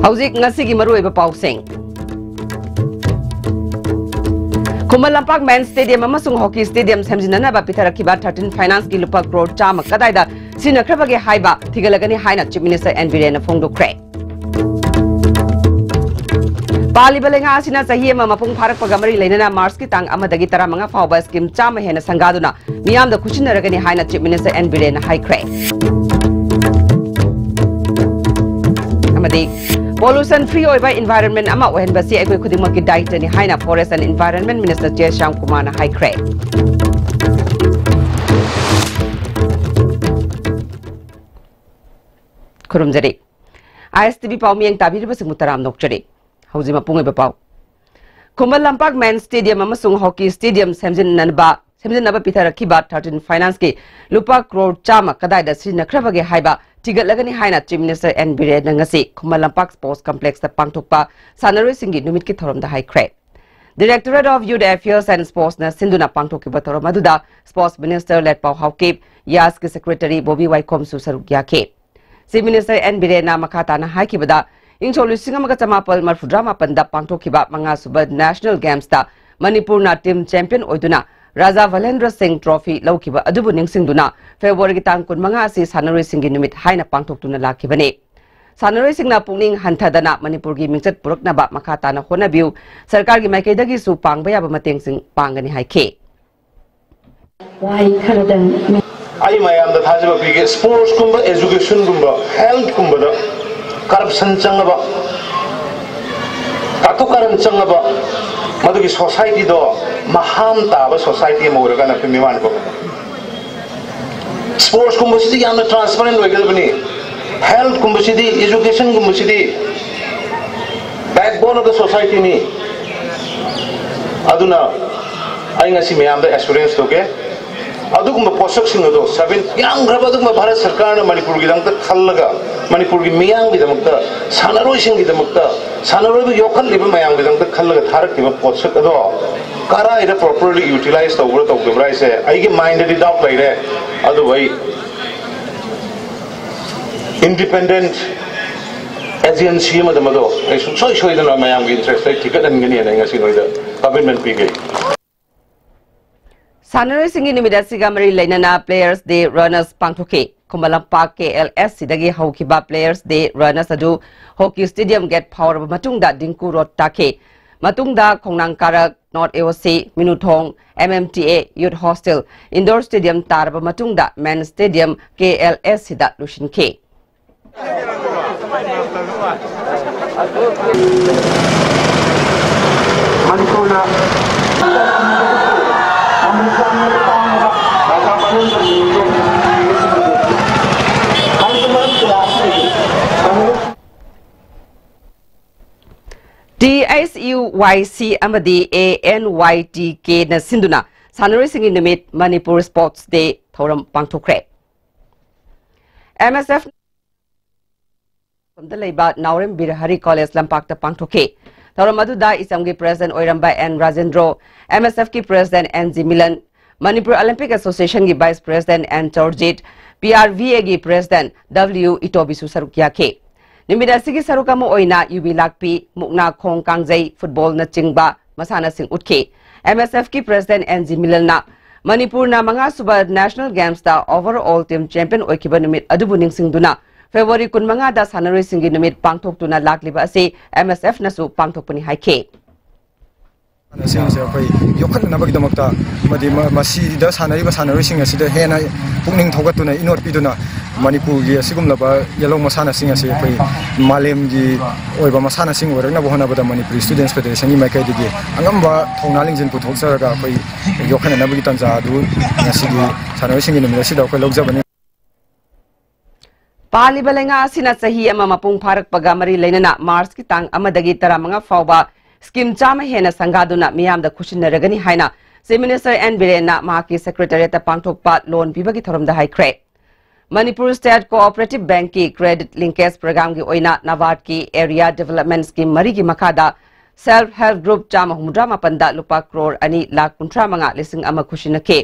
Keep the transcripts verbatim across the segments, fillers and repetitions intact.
ꯍꯧꯖꯤꯛ ꯉꯁꯤꯒꯤ ꯃꯔꯨꯑꯣꯏꯕ ꯄꯥꯎꯁꯤꯡ꯫ ꯈꯨꯃꯟ ꯂꯝꯄꯥꯛ ꯃꯦꯟ ꯁ꯭ꯇꯦꯗꯤꯌꯝ ꯑꯃꯁꯨꯡ ꯍꯣꯀꯤ ꯁ꯭ꯇꯦꯗꯤꯌꯝ ꯁꯦꯝꯖꯤꯟꯅꯅꯕ ꯄꯤꯊꯔꯛꯈꯤꯕ ꯊꯥꯔꯇꯤꯟ ꯐꯥꯏꯅꯥꯟꯁꯀꯤ ꯂꯨꯄꯥ ꯀ꯭ꯔꯣꯔ ꯆꯥꯝꯃ ꯀꯗꯥꯏꯗ ꯁꯤꯖꯤꯟꯅꯈ꯭ꯔꯕꯒꯦ ꯍꯥꯏꯕ ꯊꯤꯒꯠꯂꯒꯅꯤ ꯍꯥꯏꯅ ꯆꯤꯐ ꯃꯤꯅꯤꯁꯇꯔ ꯑꯦꯟ ꯕꯤꯔꯦꯟꯅ ꯐꯣꯡꯗꯣꯛꯈ꯭ꯔꯦ꯫ ꯄꯥꯜꯂꯤꯕ ꯂꯩꯉꯥꯛ ꯑꯁꯤꯅ ꯆꯍꯤ ꯑꯃ ꯃꯄꯨꯡ ꯐꯥꯔꯛꯄꯒ ꯃꯔꯤ ꯂꯩꯅꯅ ꯃꯥꯔꯆꯀꯤ ꯇꯥꯡ ꯑꯃꯗꯒꯤ ꯇꯔꯥꯃꯉꯥ ꯐꯥꯎꯕ ꯁ꯭ꯀꯤꯝ ꯆꯥꯝꯃ ꯍꯦꯟꯅ ꯁꯪꯒꯥꯗꯨꯅ ꯃꯤꯌꯥꯝꯗ ꯈꯨꯠꯁꯤꯟꯅꯔꯒꯅꯤ ꯍꯥꯏꯅ ꯆꯤꯐ ꯃꯤꯅꯤꯁꯇꯔ ꯑꯦꯟ ꯕꯤꯔꯦꯟꯅ ꯍꯥꯏꯈ꯭ꯔꯦ꯫ ꯑꯃꯗꯤ ꯄꯣꯂꯨꯁꯟ ꯐ꯭ꯔꯤ ꯑꯣꯏꯕ ꯏꯟꯚꯥꯏꯔꯟꯃꯦꯟ ꯑꯃ ꯑꯣꯏꯍꯟꯕꯁꯤ ꯑꯩꯈꯣꯏ ꯈꯨꯗꯤꯡꯃꯛꯀꯤ ꯗꯥꯏꯇꯅꯤ ꯍꯥꯏꯅ forest and environment minister J Shyam ꯀꯨꯃꯥꯔꯅ ꯍꯥꯏꯈ꯭ꯔꯦ꯫ ꯈꯨꯔꯨꯝꯖꯔꯤ꯫ ꯑꯥꯏ ꯑꯦꯁ ꯇꯤ ꯚꯤ ꯄꯥꯎ ꯃꯤꯠꯌꯦꯡ ꯇꯥꯕꯤꯔꯤꯕꯁꯤꯡꯕꯨ ꯇꯔꯥꯝꯅ ꯑꯣꯛꯆꯔꯤ꯫ ꯍꯧꯖꯤꯛ ꯃꯄꯨꯡ ꯑꯣꯏꯕ ꯄꯥꯎ꯫ ꯈꯨꯃꯟ ꯂꯝꯄꯥꯛ ꯃꯦꯟ ꯁ꯭ꯇꯦꯗꯤꯌꯝ ꯑꯃꯁꯨꯡ ꯍꯣꯀꯤ ꯁ꯭ꯇꯦꯗꯤꯌꯝ ꯁꯦꯝꯖꯤꯟꯅꯕ, ꯁꯦꯝꯖꯤꯟꯅꯕ ꯄꯤꯊꯔꯛꯈꯤꯕ ꯊꯥꯔꯇꯤꯟ ꯐꯥꯏꯅꯥꯟꯁꯀꯤ ꯂꯨꯄꯥ ꯀ꯭ꯔꯣꯔ ꯆꯥꯝꯃ ꯀꯗꯥꯏꯗ ꯁꯤꯖꯤꯟꯅꯈ꯭ꯔꯕꯒꯦ ꯍꯥꯏꯕ ꯊꯤꯒꯠꯂꯒꯅꯤ ꯍꯥꯏꯅ ꯆꯤꯐ ꯃꯤꯅꯤꯁꯇꯔ ꯑꯦꯟ ꯕꯤꯔꯦꯟꯅ ꯉꯁꯤ ꯈꯨꯃꯟ ꯂꯝꯄꯥꯛ ꯁ꯭ꯄꯣꯔꯠꯁ ꯀꯝꯄ꯭ꯂꯦꯛꯁꯇ ꯄꯥꯡꯊꯣꯛꯄ ꯁꯥꯟꯅꯔꯣꯏꯁꯤꯡꯒꯤ ꯅꯨꯃꯤꯠꯀꯤ ꯊꯧꯔꯝꯗ ꯍꯥꯏꯈ꯭ꯔꯦ꯫ Directorate of Youth Affairs and Sportsꯅ ꯁꯤꯟꯗꯨꯅ ꯄꯥꯡꯊꯣꯛꯈꯤꯕ ꯊꯧꯔꯝ ꯑꯗꯨꯗ sports minister ꯂꯦꯠꯄꯥꯎ Haokip, ꯌꯥꯁꯀꯤ secretary Bobby ꯋꯥꯏꯈꯣꯝꯁꯨ ꯁꯔꯨꯛ ꯌꯥꯈꯤ꯫ ꯆꯤꯐ ꯃꯤꯅꯤꯁꯇꯔ ꯑꯦꯟ ꯕꯤꯔꯦꯟꯅ ꯃꯈꯥ ꯇꯥꯅ ꯍꯥꯏꯈꯤꯕꯗ, ꯏꯪ ꯁꯣꯛ ꯂꯤꯁꯤꯡ ꯑꯃꯒ ꯆꯃꯥꯄꯜ ꯃꯔꯤꯐꯨꯇꯔꯥ ꯃꯥꯄꯟꯗ ꯄꯥꯡꯊꯣꯛꯈꯤꯕ ꯃꯉꯥꯁꯨꯕ ꯅꯦꯁꯅꯦꯜ ꯒꯦꯝꯁꯇ ꯃꯅꯤꯄꯨꯔꯅ ꯇꯤꯝ ꯆꯦꯝꯄꯤꯌꯟ ꯑꯣꯏꯗꯨꯅ ꯔꯥꯖꯥ ꯚꯂꯦꯟꯗ꯭ꯔ ꯁꯤꯡ ꯇ꯭ꯔꯣꯐꯤ ꯂꯧꯈꯤꯕ ꯑꯗꯨꯕꯨ ꯅꯤꯡꯁꯤꯡꯗꯨꯅ ꯐꯦꯕ꯭ꯔꯨꯋꯥꯔꯤꯒꯤ ꯇꯥꯡ ꯀꯨꯟꯃꯉꯥ ꯑꯁꯤ ꯁꯥꯟꯅꯔꯣꯏꯁꯤꯡꯒꯤ ꯅꯨꯃꯤꯠ ꯍꯥꯏꯅ ꯄꯥꯡꯊꯣꯛꯇꯨꯅ ꯂꯥꯛꯈꯤꯕꯅꯤ꯫ ꯁꯥꯟꯅꯔꯣꯏꯁꯤꯡꯅ ꯄꯨꯛꯅꯤꯡ ꯍꯟꯊꯗꯅ ꯃꯅꯤꯄꯨꯔꯒꯤ ꯃꯤꯡꯆꯠ ꯄꯨꯔꯛꯅꯕ ꯃꯈꯥ ꯇꯥꯅ ꯍꯣꯠꯅꯕꯤꯌꯨ, ꯁꯔꯀꯥꯔꯒꯤ ꯃꯥꯏꯀꯩꯗꯒꯤꯁꯨ ꯄꯥꯡꯕ ꯌꯥꯕ ꯃꯇꯦꯡꯁꯤꯡ ꯄꯥꯡꯒꯅꯤ ꯍꯥꯏꯈꯤ꯫ ꯋꯥꯍꯩ ꯈꯔꯗꯪ꯫ ꯑꯩ ꯃꯌꯥꯝꯗ ꯊꯥꯖꯕ ꯄꯤꯒꯦ, ꯁ꯭ꯄꯣꯔꯠꯁꯀꯨꯝꯕ, ꯑꯦꯖꯨꯀꯦꯁꯟꯒꯨꯝꯕ, ꯍꯦꯜꯠꯀꯨꯝꯕꯗ ꯀꯔꯞꯁꯟ ꯆꯪꯉꯕ, ꯀꯥꯇꯨ ꯀꯥꯔꯟ ꯆꯪꯉꯕ, ꯃꯗꯨꯒꯤ ꯁꯣꯁꯥꯏꯇꯤꯗꯣ ꯃꯍꯥꯝ ꯇꯥꯕ ꯁꯣꯁꯥꯏꯇꯤ ꯑꯃ ꯑꯣꯏꯔꯀꯥꯟꯗ ꯑꯩꯈꯣꯏ ꯃꯤꯃꯥꯟ ꯄꯣꯛꯀꯅꯤ꯫ ꯁ꯭ꯄꯣꯔꯠꯁꯀꯨꯝꯕꯁꯤꯗꯤ ꯌꯥꯝꯅ ꯇ꯭ꯔꯥꯟꯁꯄꯔꯦꯟ ꯑꯣꯏꯒꯗꯕꯅꯤ꯫ ꯍꯦꯜꯠꯀꯨꯝꯕꯁꯤꯗꯤ, ꯑꯦꯖꯨꯀꯦꯁꯟꯒꯨꯝꯕꯁꯤꯗꯤ backbone of the societyꯅꯤ꯫ ꯑꯗꯨꯅ ꯑꯩ ꯉꯁꯤ ꯃꯌꯥꯝꯗ ꯑꯦꯁꯨꯔꯦꯟꯁ ꯇꯧꯒꯦ, ꯑꯗꯨꯒꯨꯝꯕ ꯄꯣꯠꯁꯛꯁꯤꯡ ꯑꯗꯣ ꯁꯚꯦꯟ, ꯌꯥꯝꯈ꯭ꯔꯕ ꯑꯗꯨꯒꯨꯝꯕ ꯚꯥꯔꯠ ꯁꯔꯀꯥꯔꯅ ꯃꯅꯤꯄꯨꯔꯒꯤꯗꯃꯛꯇ ꯈꯜꯂꯒ, ꯃꯅꯤꯄꯨꯔꯒꯤ ꯃꯤꯌꯥꯝꯒꯤꯗꯃꯛꯇ, ꯁꯥꯟꯅꯔꯣꯏꯁꯤꯡꯒꯤꯗꯃꯛꯇ, ꯁꯥꯟꯅꯔꯣꯏꯕ ꯌꯣꯛꯈꯠꯂꯤꯕ ꯃꯌꯥꯝꯒꯤꯗꯃꯛꯇ ꯈꯜꯂꯒ ꯊꯥꯔꯛꯈꯤꯕ ꯄꯣꯠꯁꯛ ꯑꯗꯣ ꯀꯔꯥꯏꯗ ꯄ꯭ꯔꯣꯄꯔꯂꯤ ꯌꯨꯇꯤꯂꯥꯏꯁ ꯇꯧꯕ꯭ꯔꯥ ꯇꯧꯗꯕ꯭ꯔꯥ ꯍꯥꯏꯁꯦ ꯑꯩꯒꯤ ꯃꯥꯏꯟꯗꯗꯤ ꯗꯥꯎꯠ ꯂꯩꯔꯦ꯫ ꯑꯗꯨꯕꯨ ꯑꯩ ꯏꯟꯗꯤꯄꯦꯟꯗꯦꯟꯠ ꯑꯦꯖꯦꯟꯁꯤ ꯑꯃꯗ ꯃꯗꯣ ꯑꯩ ꯁꯨꯡꯁꯣꯏ ꯁꯣꯏꯗꯅ ꯃꯌꯥꯝꯒꯤ ꯏꯟꯇꯔꯦꯁꯇ ꯑꯩ ꯊꯤꯒꯠꯍꯟꯒꯅꯤ ꯍꯥꯏꯅ ꯑꯩ ꯉꯁꯤ ꯅꯣꯏꯗ ꯀꯃꯤꯠꯃꯦꯟ ꯄꯤꯒꯦ꯫ ꯁꯥꯟꯅꯔꯣꯏꯁꯤꯡꯒꯤ ꯅꯨꯃꯤꯠ ꯑꯁꯤꯒ ꯃꯔꯤ ꯂꯩꯅꯅ Players Day Runners ꯄꯥꯡꯊꯣꯛꯈꯤ꯫ Khuman Lampak K L S ꯁꯤꯗꯒꯤ ꯍꯧꯈꯤꯕ Players Day Runners ꯑꯗꯨ ꯍꯣꯀꯤ ꯁ꯭ꯇꯦꯗꯤꯌꯝ ꯒꯦꯠ ꯐꯥꯎꯔꯕ ꯃꯇꯨꯡꯗ ꯗꯤꯡꯀꯨ ꯔꯣꯗ ꯇꯥꯈꯤ꯫ ꯃꯇꯨꯡꯗ ꯈꯣꯡꯅꯥꯡ ꯀꯥꯔꯛ North A O C, ꯃꯤꯅꯨꯊꯣꯡ M M T A Youth Hostel, Indoor Stadium ꯇꯥꯔꯕ ꯃꯇꯨꯡꯗ Main Stadium K L S ꯁꯤꯗ ꯂꯣꯏꯁꯤꯟꯈꯤ꯫ T H U Y C ꯑꯃꯗꯤ A N Y T K ꯅ ꯁꯤꯟꯗꯨꯅ ꯁꯥꯟꯅꯔꯣꯏꯁꯤꯡꯒꯤ ꯅꯨꯃꯤꯠ ꯃꯅꯤꯄꯨꯔ Sports Day ꯊꯧꯔꯝ ꯄꯥꯡꯊꯣꯛꯈ꯭ꯔꯦ꯫ M S F ꯗ ꯂꯩꯕ ꯅꯥꯎꯔꯦꯝ ꯕꯤꯔ ꯍꯔꯤ ꯀꯣꯂꯦꯖ ꯂꯝꯄꯥꯛꯇ ꯄꯥꯡꯊꯣꯛꯈꯤ꯫ ꯊꯧꯔꯝ ꯑꯗꯨꯗ ꯏꯆꯝꯒꯤ President ꯑꯣꯏꯔꯝꯕ N Rajendro, M S F ꯀꯤ President N G Milan, Manipur Olympic Association ꯒꯤ Vice President N Chourajit, P R V A ꯒꯤ President W ꯏꯇꯣꯕꯤꯁꯨ ꯁꯔꯨꯛ ꯌꯥꯈꯤ꯫ ꯅꯨꯃꯤꯠ ꯑꯁꯤꯒꯤ ꯁꯔꯨꯛ ꯑꯃ ꯑꯣꯏꯅ ꯌꯨꯕꯤ ꯂꯥꯛꯄꯤ, ꯃꯨꯛꯅꯥ ꯈꯣꯡ ꯀꯥꯡꯖꯩ, ꯐꯨꯠꯕꯣꯜꯅ ꯆꯤꯡꯕ ꯃꯁꯥꯟꯅꯁꯤꯡ ꯎꯠꯈꯤ꯫ M S F ꯀꯤ President N G ꯃꯤꯂꯟꯅ ꯃꯅꯤꯄꯨꯔꯅ ꯃꯉꯥꯁꯨꯕ National Games ꯇ overall team champion ꯑꯣꯏꯈꯤꯕ ꯅꯨꯃꯤꯠ ꯑꯗꯨꯕꯨ ꯅꯤꯡꯁꯤꯡꯗꯨꯅ February ꯀꯨꯟꯃꯉꯥꯗ ꯁꯥꯟꯅꯔꯣꯏꯁꯤꯡꯒꯤ ꯅꯨꯃꯤꯠ ꯄꯥꯡꯊꯣꯛꯇꯨꯅ ꯂꯥꯛꯂꯤꯕ ꯑꯁꯤ M S F ꯅꯁꯨ ꯄꯥꯡꯊꯣꯛꯄꯅꯤ ꯍꯥꯏꯈꯤ꯫ ꯁꯤꯡꯁꯦ ꯑꯩꯈꯣꯏ ꯌꯣꯛꯈꯠꯅꯅꯕꯒꯤꯗꯃꯛꯇ ꯑꯃꯗꯤ ꯃ-, ꯃꯁꯤꯗ ꯁꯥꯟꯅꯔꯤꯕ ꯁꯥꯟꯅꯔꯣꯏꯁꯤꯡ ꯑꯁꯤꯗ ꯍꯦꯟꯅ ꯄꯨꯛꯅꯤꯡ ꯊꯧꯒꯠꯇꯨꯅ, ꯏꯅꯣꯠ ꯄꯤꯗꯨꯅ, ꯃꯅꯤꯄꯨꯔꯒꯤ ꯑꯁꯤꯒꯨꯝꯂꯕ ꯌꯦꯜꯍꯧ ꯃꯁꯥꯟꯅꯁꯤꯡ ꯑꯁꯤ ꯑꯩꯈꯣꯏ ꯃꯥꯂꯦꯝꯒꯤ ꯑꯣꯏꯕ ꯃꯁꯥꯟꯅꯁꯤꯡ ꯑꯣꯏꯔꯛꯅꯕ ꯍꯣꯠꯅꯕꯗ Manipuri Students Federation ꯒꯤ ꯃꯥꯏꯀꯩꯗꯒꯤ ꯑꯉꯝꯕ ꯊꯧꯅꯥ ꯂꯤꯡꯖꯦꯜ ꯄꯨꯊꯣꯛꯆꯔꯒ ꯑꯩꯈꯣꯏ ꯌꯣꯛꯈꯠꯅꯅꯕꯒꯤ ꯇꯥꯟꯖꯥ ꯑꯗꯨ ꯉꯁꯤꯒꯤ ꯁꯥꯟꯅꯔꯣꯏꯁꯤꯡꯒꯤ ꯅꯨꯃꯤꯠ ꯑꯁꯤꯗ ꯑꯩꯈꯣꯏ ꯂꯧꯖꯕꯅꯤ꯫ ꯄꯥꯜꯂꯤꯕ ꯂꯩꯉꯥꯛ ꯑꯁꯤꯅ ꯆꯍꯤ ꯑꯃ ꯃꯄꯨꯡ ꯐꯥꯔꯛꯄꯒ ꯃꯔꯤ ꯂꯩꯅꯅ March ꯀꯤ ꯇꯥꯡ ꯑꯃꯗꯒꯤ ꯇꯔꯥꯃꯉꯥ ꯐꯥꯎꯕ scheme ꯆꯥꯝꯃ ꯍꯦꯟꯅ ꯁꯪꯒꯥꯗꯨꯅ ꯃꯤꯌꯥꯝꯗ ꯈꯨꯠꯁꯤꯟꯅꯔꯒꯅꯤ ꯍꯥꯏꯅ Chief Minister N ꯕꯤꯔꯦꯟꯅ ꯃꯍꯥꯛꯀꯤ Secretariat ꯇ ꯄꯥꯡꯊꯣꯛꯄ loan ꯄꯤꯕꯒꯤ ꯊꯧꯔꯝꯗ ꯍꯥꯏꯈ꯭ꯔꯦ꯫ ꯃꯅꯤꯄꯨꯔ State Cooperative Bank ꯀꯤ Credit Linkage Program ꯒꯤ ꯑꯣꯏꯅ NABARD ꯀꯤ Area Development Scheme ꯃꯔꯤꯒꯤ ꯃꯈꯥꯗ Self Help Group ꯆꯥꯝꯃ ꯍꯨꯝꯐꯨꯇꯔꯥ ꯃꯥꯄꯟꯗ ꯂꯨꯄꯥ ꯀ꯭ꯔꯣꯔ ꯑꯅꯤ ꯂꯥꯈ ꯀꯨꯟꯊ꯭ꯔꯥ ꯃꯉꯥ ꯂꯤꯁꯤꯡ ꯑꯃ ꯈꯨꯠꯁꯤꯟꯅꯈꯤ꯫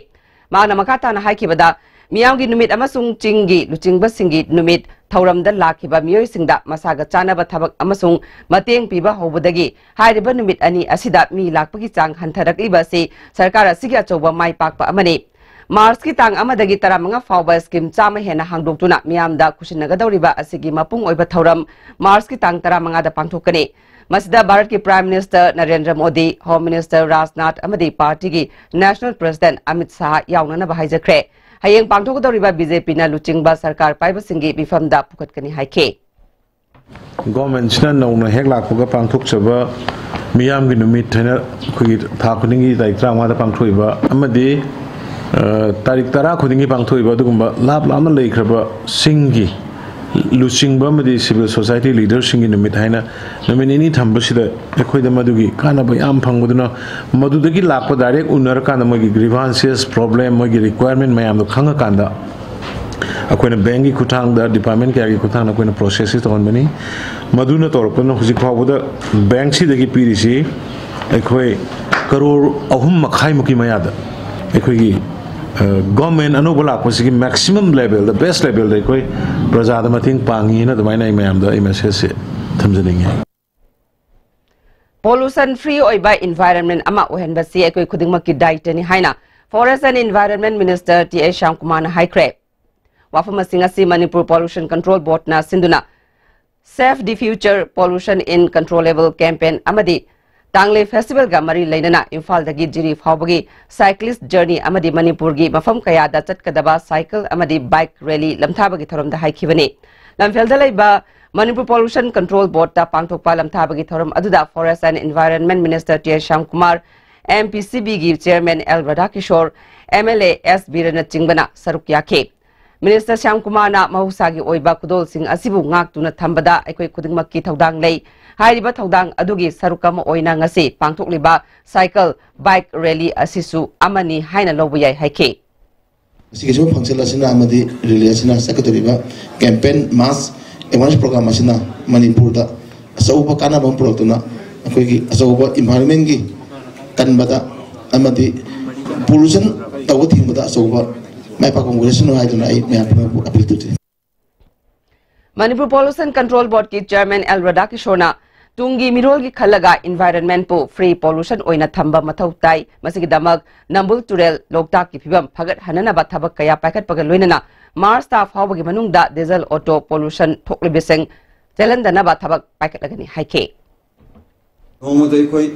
ꯃꯍꯥꯛꯅ ꯃꯈꯥ ꯇꯥꯅ ꯍꯥꯏꯈꯤꯕꯗ, ꯃꯤꯌꯥꯝꯒꯤ ꯅꯨꯃꯤꯠ ꯑꯃꯁꯨꯡ ꯆꯤꯡꯒꯤ ꯂꯨꯆꯤꯡꯕꯁꯤꯡꯒꯤ ꯅꯨꯃꯤꯠ ꯊꯧꯔꯝꯗ ꯂꯥꯛꯈꯤꯕ ꯃꯤꯑꯣꯏꯁꯤꯡꯗ ꯃꯁꯥꯒ ꯆꯥꯟꯅꯕ ꯊꯕꯛ ꯑꯃꯁꯨꯡ ꯃꯇꯦꯡ ꯄꯤꯕ ꯍꯧꯕꯗꯒꯤ ꯍꯥꯏꯔꯤꯕ ꯅꯨꯃꯤꯠ ꯑꯅꯤ ꯑꯁꯤꯗ ꯃꯤ ꯂꯥꯛꯄꯒꯤ ꯆꯥꯡ ꯍꯟꯊꯔꯛꯂꯤꯕ ꯑꯁꯤ ꯁꯔꯀꯥꯔ ꯑꯁꯤꯒꯤ ꯑꯆꯧꯕ ꯃꯥꯏ ꯄꯥꯛꯄ ꯑꯃꯅꯤ꯫ ꯃꯥꯔꯆꯀꯤ ꯇꯥꯡ ꯑꯃꯗꯒꯤ ꯇꯔꯥꯃꯉꯥ ꯐꯥꯎꯕ ꯁ꯭ꯀꯤꯝ ꯆꯥꯝꯃ ꯍꯦꯟꯅ ꯍꯥꯡꯗꯣꯛꯇꯨꯅ ꯃꯤꯌꯥꯝꯗ ꯈꯨꯠꯁꯤꯟꯅꯒꯗꯧꯔꯤꯕ ꯑꯁꯤꯒꯤ ꯃꯄꯨꯡ ꯑꯣꯏꯕ ꯊꯧꯔꯝ ꯃꯥꯔꯆꯀꯤ ꯇꯥꯡ ꯇꯔꯥꯃꯉꯥꯗ ꯄꯥꯡꯊꯣꯛꯀꯅꯤ꯫ ꯃꯁꯤꯗ ꯚꯥꯔꯠꯀꯤ Prime Minister Narendra Modi, Home Minister Rajnath ꯑꯃꯗꯤ ꯄꯥꯔꯇꯤꯒꯤ National President ꯑꯃꯤꯠ ꯁꯥꯍ ꯌꯥꯎꯅꯅꯕ ꯍꯥꯏꯖꯈ꯭ꯔꯦ꯫ ꯍꯌꯦꯡ ꯄꯥꯡꯊꯣꯛꯀꯗꯧꯔꯤꯕ ꯕꯤ ꯖꯦ ꯄꯤꯅ ꯂꯨꯆꯤꯡꯕ ꯁꯔꯀꯥꯔ ꯄꯥꯏꯕꯁꯤꯡꯒꯤ ꯃꯤꯐꯝꯗ ꯄꯨꯈꯠꯀꯅꯤ ꯍꯥꯏꯈꯤ꯫ ꯒꯣꯔꯃꯦꯟꯁꯤꯅ ꯅꯧꯅ ꯍꯦꯛ ꯂꯥꯛꯄꯒ ꯄꯥꯡꯊꯣꯛꯆꯕ ꯃꯤꯌꯥꯝꯒꯤ ꯅꯨꯃꯤꯠ ꯍꯥꯏꯅ ꯑꯩꯈꯣꯏꯒꯤ ꯊꯥ ꯈꯨꯗꯤꯡꯒꯤ ꯇꯥꯔꯤꯛ ꯇꯔꯥꯃꯉꯥꯗ ꯄꯥꯡꯊꯣꯛꯏꯕ ꯑꯃꯗꯤ, ꯑ, ꯇꯥꯔꯤꯛ ꯇꯔꯥ ꯈꯨꯗꯤꯡꯒꯤ ꯄꯥꯡꯊꯣꯛꯏꯕ ꯑꯗꯨꯒꯨꯝꯕ ꯂꯥꯞ ꯂꯥꯞꯅ ꯂꯩꯈ꯭ꯔꯕ ꯁꯤꯡꯒꯤ ꯂꯨꯆꯤꯡꯕ ꯑꯃꯗꯤ civil society leaderꯁꯤꯡꯒꯤ ꯅꯨꯃꯤꯠ ꯍꯥꯏꯅ ꯅꯨꯃꯤꯠ ꯅꯤꯅꯤ ꯊꯝꯕꯁꯤꯗ ꯑꯩꯈꯣꯏꯗ ꯃꯗꯨꯒꯤ ꯀꯥꯟꯅꯕ ꯌꯥꯝ ꯐꯪꯕꯗꯨꯅ, ꯃꯗꯨꯗꯒꯤ ꯂꯥꯛꯄ direct ꯎꯅꯔꯀꯥꯟꯗ ꯃꯣꯏꯒꯤ grievances, problem, ꯃꯣꯏꯒꯤ requirement ꯃꯌꯥꯝꯗꯣ ꯈꯪꯉꯀꯥꯟꯗ ꯑꯩꯈꯣꯏꯅ bankꯀꯤ ꯈꯨꯠꯊꯥꯡꯗ, department ꯀꯌꯥꯒꯤ ꯈꯨꯠꯊꯥꯡꯗ ꯑꯩꯈꯣꯏꯅ processꯁꯤ ꯇꯧꯍꯟꯕꯅꯤ꯫ ꯃꯗꯨꯅ ꯇꯧꯔꯛꯄꯅ ꯍꯧꯖꯤꯛ ꯐꯥꯎꯕꯗ bankꯁꯤꯗꯒꯤ ꯄꯤꯔꯤꯁꯤ ꯑꯩꯈꯣꯏ ꯀꯔꯣꯔ ꯑꯍꯨꯝ ꯃꯈꯥꯏꯃꯨꯛꯀꯤ ꯃꯌꯥꯗ ꯑꯩꯈꯣꯏꯒꯤ, ꯑ, ꯒꯣꯔꯃꯦꯟ ꯑꯅꯧꯕ ꯂꯥꯛꯄꯁꯤꯒꯤ maximum levelꯗ, best levelꯗ ꯑꯩꯈꯣꯏ ꯄ꯭ꯔꯖꯥꯗ ꯃꯇꯦꯡ ꯄꯥꯡꯉꯤꯅ ꯑꯗꯨꯃꯥꯏꯅ ꯑꯩ ꯃꯌꯥꯝꯗ ꯑꯩ messageꯁꯦ ꯊꯝꯖꯅꯤꯡꯉꯤ꯫ Pollution free ꯑꯣꯏꯕ environment ꯑꯃ ꯑꯣꯏꯍꯟꯕꯁꯤ ꯑꯩꯈꯣꯏ ꯈꯨꯗꯤꯡꯃꯛꯀꯤ ꯗꯥꯏꯇꯅꯤ ꯍꯥꯏꯅ Forest and Environment Minister T S ꯁ꯭ꯌꯥꯝꯀꯨꯃꯥꯔꯅ ꯍꯥꯏꯈ꯭ꯔꯦ꯫ ꯋꯥꯐꯝꯁꯤꯡ ꯑꯁꯤ ꯃꯅꯤꯄꯨꯔ Pollution Control Boardꯅ ꯁꯤꯟꯗꯨꯅ Save the Future Pollution in Controllable campaign ꯑꯃꯗꯤ ꯇꯥꯡꯂꯦ festivalꯒ ꯃꯔꯤ ꯂꯩꯅꯅ ꯏꯝꯐꯥꯜꯗꯒꯤ ꯖꯤꯔꯤ ꯐꯥꯎꯕꯒꯤ cyclist journey ꯑꯃꯗꯤ ꯃꯅꯤꯄꯨꯔꯒꯤ ꯃꯐꯝ ꯀꯌꯥꯗ ꯆꯠꯀꯗꯕ cycle ꯑꯃꯗꯤ bike rally ꯂꯝꯊꯥꯕꯒꯤ ꯊꯧꯔꯝꯗ ꯍꯥꯏꯈꯤꯕꯅꯤ꯫ ꯂꯝꯐꯦꯜꯗ ꯂꯩꯕ ꯃꯅꯤꯄꯨꯔ Pollution Control Boardꯇ ꯄꯥꯡꯊꯣꯛꯄ ꯂꯝꯊꯥꯕꯒꯤ ꯊꯧꯔꯝ ꯑꯗꯨꯗ Forest and Environment Minister T S Shyamkumar, M P C ꯕꯤꯒꯤ Chairman L Radhakishore, M L A S ꯕꯤꯔꯦꯟꯅꯆꯤꯡꯕꯅ ꯁꯔꯨꯛ ꯌꯥꯈꯤ꯫ Minister ꯁ꯭ꯌꯥꯝꯀꯨꯃꯥꯔꯅ ꯃꯍꯧꯁꯥꯒꯤ ꯑꯣꯏꯕ ꯈꯨꯗꯣꯜꯁꯤꯡ ꯑꯁꯤꯕꯨ ꯉꯥꯛꯇꯨꯅ ꯊꯝꯕꯗ ꯑꯩꯈꯣꯏ ꯈꯨꯗꯤꯡꯃꯛꯀꯤ ꯊꯧꯗꯥꯡ ꯂꯩ꯫ ꯍꯥꯏꯔꯤꯕ ꯊꯧꯗꯥꯡ ꯑꯗꯨꯒꯤ ꯁꯔꯨꯛ ꯑꯃ ꯑꯣꯏꯅ ꯉꯁꯤ ꯄꯥꯡꯊꯣꯛꯂꯤꯕ cycle, bike rally ꯑꯁꯤꯁꯨ ꯑꯃꯅꯤ ꯍꯥꯏꯅ ꯂꯧꯕ ꯌꯥꯏ ꯍꯥꯏꯈꯤ꯫ ꯃꯁꯤꯒꯤ ꯁꯨꯝ function ꯑꯁꯤꯅ ꯑꯃꯗꯤ rally ꯑꯁꯤꯅ ꯆꯠꯀꯗꯧꯔꯤꯕ campaign mass awareness program ꯑꯁꯤꯅ ꯃꯅꯤꯄꯨꯔꯗ ꯑꯆꯧꯕ ꯀꯥꯟꯅꯕ ꯑꯃ ꯄꯨꯔꯛꯇꯨꯅ ꯑꯩꯈꯣꯏꯒꯤ ꯑꯆꯧꯕ environmentꯀꯤ ꯀꯟꯕꯗ ꯑꯃꯗꯤ pollution ꯇꯧꯕ ꯊꯤꯡꯕꯗ ꯑꯆꯧꯕ ꯃꯥꯏ ꯄꯥꯛꯄ ꯑꯣꯏꯖꯁꯅꯨ ꯍꯥꯏꯗꯨꯅ ꯑꯩ ꯃꯌꯥꯝ ꯄꯨꯝꯅꯃꯛꯄꯨ ꯑꯄꯤꯜ ꯇꯧꯖꯩ꯫ ꯃꯅꯤꯄꯨꯔ ꯄꯣꯂꯨꯁꯟ ꯀꯟꯇ꯭ꯔꯣꯜ ꯕꯣꯔꯗꯀꯤ ꯆꯤꯌꯔꯃꯦꯟ ꯑꯦꯜ ꯔꯥꯙꯥꯀꯤꯁꯣꯔꯅ ꯇꯨꯡꯒꯤ ꯃꯤꯔꯣꯜꯒꯤ ꯈꯜꯂꯒ ꯏꯟꯚꯥꯏꯔꯟꯃꯦꯟꯠꯄꯨ ꯐ꯭ꯔꯤ ꯄꯣꯂꯨꯁꯟ ꯑꯣꯏꯅ ꯊꯝꯕ ꯃꯊꯧ ꯇꯥꯏ꯫ ꯃꯁꯤꯒꯤꯗꯃꯛ ꯅꯝꯕꯨꯜ ꯇꯨꯔꯦꯜ, ꯂꯣꯛꯇꯥꯛꯀꯤ ꯐꯤꯕꯝ ꯐꯒꯠꯍꯟꯅꯅꯕ ꯊꯕꯛ ꯀꯌꯥ ꯄꯥꯏꯈꯠꯄꯒ ꯂꯣꯏꯅꯅ ꯃꯥꯔꯆ ꯊꯥ ꯐꯥꯎꯕꯒꯤ ꯃꯅꯨꯡꯗ ꯗꯤꯖꯜ ꯑꯣꯇꯣ ꯄꯣꯂꯨꯁꯟ ꯊꯣꯛꯂꯤꯕꯁꯤꯡ ꯆꯦꯜꯍꯟꯗꯅꯕ ꯊꯕꯛ ꯄꯥꯏꯈꯠꯂꯒꯅꯤ ꯍꯥꯏꯈꯤ꯫ ꯅꯣꯡꯃꯗ ꯑꯩꯈꯣꯏ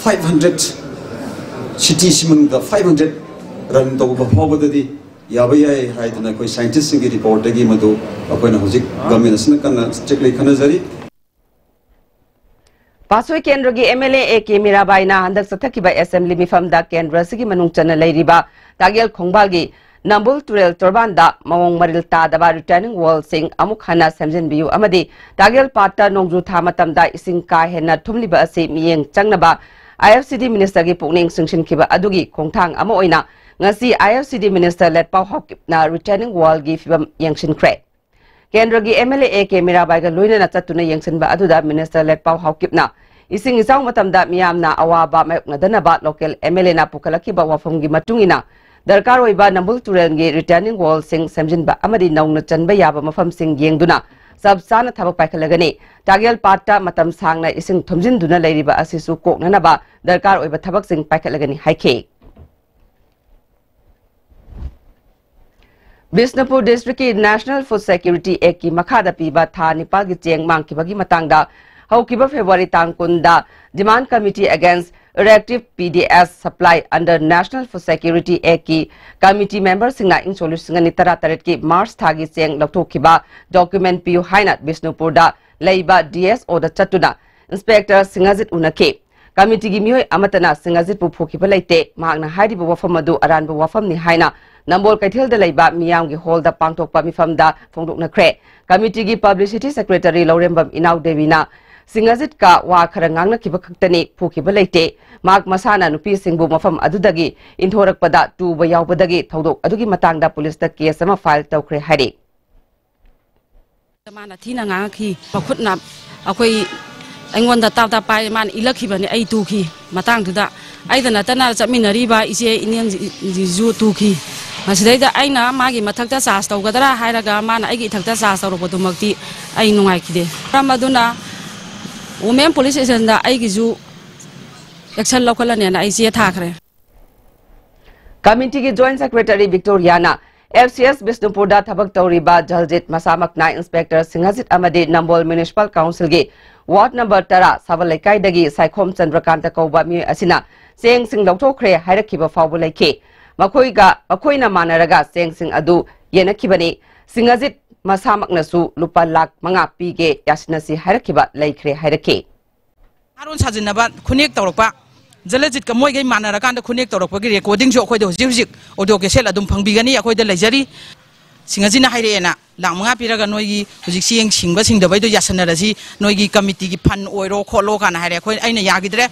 five hundred, ꯁꯤꯇꯤꯁꯤ ꯃꯅꯨꯡꯗ five hundred run ꯇꯧꯕ ꯐꯥꯎꯕꯗꯗꯤ ꯌꯥꯕ ꯌꯥꯏ ꯍꯥꯏꯗꯅ ꯑꯩꯈꯣꯏ ꯁꯥꯏꯟꯇꯤꯁꯁꯤꯡꯒꯤ ꯔꯤꯄꯣꯔꯠꯇꯒꯤ ꯃꯗꯨ ꯑꯩꯈꯣꯏꯅ ꯍꯧꯖꯤꯛ ꯒꯚꯔꯟꯃꯦꯟ ꯑꯁꯤꯅ ꯀꯟꯅ ꯆꯦꯛꯂꯩ ꯈꯟꯅꯖꯔꯤ꯫ ꯄꯥꯠꯁꯣꯏ ꯀꯦꯟꯗ꯭ꯔꯒꯤ M L A A K ꯃꯤꯔꯥꯕꯥꯏꯅ ꯍꯟꯗꯛ ꯆꯠꯊꯈꯤꯕ ꯑꯦꯁꯦꯝꯕ꯭ꯂꯤ ꯃꯤꯐꯝꯗ ꯀꯦꯟꯗ꯭ꯔ ꯑꯁꯤꯒꯤ ꯃꯅꯨꯡ ꯆꯟꯅ ꯂꯩꯔꯤꯕ ꯇꯥꯒꯦꯜ ꯈꯣꯡꯕꯥꯜꯒꯤ ꯅꯝꯕꯨꯜ ꯇꯨꯔꯦꯜ ꯇꯣꯔꯕꯥꯟꯗ ꯃꯑꯣꯡ ꯃꯔꯤꯜ ꯇꯥꯗꯕ ꯔꯤꯇꯔꯅꯤꯡ ꯋꯥꯜꯁꯤꯡ ꯑꯃꯨꯛ ꯍꯟꯅ ꯁꯦꯝꯖꯤꯟꯕꯤꯌꯨ ꯑꯃꯗꯤ ꯇꯥꯒꯦꯜ ꯄꯥꯠꯇ ꯅꯣꯡꯖꯨ ꯊꯥ ꯃꯇꯝꯗ ꯏꯁꯤꯡ ꯀꯥ ꯍꯦꯟꯅ ꯊꯨꯝꯂꯤꯕ ꯑꯁꯤ ꯃꯤꯠꯌꯦꯡ ꯆꯪꯅꯕ ꯑꯥꯏ ꯑꯦꯐ ꯁꯤ ꯗꯤ ꯃꯤꯅꯤꯁꯇꯔꯒꯤ ꯄꯨꯛꯅꯤꯡ ꯆꯤꯡꯁꯤꯟꯈꯤꯕ ꯑꯗꯨꯒꯤ ꯈꯣꯡꯊꯥꯡ ꯑꯃ ꯑꯣꯏꯅ ꯉꯁꯤ ꯑꯥꯏ ꯑꯦꯐ ꯁꯤ ꯗꯤ ꯃꯤꯅꯤꯁꯇꯔ ꯂꯦꯠꯄꯥꯎ ꯍꯥꯎꯀꯤꯞꯅ ꯔꯤꯇꯔꯅꯤꯡ ꯋꯥꯜꯒꯤ ꯐꯤꯕꯝ ꯌꯦꯡꯁꯤꯟꯈ꯭ꯔꯦ꯫ ꯀꯦꯟꯗ꯭ꯔꯒꯤ M L A A K ꯃꯤꯔꯥꯕꯥꯏꯒ ꯂꯣꯏꯅꯅ ꯆꯠꯇꯨꯅ ꯌꯦꯡꯁꯤꯟꯕ ꯑꯗꯨꯗ ꯃꯤꯅꯤꯁꯇꯔ ꯂꯦꯠꯄꯥꯎ ꯍꯥꯎꯀꯤꯞꯅ ꯏꯁꯤꯡ ꯏꯆꯥꯎ ꯃꯇꯝꯗ ꯃꯤꯌꯥꯝꯅ ꯑꯋꯥꯕ ꯃꯥꯌꯣꯛꯅꯗꯅꯕ ꯂꯣꯀꯦꯜ ꯑꯦꯝ ꯑꯦꯜ ꯑꯦꯅ ꯄꯨꯈꯠꯂꯛꯈꯤꯕ ꯋꯥꯐꯝꯒꯤ ꯃꯇꯨꯡ ꯏꯟꯅ ꯗꯔꯀꯥꯔ ꯑꯣꯏꯕ ꯅꯝꯕꯨꯜ ꯇꯨꯔꯦꯜꯒꯤ ꯔꯤꯇꯔꯅꯤꯡ ꯋꯥꯜꯁꯤꯡ ꯁꯦꯝꯖꯤꯟꯕ ꯑꯃꯗꯤ ꯅꯧꯅ ꯆꯟꯕ ꯌꯥꯕ ꯃꯐꯝꯁꯤꯡ ꯌꯦꯡꯗꯨꯅ ꯆꯞ ꯆꯥꯅ ꯊꯕꯛ ꯄꯥꯏꯈꯠꯂꯒꯅꯤ꯫ ꯇꯥꯒꯦꯜ ꯄꯥꯠꯇ ꯃꯇꯝ ꯁꯥꯡꯅ ꯏꯁꯤꯡ ꯊꯨꯝꯖꯤꯟꯗꯨꯅ ꯂꯩꯔꯤꯕ ꯑꯁꯤꯁꯨ ꯀꯣꯛꯅꯅꯕ ꯗꯔꯀꯥꯔ ꯑꯣꯏꯕ ꯊꯕꯛꯁꯤꯡ ꯄꯥꯏꯈꯠꯂꯒꯅꯤ ꯍꯥꯏꯈꯤ꯫ ꯕꯤꯁꯅꯨꯄꯨꯔ ꯗꯤꯁꯇ꯭ꯔꯤꯛꯀꯤ National Food Security Act ꯀꯤ ꯃꯈꯥꯗ ꯄꯤꯕ ꯊꯥ ꯅꯤꯄꯥꯜꯒꯤ ꯆꯦꯡ ꯃꯥꯡꯈꯤꯕꯒꯤ ꯃꯇꯥꯡꯗ ꯍꯧꯈꯤꯕ ꯐꯦꯕ꯭ꯔꯨꯋꯥꯔꯤ ꯇꯥꯡ ꯀꯨꯟꯗ Demand Committee Against Erratic P D S Supply under National Food Security Act ꯀꯤ ꯀꯃꯤꯇꯤ ꯃꯦꯝꯕꯔꯁꯤꯡꯅ ꯏꯪ ꯁꯣꯛ ꯂꯤꯁꯤꯡ ꯑꯅꯤ ꯇꯔꯥꯇꯔꯦꯠꯀꯤ ꯃꯥꯔꯆ ꯊꯥꯒꯤ ꯆꯦꯡ ꯂꯧꯊꯣꯛꯈꯤꯕ ꯗꯣꯀ꯭ꯌꯨꯃꯦꯟꯠ ꯄꯤꯌꯨ ꯍꯥꯏꯅ ꯕꯤꯁꯅꯨꯄꯨꯔꯗ ꯂꯩꯕ ꯗꯤ ꯑꯦꯁ ꯑꯣꯗ ꯆꯠꯇꯨꯅ ꯏꯟꯁꯄꯦꯛꯇꯔ ꯁꯤꯡꯍꯖꯤꯠ ꯎꯅꯈꯤ꯫ ꯀꯃꯤꯇꯤꯒꯤ ꯃꯤꯑꯣꯏ ꯑꯃꯠꯇꯅ ꯁꯤꯡꯍꯖꯤꯠꯄꯨ ꯐꯨꯈꯤꯕ ꯂꯩꯇꯦ꯫ ꯃꯍꯥꯛꯅ ꯍꯥꯏꯔꯤꯕ ꯋꯥꯐꯝ ꯑꯗꯨ ꯑꯔꯥꯟꯕ ꯋꯥꯐꯝꯅꯤ ꯍꯥꯏꯅ ꯅꯝꯕꯣꯜ ꯀꯩꯊꯦꯜꯗ ꯂꯩꯕ ꯃꯤꯌꯥꯝꯒꯤ ꯍꯣꯜꯗ ꯄꯥꯡꯊꯣꯛꯄ ꯃꯤꯐꯝꯗ ꯐꯣꯡꯗꯣꯛꯅꯈ꯭ꯔꯦ꯫ ꯀꯃꯤꯇꯤꯒꯤ ꯄꯕ꯭ꯂꯤꯁꯤꯇꯤ ꯁꯦꯀ꯭ꯔꯦꯇꯔꯤ ꯂꯧꯔꯦꯝꯕꯝ ꯏꯅꯥꯎ ꯗꯦꯕꯤꯅ ꯁꯤꯡꯍꯖꯤꯠꯀ ꯋꯥ ꯈꯔ ꯉꯥꯡꯅꯈꯤꯕ ꯈꯛꯇꯅꯤ, ꯐꯨꯈꯤꯕ ꯂꯩꯇꯦ꯫ ꯃꯍꯥꯛ ꯃꯁꯥꯅ ꯅꯨꯄꯤꯁꯤꯡꯕꯨ ꯃꯐꯝ ꯑꯗꯨꯗꯒꯤ ꯏꯟꯊꯣꯔꯛꯄꯗ ꯇꯨꯕ ꯌꯥꯎꯕꯗꯒꯤ ꯊꯧꯗꯣꯛ ꯑꯗꯨꯒꯤ ꯃꯇꯥꯡꯗ ꯄꯨꯂꯤꯁꯇ ꯀꯦꯁ ꯑꯃ ꯐꯥꯏꯜ ꯇꯧꯈ꯭ꯔꯦ ꯍꯥꯏꯔꯤ꯫ ꯃꯥꯅ ꯊꯤꯅ ꯉꯥꯡꯉꯛꯈꯤ꯫ ꯃꯈꯨꯠꯅ ꯑꯩꯈꯣꯏ, ꯑꯩꯉꯣꯟꯗ ꯇꯥꯞ ꯇꯥꯞ ꯄꯥꯏ, ꯃꯥꯅ ꯏꯜꯂꯛꯈꯤꯕꯅꯤ꯫ ꯑꯩ ꯇꯨꯈꯤ꯫ ꯃꯇꯥꯡꯗꯨꯗ ꯑꯩꯗ ꯅꯠꯇꯅ ꯆꯠꯃꯤꯟꯅꯔꯤꯕ ꯏꯆꯦ ꯏꯅꯦꯁꯤꯡꯁꯤꯁꯨ ꯇꯨꯈꯤ꯫ ꯃꯁꯤꯗꯩꯗ ꯑꯩꯅ ꯃꯥꯒꯤ ꯃꯊꯛꯇ ꯆꯥꯔꯖ ꯇꯧꯒꯗ꯭ꯔꯥ ꯍꯥꯏꯔꯒ ꯃꯥꯅ ꯑꯩꯒꯤ ꯏꯊꯛꯇ ꯆꯥꯔꯖ ꯇꯧꯔꯛꯄꯗꯨꯃꯛꯇꯤ ꯑꯩ ꯅꯨꯡꯉꯥꯏꯈꯤꯗꯦ꯫ ꯃꯔꯝ ꯑꯗꯨꯅ ꯋꯨꯃꯦꯟ ꯄꯨꯂꯤꯁ ꯁ꯭ꯇꯦꯁꯟꯗ ꯑꯩꯒꯤꯁꯨ ꯑꯦꯛꯁꯟ ꯂꯧꯈꯠꯂꯅꯦꯅ ꯑꯩ ꯆꯦ ꯊꯥꯈ꯭ꯔꯦ꯫ ꯀꯃꯤꯇꯤꯒꯤ ꯖꯣꯏꯟꯠ ꯁꯦꯀ꯭ꯔꯦꯇꯔꯤ ꯕꯤꯛꯇꯣꯔꯤꯌꯥꯅ ꯑꯦꯐ ꯁꯤ ꯑꯦꯁ ꯕꯤꯁꯅꯨꯄꯨꯔꯗ ꯊꯕꯛ ꯇꯧꯔꯤꯕ ꯖꯜꯖꯤꯠ, ꯃꯁꯥꯃꯛꯅ ꯏꯟꯁꯄꯦꯛꯇꯔ ꯁꯤꯡꯍꯖꯤꯠ ꯑꯃꯗꯤ ꯅꯝꯕꯣꯜ ꯃ꯭ꯌꯨꯅꯤꯁꯤꯄꯥꯜ ꯀꯥꯎꯟꯁꯤꯜꯒꯤ ꯋꯥꯔꯗ ꯅꯝꯕꯔ ꯇꯔꯥ ꯁꯥꯕꯜ ꯂꯩꯀꯥꯏꯗꯒꯤ ꯁꯥꯏꯈꯣꯝ ꯆꯟꯗ꯭ꯔꯀꯥꯟꯇ ꯀꯧꯕ ꯃꯤꯑꯣꯏ ꯑꯁꯤꯅ ꯆꯦꯡꯁꯤꯡ ꯂꯧꯊꯣꯛꯈ꯭ꯔꯦ ꯍꯥꯏꯔꯛꯈꯤꯕ ꯐꯥꯎꯕ ꯂꯩꯈꯤ꯫ ꯃꯈꯣꯏꯒ, ꯃꯈꯣꯏꯅ ꯃꯥꯟꯅꯔꯒ ꯆꯦꯡꯁꯤꯡ ꯑꯗꯨ ꯌꯦꯟꯅꯈꯤꯕꯅꯤ꯫ ꯁꯤꯡꯍꯖꯤꯠ ꯃꯁꯥꯃꯛꯅꯁꯨ ꯂꯨꯄꯥ ꯂꯥꯈ ꯃꯉꯥ ꯄꯤꯒꯦ, ꯌꯥꯁꯤꯟꯅꯁꯤ ꯍꯥꯏꯔꯛꯈꯤꯕ ꯂꯩꯈ꯭ꯔꯦ ꯍꯥꯏꯔꯛꯈꯤ꯫ ꯑꯥꯔꯣꯟ ꯁꯥꯖꯤꯟꯅꯕ ꯈꯨꯅꯦꯛ ꯇꯧꯔꯛꯄ, ꯖꯂꯖꯤꯠꯀ ꯃꯣꯏꯒꯩ ꯃꯥꯟꯅꯔꯀꯥꯟꯗ ꯈꯨꯅꯦꯛ ꯇꯧꯔꯛꯄꯒꯤ ꯔꯦꯀꯣꯔꯗꯤꯡꯁꯨ ꯑꯩꯈꯣꯏꯗ ꯍꯧꯖꯤꯛ ꯍꯧꯖꯤꯛ ꯑꯣꯗꯤꯑꯣ ꯀꯦꯁꯦꯠ ꯑꯗꯨꯝ ꯐꯪꯕꯤꯒꯅꯤ, ꯑꯩꯈꯣꯏꯗ ꯂꯩꯖꯔꯤ꯫ ꯁꯤꯡꯍꯖꯤꯠꯅ ꯍꯥꯏꯔꯛꯑꯦꯅ ꯂꯥꯛ ꯃꯉꯥ ꯄꯤꯔꯒ ꯅꯣꯏꯒꯤ ꯍꯧꯖꯤꯛ ꯆꯦꯡ ꯁꯤꯡꯕ ꯁꯤꯡꯗꯕꯩꯗꯣ ꯌꯥꯁꯟꯅꯔꯁꯤ, ꯅꯣꯏꯒꯤ ꯀꯃꯤꯇꯤꯒꯤ ꯐꯟ ꯑꯣꯏꯔꯣ ꯈꯣꯠꯂꯣ ꯀꯥꯏꯅ ꯍꯥꯏꯔꯦ꯫ ꯑꯩꯈꯣꯏ, ꯑꯩꯅ ꯌꯥꯈꯤꯗ꯭ꯔꯦ꯫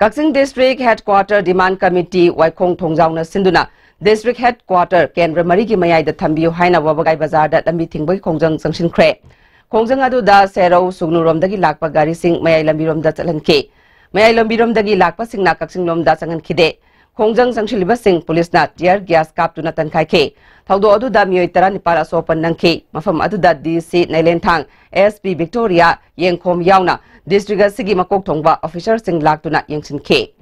ꯀꯛꯆꯤꯡ ꯗꯤꯁꯇ꯭ꯔꯤꯛ ꯍꯦꯗꯀ꯭ꯋꯥꯇꯔ ꯗꯤꯃꯥꯟ ꯀꯃꯤꯇꯤ ꯋꯥꯏꯈꯣꯡ ꯊꯣꯡꯖꯥꯎꯅ ꯁꯤꯟꯗꯨꯅ ꯗꯤꯁꯇ꯭ꯔꯤꯛ ꯍꯦꯗꯀ꯭ꯋꯥꯇꯔ ꯀꯦꯟꯗ꯭ꯔ ꯃꯔꯤꯒꯤ ꯃꯌꯥꯏꯗ ꯊꯝꯕꯤꯌꯨ ꯍꯥꯏꯅ ꯋꯥꯕꯒꯥꯏ ꯕꯖꯥꯔꯗ ꯂꯝꯕꯤ ꯊꯤꯡꯕꯒꯤ ꯈꯣꯡꯖꯪ ꯆꯪꯁꯤꯟꯈ꯭ꯔꯦ꯫ ꯈꯣꯡꯖꯪ ꯑꯗꯨꯗ ꯁꯦꯔꯧ ꯁꯨꯒꯅꯨꯔꯣꯝꯗꯒꯤ ꯂꯥꯛꯄ ꯒꯥꯔꯤꯁꯤꯡ ꯃꯌꯥꯏ ꯂꯝꯕꯤꯔꯣꯝꯗ ꯆꯠꯍꯟꯈꯤ꯫ ꯃꯌꯥꯏ ꯂꯝꯕꯤꯔꯣꯝꯗꯒꯤ ꯂꯥꯛꯄꯁꯤꯡꯅ ꯀꯛꯆꯤꯡꯂꯣꯝꯗ ꯆꯪꯍꯟꯈꯤꯗꯦ꯫ ꯈꯣꯡꯖꯪ ꯆꯪꯁꯤꯜꯂꯤꯕꯁꯤꯡ ꯄꯨꯂꯤꯁꯅ tear gas ꯀꯥꯞꯇꯨꯅ ꯇꯟꯈꯥꯏꯈꯤ꯫ ꯊꯧꯗꯣꯛ ꯑꯗꯨꯗ ꯃꯤꯑꯣꯏ ꯇꯔꯥꯅꯤꯄꯥꯜ ꯑꯁꯣꯛ ꯑꯄꯟ ꯅꯪꯈꯤ꯫ ꯃꯐꯝ ꯑꯗꯨꯗ D C ꯅꯩꯂꯦꯟꯊꯥꯡ, S P Victoria ꯌꯦꯡꯈꯣꯝ ꯌꯥꯎꯅ ꯗꯤꯁꯇ꯭ꯔꯤꯛ ꯑꯁꯤꯒꯤ ꯃꯀꯣꯛ ꯊꯣꯡꯕ ꯑꯣꯐꯤꯁꯥꯔꯁꯤꯡ ꯂꯥꯛꯇꯨꯅ ꯌꯦꯡꯁꯤꯟꯈꯤ꯫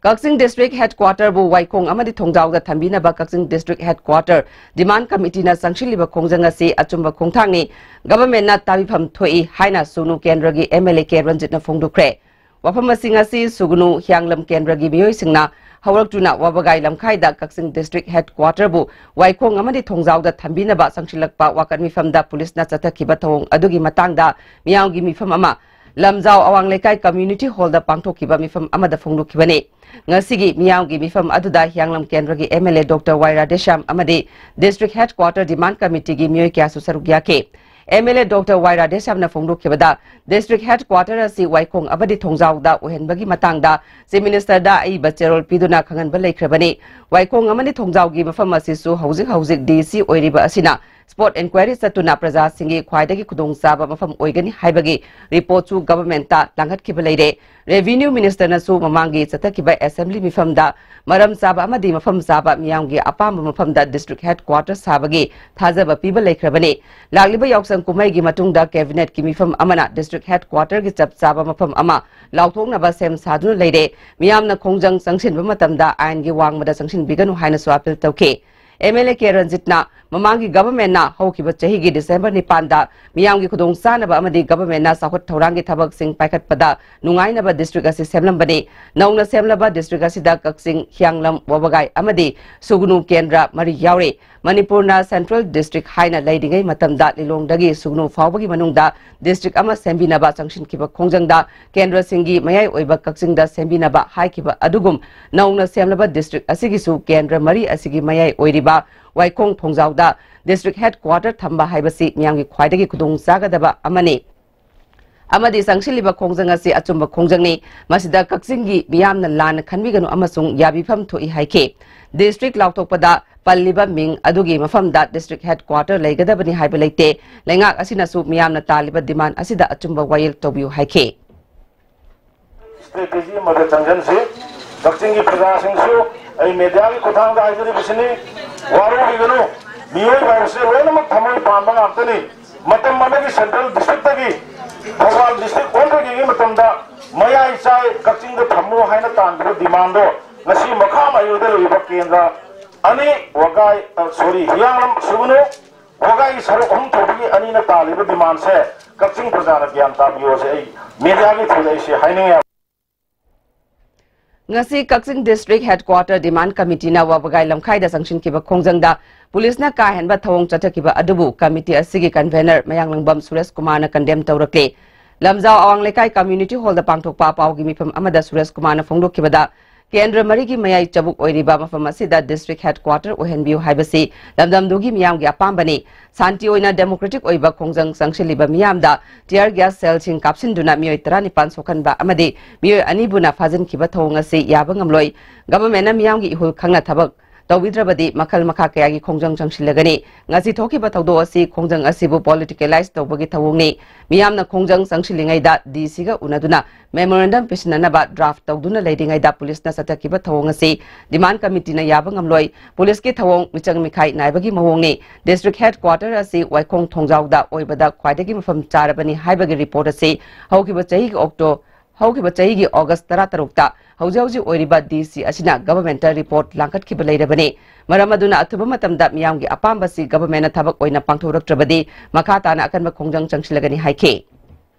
ꯀꯛꯆꯤꯡ ꯗꯤꯁꯇ꯭ꯔꯤꯛ ꯍꯦꯗꯀ꯭ꯋꯥꯇꯔꯕꯨ ꯋꯥꯏꯈꯣꯡ ꯑꯃꯗꯤ ꯊꯣꯡꯖꯥꯎꯗ ꯊꯝꯕꯤꯅꯕ ꯀꯛꯆꯤꯡ ꯗꯤꯁꯇ꯭ꯔꯤꯛ ꯍꯦꯗꯀ꯭ꯋꯥꯇꯔ ꯗꯤꯃꯥꯟ ꯀꯃꯤꯇꯤꯅ ꯆꯪꯁꯤꯜꯂꯤꯕ ꯈꯣꯡꯖꯪ ꯑꯁꯤ ꯑꯆꯨꯝꯕ ꯈꯣꯡꯊꯥꯡꯅꯤ, ꯒꯚꯔꯟꯃꯦꯟꯠꯅ ꯇꯥꯕꯤꯐꯝ ꯊꯣꯛꯏ ꯍꯥꯏꯅ ꯁꯨꯒꯅꯨ ꯀꯦꯟꯗ꯭ꯔꯒꯤ M L A ꯀꯦ ꯔꯟꯖꯤꯠꯅ ꯐꯣꯡꯗꯣꯛꯈ꯭ꯔꯦ꯫ ꯋꯥꯐꯝ ꯑꯁꯤ ꯉꯁꯤ ꯁꯨꯒꯅꯨ ꯍꯤꯌꯥꯡꯂꯝ ꯀꯦꯟꯗ꯭ꯔꯒꯤ ꯃꯤꯑꯣꯏꯁꯤꯡꯅ ꯍꯧꯔꯛꯇꯨꯅ ꯋꯥꯕꯒꯥꯏ ꯂꯝꯈꯥꯏꯗ ꯀꯛꯆꯤꯡ ꯗꯤꯁꯇ꯭ꯔꯤꯛ ꯍꯦꯗꯀ꯭ꯋꯥꯇꯔꯕꯨ ꯋꯥꯏꯈꯣꯡ ꯑꯃꯗꯤ ꯊꯣꯡꯖꯥꯎꯗ ꯊꯝꯕꯤꯅꯕ ꯆꯪꯁꯤꯜꯂꯛꯄ ꯋꯥꯀꯠ ꯃꯤꯐꯝꯗ ꯄꯨꯂꯤꯁꯅ ꯆꯠꯊꯈꯤꯕ ꯊꯧꯑꯣꯡ ꯑꯗꯨꯒꯤ ꯃꯇꯥꯡꯗ ꯃꯤꯌꯥꯝꯒꯤ ꯃꯤꯐꯝ ꯑꯃ ꯂꯝꯖꯥꯎ ꯑꯋꯥꯡ ꯂꯩꯀꯥꯏ ꯀꯝꯃ꯭ꯌꯨꯅꯤꯇꯤ ꯍꯣꯜꯗ ꯄꯥꯡꯊꯣꯛꯈꯤꯕ ꯃꯤꯐꯝ ꯑꯃꯗ ꯐꯣꯡꯗꯣꯛꯈꯤꯕꯅꯤ꯫ ꯉꯁꯤꯒꯤ ꯃꯤꯌꯥꯝꯒꯤ ꯃꯤꯐꯝ ꯑꯗꯨꯗ ꯍꯤꯌꯥꯡꯂꯝ ꯀꯦꯟꯗ꯭ꯔꯒꯤ M L A Doctor ꯋꯥꯏ ꯔꯥꯙꯦꯁ꯭ꯌꯥꯝ ꯑꯃꯗꯤ ꯗꯤꯁꯇ꯭ꯔꯤꯛ ꯍꯦꯗꯀ꯭ꯋꯥꯇꯔ ꯗꯤꯃꯥꯟ ꯀꯃꯤꯇꯤꯒꯤ ꯃꯤꯑꯣꯏ ꯀꯌꯥꯁꯨ ꯁꯔꯨꯛ ꯌꯥꯈꯤ꯫ M L A Doctor Y ꯔꯥꯙꯦꯁ꯭ꯌꯥꯝꯅ ꯐꯣꯡꯗꯣꯛꯈꯤꯕꯗ, ꯗꯤꯁꯇ꯭ꯔꯤꯛ ꯍꯦꯗꯀ꯭ꯋꯥꯇꯔ ꯑꯁꯤ ꯋꯥꯏꯈꯣꯡ ꯑꯃꯗꯤ ꯊꯣꯡꯖꯥꯎꯗ ꯑꯣꯏꯍꯟꯕꯒꯤ ꯃꯇꯥꯡꯗ ꯆꯤꯐ ꯃꯤꯅꯤꯁꯇꯔꯗ ꯑꯏꯕ ꯆꯦꯔꯣꯜ ꯄꯤꯗꯨꯅ ꯈꯪꯍꯟꯕ ꯂꯩꯈ꯭ꯔꯕꯅꯤ꯫ ꯋꯥꯏꯈꯣꯡ ꯑꯃꯗꯤ ꯊꯣꯡꯖꯥꯎꯒꯤ ꯃꯐꯝ ꯑꯁꯤꯁꯨ ꯍꯧꯖꯤꯛ ꯍꯧꯖꯤꯛ D C ꯑꯣꯏꯔꯤꯕ ꯑꯁꯤꯅ Spot inquiry ꯆꯠꯇꯨꯅ ꯄ꯭ꯔꯖꯥꯁꯤꯡꯒꯤ ꯈ꯭ꯋꯥꯏꯗꯒꯤ ꯈꯨꯗꯣꯡꯆꯥꯕ ꯃꯐꯝ ꯑꯣꯏꯒꯅꯤ ꯍꯥꯏꯕꯒꯤ ꯔꯤꯄꯣꯔꯠꯁꯨ ꯒꯚꯔꯟꯃꯦꯟꯠꯇ ꯂꯥꯡꯈꯠꯈꯤꯕ ꯂꯩꯔꯦ꯫ ꯔꯦꯚꯤꯅ꯭ꯌꯨ ꯃꯤꯅꯤꯁꯇꯔꯅꯁꯨ ꯃꯃꯥꯡꯒꯤ ꯆꯠꯊꯈꯤꯕ ꯑꯦꯁꯦꯝꯕ꯭ꯂꯤ ꯃꯤꯐꯝꯗ ꯃꯔꯝ ꯆꯥꯕ ꯑꯃꯗꯤ ꯃꯐꯝ ꯆꯥꯕ ꯃꯤꯌꯥꯝꯒꯤ ꯑꯄꯥꯝꯕ ꯃꯐꯝꯗ ꯗꯤꯁꯇ꯭ꯔꯤꯛ ꯍꯦꯗꯀ꯭ꯋꯥꯇꯔ ꯁꯥꯕꯒꯤ ꯊꯥꯖꯕ ꯄꯤꯕ ꯂꯩꯈ꯭ꯔꯕꯅꯤ꯫ ꯂꯥꯛꯂꯤꯕ ꯌꯥꯎꯁꯪ ꯀꯨꯝꯍꯩꯒꯤ ꯃꯇꯨꯡꯗ ꯀꯦꯕꯤꯅꯦꯠꯀꯤ ꯃꯤꯐꯝ ꯑꯃꯅ ꯗꯤꯁꯇ꯭ꯔꯤꯛ ꯍꯦꯗꯀ꯭ꯋꯥꯇꯔꯒꯤ ꯆꯞ ꯆꯥꯕ ꯃꯐꯝ ꯑꯃ ꯂꯥꯎꯊꯣꯛꯅꯕ ꯁꯦꯝ ꯁꯥꯗꯨꯅ ꯂꯩꯔꯦ꯫ ꯃꯤꯌꯥꯝꯅ ꯈꯣꯡꯖꯪ ꯆꯪꯁꯤꯟꯕ ꯃꯇꯝꯗ ꯑꯥꯏꯟꯒꯤ ꯋꯥꯡꯃꯗ ꯆꯪꯁꯤꯟꯕꯤꯒꯅꯨ ꯍꯥꯏꯅꯁꯨ ꯑꯥꯄꯤꯜ ꯇꯧꯈꯤ꯫ ꯑꯦꯝ ꯑꯦꯜ ꯑꯦ ꯀꯦ ꯔꯟꯖꯤꯠꯅ ꯃꯃꯥꯡꯒꯤ ꯒꯚꯔꯟꯃꯦꯟꯠꯅ ꯍꯧꯈꯤꯕ ꯆꯍꯤꯒꯤ ꯗꯤꯁꯦꯝꯕꯔ ꯅꯤꯄꯥꯟꯗ ꯃꯤꯌꯥꯝꯒꯤ ꯈꯨꯗꯣꯡꯆꯥꯅꯕ ꯑꯃꯗꯤ ꯒꯚꯔꯟꯃꯦꯟꯠꯅ ꯆꯥꯎꯈꯠ ꯊꯧꯔꯥꯡꯒꯤ ꯊꯕꯛꯁꯤꯡ ꯄꯥꯏꯈꯠꯄꯗ ꯅꯨꯡꯉꯥꯏꯅꯕ ꯗꯤꯁꯇ꯭ꯔꯤꯛ ꯑꯁꯤ ꯁꯦꯝꯂꯝꯕꯅꯤ꯫ ꯅꯧꯅ ꯁꯦꯝꯂꯕ ꯗꯤꯁꯇ꯭ꯔꯤꯛ ꯑꯁꯤꯗ ꯀꯛꯆꯤꯡ, ꯍꯤꯌꯥꯡꯂꯝ, ꯋꯥꯕꯒꯥꯏ ꯑꯃꯗꯤ ꯁꯨꯒꯅꯨ ꯀꯦꯟꯗ꯭ꯔ ꯃꯔꯤ ꯌꯥꯎꯔꯤ꯫ ꯃꯅꯤꯄꯨꯔꯅ ꯁꯦꯟꯇ꯭ꯔꯦꯜ ꯗꯤꯁꯇ꯭ꯔꯤꯛ ꯍꯥꯏꯅ ꯂꯩꯔꯤꯉꯩ ꯃꯇꯝꯗ ꯂꯤꯂꯣꯡꯗꯒꯤ ꯁꯨꯒꯅꯨ ꯐꯥꯎꯕꯒꯤ ꯃꯅꯨꯡꯗ ꯗꯤꯁꯇ꯭ꯔꯤꯛ ꯑꯃ ꯁꯦꯝꯕꯤꯅꯕ ꯆꯪꯁꯤꯟꯈꯤꯕ ꯈꯣꯡꯖꯪꯗ ꯀꯦꯟꯗ꯭ꯔꯁꯤꯡꯒꯤ ꯃꯌꯥꯏ ꯑꯣꯏꯕ ꯀꯛꯆꯤꯡꯗ ꯁꯦꯝꯕꯤꯅꯕ ꯍꯥꯏꯈꯤꯕ ꯑꯗꯨꯒꯨꯝ ꯅꯧꯅ ꯁꯦꯝꯂꯕ ꯗꯤꯁꯇ꯭ꯔꯤꯛ ꯑꯁꯤꯒꯤꯁꯨ ꯀꯦꯟꯗ꯭ꯔ ꯃꯔꯤ ꯑꯁꯤꯒꯤ ꯃꯌꯥꯏ ꯑꯣꯏꯔꯤꯕ ꯋꯥꯏꯈꯣꯡ ꯊꯣꯡꯖꯥꯎꯗ ꯗꯤꯁꯇ꯭ꯔꯤꯛ ꯍꯦꯗꯀ꯭ꯋꯥꯇꯔ ꯊꯝꯕ ꯍꯥꯏꯕꯁꯤ ꯃꯤꯌꯥꯝꯒꯤ ꯈ꯭ꯋꯥꯏꯗꯒꯤ ꯈꯨꯗꯣꯡ ꯆꯥꯒꯗꯕ ꯑꯃꯅꯤ꯫ ꯑꯃꯗꯤ ꯆꯪꯁꯤꯜꯂꯤꯕ ꯈꯣꯡꯖꯪ ꯑꯁꯤ ꯑꯆꯨꯝꯕ ꯈꯣꯡꯖꯪꯅꯤ꯫ ꯃꯁꯤꯗ ꯀꯛꯆꯤꯡꯒꯤ ꯃꯤꯌꯥꯝꯅ ꯂꯥꯟꯅ ꯈꯟꯕꯤꯒꯅꯨ ꯑꯃꯁꯨꯡ ꯌꯥꯕꯤꯐꯝ ꯊꯣꯛꯏ ꯍꯥꯏꯈꯤ꯫ ꯗꯤꯁꯇ꯭ꯔꯤꯛ ꯂꯥꯎꯊꯣꯛꯄꯗ ꯄꯜꯂꯤꯕ ꯃꯤꯡ ꯑꯗꯨꯒꯤ ꯃꯐꯝꯗ ꯗꯤꯁꯇ꯭ꯔꯤꯛ ꯍꯦꯗꯀ꯭ꯋꯥꯇꯔ ꯂꯩꯒꯗꯕꯅꯤ ꯍꯥꯏꯕ ꯂꯩꯇꯦ꯫ ꯂꯩꯉꯥꯛ ꯑꯁꯤꯅꯁꯨ ꯃꯤꯌꯥꯝꯅ ꯇꯥꯜꯂꯤꯕ ꯗꯤꯃꯥꯟ ꯑꯁꯤꯗ ꯑꯆꯨꯝꯕ ꯋꯥꯌꯦꯜ ꯇꯧꯕꯤꯌꯨ ꯍꯥꯏꯈꯤ꯫ ꯁ꯭ꯇ꯭ꯔꯦꯇꯦꯖꯤ ꯑꯃꯗ ꯆꯪꯁꯤꯟꯁꯤ꯫ ꯀꯛꯆꯤꯡꯒꯤ ꯄ꯭ꯔꯖꯥꯁꯤꯡꯁꯨ ꯑꯩ ꯃꯦꯗꯤꯌꯥꯒꯤ ꯈꯨꯠꯊꯥꯡꯗ ꯍꯥꯏꯖꯔꯤꯕꯁꯤꯅꯤ, ꯋꯥꯔꯧꯕꯤꯒꯅꯨ꯫ ꯃꯤꯑꯣꯏꯕ ꯍꯥꯏꯕꯁꯤ ꯂꯣꯏꯅꯃꯛ ꯊꯃꯣꯏ ꯄꯥꯟꯕ ꯉꯥꯛꯇꯅꯤ꯫ ꯃꯇꯝ ꯑꯃꯒꯤ ꯁꯦꯟꯇ꯭ꯔꯦꯜ ꯗꯤꯁꯇ꯭ꯔꯤꯛꯇꯒꯤ ꯊꯧꯕꯥꯜ ꯗꯤꯁꯇ꯭ꯔꯤꯛ ꯑꯣꯟꯊꯣꯛꯈꯤꯕꯒꯤ ꯃꯇꯝꯗ ꯃꯌꯥꯏ ꯆꯥꯏ ꯀꯛꯆꯤꯡꯗ ꯊꯝꯃꯨ ꯍꯥꯏꯅ ꯇꯥꯟꯈꯤꯕ ꯗꯤꯃꯥꯟꯗꯣ ꯉꯁꯤ ꯃꯈꯥ ꯃꯥꯏꯀꯩꯗ ꯂꯩꯔꯤꯕ ꯀꯦꯟꯗ꯭ꯔ ꯑꯅꯤ, ꯋꯥꯒꯥꯏ, ꯑ, ꯁꯣꯔꯤ, ꯍꯤꯌꯥꯡꯂꯝ ꯁꯨꯒꯅꯨ, ꯋꯥꯒꯥꯏꯒꯤ ꯁꯔꯨꯛ ꯑꯍꯨꯝ ꯊꯣꯛꯄꯒꯤ ꯑꯅꯤꯅ ꯇꯥꯜꯂꯤꯕ ꯗꯤꯃꯥꯟꯁꯦ ꯀꯛꯆꯤꯡ ꯄ꯭ꯔꯖꯥꯅ ꯒ꯭ꯌꯥꯟ ꯇꯥꯕꯤꯌꯣꯁꯦ ꯑꯩ ꯃꯦꯗꯤꯌꯥꯒꯤ ꯊ꯭ꯔꯨꯗ ꯑꯩꯁꯦ ꯍꯥꯏꯅꯤꯡꯉꯦ꯫ ꯉꯁꯤ ꯀꯛꯆꯤꯡ ꯗꯤꯁꯇ꯭ꯔꯤꯛ ꯍꯦꯗꯀ꯭ꯋꯥꯇꯔ ꯗꯤꯃꯥꯟ ꯀꯃꯤꯇꯤꯅ ꯋꯥꯕꯒꯥꯏ ꯂꯝꯈꯥꯏꯗ ꯆꯪꯁꯤꯟꯈꯤꯕ ꯈꯣꯡꯖꯪꯗ ꯄꯨꯂꯤꯁꯅ ꯀꯥ ꯍꯦꯟꯕ ꯊꯧꯑꯣꯡ ꯆꯠꯊꯈꯤꯕ ꯑꯗꯨꯕꯨ ꯀꯃꯤꯇꯤ ꯑꯁꯤꯒꯤ ꯀꯟꯚꯦꯅꯔ ꯃꯌꯥꯡꯂꯪꯕꯝ ꯁꯨꯔꯦꯁ ꯀꯨꯃꯥꯔꯅ ꯀꯟꯗꯦꯝ ꯇꯧꯔꯛꯂꯤ꯫ ꯂꯝꯖꯥꯎ ꯑꯋꯥꯡ ꯂꯩꯀꯥꯏ ꯀꯝꯃ꯭ꯌꯨꯅꯤꯇꯤ ꯍꯣꯜꯗ ꯄꯥꯡꯊꯣꯛꯄ ꯄꯥꯎꯒꯤ ꯃꯤꯐꯝ ꯑꯃꯗ ꯁꯨꯔꯦꯁ ꯀꯨꯃꯥꯔꯅ ꯐꯣꯡꯗꯣꯛꯈꯤꯕꯗ, ꯀꯦꯟꯗ꯭ꯔ ꯃꯔꯤꯒꯤ ꯃꯌꯥꯏ ꯆꯕꯨꯛ ꯑꯣꯏꯔꯤꯕ ꯃꯐꯝ ꯑꯁꯤꯗ ꯗꯤꯁꯇ꯭ꯔꯤꯛ ꯍꯦꯗꯀ꯭ꯋꯥꯇꯔ ꯑꯣꯏꯍꯟꯕꯤꯌꯨ ꯍꯥꯏꯕꯁꯤ ꯂꯝꯗꯝꯗꯨꯒꯤ ꯃꯤꯌꯥꯝꯒꯤ ꯑꯄꯥꯝꯕꯅꯤ꯫ ꯁꯥꯟꯇꯤ ꯑꯣꯏꯅ ꯗꯦꯃꯣꯀ꯭ꯔꯦꯇꯤꯛ ꯑꯣꯏꯕ ꯈꯣꯡꯖꯪ ꯆꯪꯁꯤꯜꯂꯤꯕ ꯃꯤꯌꯥꯝꯗ ꯇꯤꯌꯔ ꯒ꯭ꯌꯥꯁ ꯁꯦꯜꯁꯤꯡ ꯀꯥꯞꯁꯤꯟꯗꯨꯅ ꯃꯤꯑꯣꯏ ꯇꯔꯥꯅꯤꯄꯥꯟ ꯁꯣꯛꯍꯟꯕ ꯑꯃꯗꯤ ꯃꯤꯑꯣꯏ ꯑꯅꯤꯕꯨꯅ ꯐꯥꯖꯤꯟꯈꯤꯕ ꯊꯧꯑꯣꯡ ꯑꯁꯤ ꯌꯥꯕ ꯉꯝꯂꯣꯏ꯫ ꯒꯚꯔꯟꯃꯦꯟꯠꯅ ꯃꯤꯌꯥꯝꯒꯤ ꯏꯍꯨꯜ ꯈꯪꯅ ꯊꯕꯛ ꯇꯧꯕꯤꯗ꯭ꯔꯕꯗꯤ ꯃꯈꯜ ꯃꯈꯥ ꯀꯌꯥꯒꯤ ꯈꯣꯡꯖꯪ ꯆꯪꯁꯤꯜꯂꯒꯅꯤ꯫ ꯉꯁꯤ ꯊꯣꯛꯈꯤꯕ ꯊꯧꯗꯣꯛ ꯑꯁꯤ ꯈꯣꯡꯖꯪ ꯑꯁꯤꯕꯨ politicalize ꯇꯧꯕꯒꯤ ꯊꯧꯑꯣꯡꯅꯤ꯫ ꯃꯤꯌꯥꯝꯅ ꯈꯣꯡꯖꯪ ꯆꯪꯁꯤꯜꯂꯤꯉꯩꯗ D C ꯒ ꯎꯅꯗꯨꯅ memorandum ꯄꯤꯁꯤꯟꯅꯅꯕ draft ꯇꯧꯗꯨꯅ ꯂꯩꯔꯤꯉꯩꯗ ꯄꯨꯂꯤꯁꯅ ꯆꯠꯊꯈꯤꯕ ꯊꯧꯑꯣꯡ ꯑꯁꯤ demand committeeꯅ ꯌꯥꯕ ꯉꯝꯂꯣꯏ꯫ ꯄꯨꯂꯤꯁꯀꯤ ꯊꯧꯑꯣꯡ ꯃꯤꯆꯪ ꯃꯤꯈꯥꯏ ꯅꯥꯏꯕꯒꯤ ꯃꯑꯣꯡꯅꯤ꯫ District headquarter ꯑꯁꯤ ꯋꯥꯏꯈꯣꯡ ꯊꯣꯡꯖꯥꯎꯗ ꯑꯣꯏꯕꯗ ꯈ꯭ꯋꯥꯏꯗꯒꯤ ꯃꯐꯝ ꯆꯥꯔꯕꯅꯤ ꯍꯥꯏꯕꯒꯤ report ꯑꯁꯤ ꯍꯧꯈꯤꯕ ꯆꯍꯤꯒꯤ Octo-, ꯍꯧꯈꯤꯕ ꯆꯍꯤꯒꯤ August ꯇꯔꯥꯇꯔꯨꯛꯇ ꯍꯧꯖꯤꯛ ꯍꯧꯖꯤꯛ ꯑꯣꯏꯔꯤꯕ D C ꯑꯁꯤꯅ governmentꯇ report ꯂꯥꯡꯈꯠꯈꯤꯕ ꯂꯩꯔꯕꯅꯤ꯫ ꯃꯔꯝ ꯑꯗꯨꯅ ꯑꯊꯨꯕ ꯃꯇꯝꯗ ꯃꯤꯌꯥꯝꯒꯤ ꯑꯄꯥꯝꯕꯁꯤ governmentꯅ ꯊꯕꯛ ꯑꯣꯏꯅ ꯄꯥꯡꯊꯣꯔꯛꯇ꯭ꯔꯕꯗꯤ ꯃꯈꯥ ꯇꯥꯅ ꯑꯀꯟꯕ ꯈꯣꯡꯖꯪ ꯆꯪꯁꯤꯜꯂꯒꯅꯤ ꯍꯥꯏꯈꯤ꯫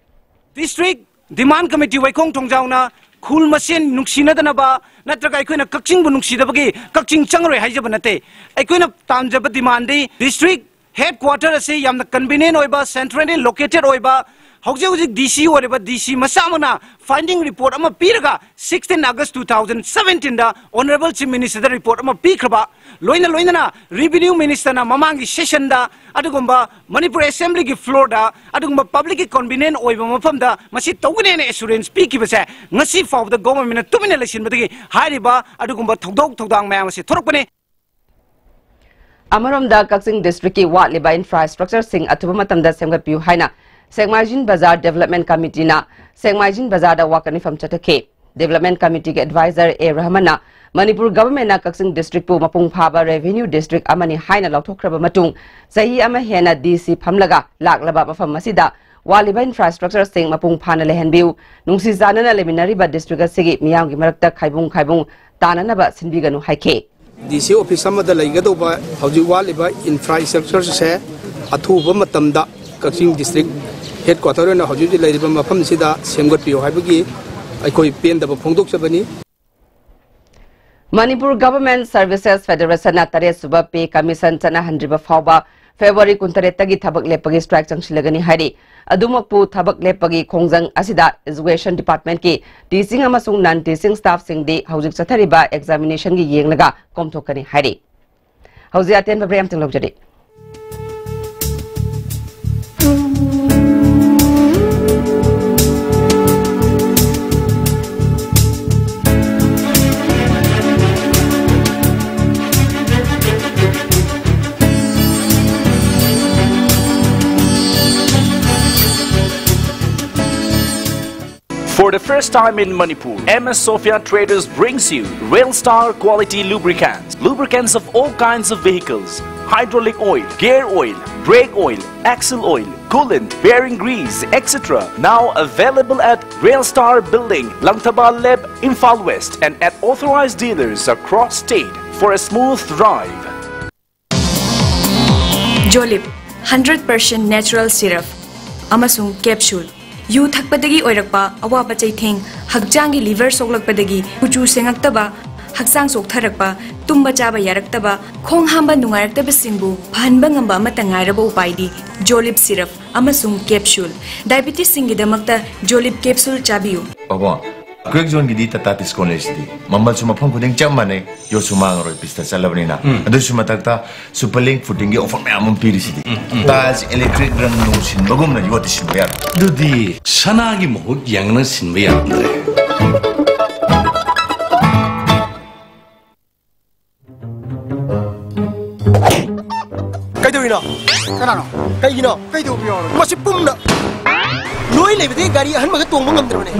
District Demand Committee ꯋꯥꯏꯈꯣꯡ ꯊꯣꯡꯖꯥꯎꯅ ꯈꯨꯜ ꯃꯁꯦꯟ ꯅꯨꯡꯁꯤꯅꯗꯅꯕ ꯅꯠꯇ꯭ꯔꯒ ꯑꯩꯈꯣꯏꯅ ꯀꯛꯆꯤꯡꯕꯨ ꯅꯨꯡꯁꯤꯗꯕꯒꯤ ꯀꯛꯆꯤꯡ ꯆꯪꯉꯔꯣꯏ ꯍꯥꯏꯖꯕ ꯅꯠꯇꯦ꯫ ꯑꯩꯈꯣꯏꯅ ꯇꯥꯝꯖꯕ demandꯗꯤ district headquarter ꯑꯁꯤ ꯌꯥꯝꯅ convenient ꯑꯣꯏꯕ, centrally located ꯑꯣꯏꯕ, ꯍꯧꯖꯤꯛ ꯍꯧꯖꯤꯛ D C ꯑꯣꯏꯔꯤꯕ D C ꯃꯁꯥꯃꯛꯅ finding report ꯑꯃ ꯄꯤꯔꯒ sixteen August two thousand seventeenꯗ Honourable Chief Ministerꯗ report ꯑꯃ ꯄꯤꯈ꯭ꯔꯕ, ꯂꯣꯏꯅ ꯂꯣꯏꯅꯅ Revenue Ministerꯅ ꯃꯃꯥꯡꯒꯤ sessionꯗ ꯑꯗꯨꯒꯨꯝꯕ ꯃꯅꯤꯄꯨꯔ Assemblyꯒꯤ floorꯗ ꯑꯗꯨꯒꯨꯝꯕ publicꯀꯤ convenient ꯑꯣꯏꯕ ꯃꯐꯝꯗ ꯃꯁꯤ ꯇꯧꯒꯅꯤ ꯍꯥꯏꯅ assurance ꯄꯤꯈꯤꯕꯁꯦ ꯉꯁꯤ ꯐꯥꯎꯕꯗ governmentꯅ ꯇꯨꯃꯤꯟꯅ ꯂꯩꯁꯤꯟꯕꯗꯒꯤ ꯍꯥꯏꯔꯤꯕ ꯑꯗꯨꯒꯨꯝꯕ ꯊꯧꯗꯣꯛ ꯊꯧꯗꯥꯡ ꯃꯌꯥꯝ ꯑꯁꯤ ꯊꯣꯔꯛꯄꯅꯤ꯫ ꯑꯃꯔꯣꯝꯗ ꯀꯛꯆꯤꯡ districtꯀꯤ ꯋꯥꯠꯂꯤꯕ infrastructureꯁꯤꯡ ꯑꯊꯨꯕ ꯃꯇꯝꯗ ꯁꯦꯝꯒꯠꯄꯤꯌꯨ ꯍꯥꯏꯅ ꯁꯦꯛꯃꯥꯏꯖꯤꯟ ꯕꯖꯥꯔ Development Committeeꯅ ꯁꯦꯛꯃꯥꯏꯖꯤꯟ ꯕꯖꯥꯔꯗ ꯋꯥꯀꯠ ꯃꯤꯐꯝ ꯆꯠꯊꯈꯤ꯫ Development Committeeꯒꯤ adviser A ꯔꯍꯃꯟꯅ ꯃꯅꯤꯄꯨꯔ governmentꯅ ꯀꯛꯆꯤꯡ districtꯄꯨ ꯃꯄꯨꯡ ꯐꯥꯕ revenue district ꯑꯃꯅꯤ ꯍꯥꯏꯅ ꯂꯥꯎꯊꯣꯛꯈ꯭ꯔꯕ ꯃꯇꯨꯡ ꯆꯍꯤ ꯑꯃ ꯍꯦꯟꯅ D C ꯐꯝꯂꯒ ꯂꯥꯛꯂꯕ ꯃꯐꯝ ꯑꯁꯤꯗ ꯋꯥꯠꯂꯤꯕ infrastructureꯁꯤꯡ ꯃꯄꯨꯡ ꯐꯥꯅ ꯂꯩꯍꯟꯕꯤꯌꯨ, ꯅꯨꯡꯁꯤ ꯆꯥꯟꯅꯅ ꯂꯩꯃꯤꯟꯅꯔꯤꯕ district ꯑꯁꯤꯒꯤ ꯃꯤꯌꯥꯝꯒꯤ ꯃꯔꯛꯇ ꯈꯥꯏꯕꯨꯡ ꯈꯥꯏꯕꯨꯡ ꯇꯥꯅꯅꯕ ꯁꯤꯟꯕꯤꯒꯅꯨ ꯍꯥꯏꯈꯤ꯫ D C office ꯑꯃꯗ ꯂꯩꯒꯗꯧꯕ ꯍꯧꯖꯤꯛ ꯋꯥꯠꯂꯤꯕ infrastructureꯁꯦ ꯑꯊꯨꯕ ꯃꯇꯝꯗ ꯀꯛꯆꯤꯡ district headquarter ꯑꯣꯏꯅ ꯍꯧꯖꯤꯛ ꯍꯧꯖꯤꯛ ꯂꯩꯔꯤꯕ ꯃꯐꯝꯁꯤꯗ ꯁꯦꯝꯒꯠꯄꯤꯌꯨ ꯍꯥꯏꯕꯒꯤ ꯑꯩꯈꯣꯏ ꯄꯦꯟꯗꯕ ꯐꯣꯡꯗꯣꯛꯆꯕꯅꯤ꯫ Manipur Government Services Federationꯅ ꯇꯔꯦꯠ ꯁꯨꯕ pay commission ꯆꯠꯅꯍꯟꯗ꯭ꯔꯤꯕ ꯐꯥꯎꯕ February ꯀꯨꯟꯇꯔꯦꯠꯇꯒꯤ ꯊꯕꯛ ꯂꯦꯞꯄꯒꯤ strike ꯆꯪꯁꯤꯜꯂꯒꯅꯤ ꯍꯥꯏꯔꯤ꯫ ꯑꯗꯨꯃꯛꯄꯨ ꯊꯕꯛ ꯂꯦꯞꯄꯒꯤ ꯈꯣꯡꯖꯪ ꯑꯁꯤꯗ Education Departmentꯀꯤ teaching ꯑꯃꯁꯨꯡ non teaching staffꯁꯤꯡꯗꯤ ꯍꯧꯖꯤꯛ ꯆꯠꯊꯔꯤꯕ examinationꯒꯤ ꯌꯦꯡꯂꯒ ꯀꯣꯝꯊꯣꯛꯀꯅꯤ ꯍꯥꯏꯔꯤ꯫ ꯍꯧꯖꯤꯛ ꯑꯇꯦꯟꯕ break ꯑꯃꯇꯪ ꯂꯧꯖꯔꯤ꯫ For the first time in Manipur, M S Sophia Traders brings you Rail Star quality lubricants. Lubricants of all kinds of vehicles, hydraulic oil, gear oil, brake oil, axle oil, coolant, bearing grease, et cetera. Now available at Rail Star Building, Langthabal Lab, Imphal West, and at authorized dealers across state for a smooth drive. Jolib, hundred percent natural syrup ꯑꯃꯁꯨꯡ capsule꯫ U ꯊꯛꯄꯗꯒꯤ ꯑꯣꯏꯔꯛꯄ ꯑꯋꯥꯕ ꯆꯩꯊꯦꯡ, ꯍꯛꯆꯥꯡꯒꯤ liver ꯁꯣꯛꯂꯛꯄꯗꯒꯤ ꯀꯨꯆꯨ ꯁꯦꯡꯉꯛꯇꯕ, ꯍꯛꯆꯥꯡ ꯆꯣꯛꯊꯔꯛꯄ, ꯇꯨꯝꯕ ꯆꯥꯕ ꯌꯥꯔꯛꯇꯕ, ꯈꯣꯡ ꯍꯥꯝꯕ ꯅꯨꯡꯉꯥꯏꯔꯛꯇꯕꯁꯤꯡꯕꯨ ꯐꯍꯟꯕ ꯉꯝꯕ ꯑꯃꯠꯇ ꯉꯥꯏꯔꯕ ꯎꯄꯥꯏꯗꯤ Jolib syrup ꯑꯃꯁꯨꯡ capsule꯫ Diabetesꯁꯤꯡꯒꯤꯗꯃꯛꯇ Jolib capsule ꯆꯥꯕꯤꯌꯨ꯫ ꯄꯥꯕꯨꯡ, ꯀ꯭ꯔꯦꯛ ꯖꯣꯟꯒꯤꯗꯤ ꯇꯥꯇꯥ ꯗꯤꯁꯀꯥꯎꯟ ꯂꯩꯁꯤꯗꯤ꯫ ꯃꯃꯜꯁꯨ ꯃꯐꯝ ꯈꯨꯗꯤꯡ ꯆꯞ ꯃꯥꯟꯅꯩ, ꯌꯣꯠꯁꯨ ꯃꯥꯡꯉꯔꯣꯏ, ꯄꯤꯁꯇ ꯆꯠꯂꯕꯅꯤꯅ꯫ ꯑꯗꯨꯁꯨ ꯃꯊꯛꯇ ꯁꯨꯄꯔ ꯂꯤꯡ ꯐꯨꯇꯤꯡꯒꯤ ꯑꯣꯐꯔ ꯃꯌꯥꯝ ꯑꯃ ꯄꯤꯔꯤꯁꯤꯗꯤ꯫ ꯇꯥꯏꯜꯁ ꯏꯂꯦꯛꯇ꯭ꯔꯤꯛ ꯔꯪ ꯅꯨꯡ ꯁꯤꯟꯕꯒꯨꯝꯅ ꯌꯣꯠꯇꯤ ꯁꯤꯟꯕ ꯌꯥꯔꯣꯏ꯫ ꯑꯗꯨꯗꯤ ꯁꯅꯥꯒꯤ ꯃꯍꯨꯠ ꯌꯥꯡꯅ ꯁꯤꯟꯕ ꯌꯥꯔꯝꯗ꯭ꯔꯦ꯫ ꯀꯩꯗꯧꯔꯤꯅꯣ? ꯀꯅꯥꯅꯣ? ꯀꯩꯒꯤꯅꯣ? ꯀꯩꯗꯧꯕ ꯌꯥꯎꯔꯒꯦ? ꯃꯁꯤ ꯄꯨꯝꯅ ꯂꯣꯏ ꯂꯩꯕꯗꯒꯤ ꯒꯥꯔꯤ ꯑꯍꯟꯕꯒ ꯇꯣꯡꯕ ꯉꯝꯗ꯭ꯔꯕꯅꯦ꯫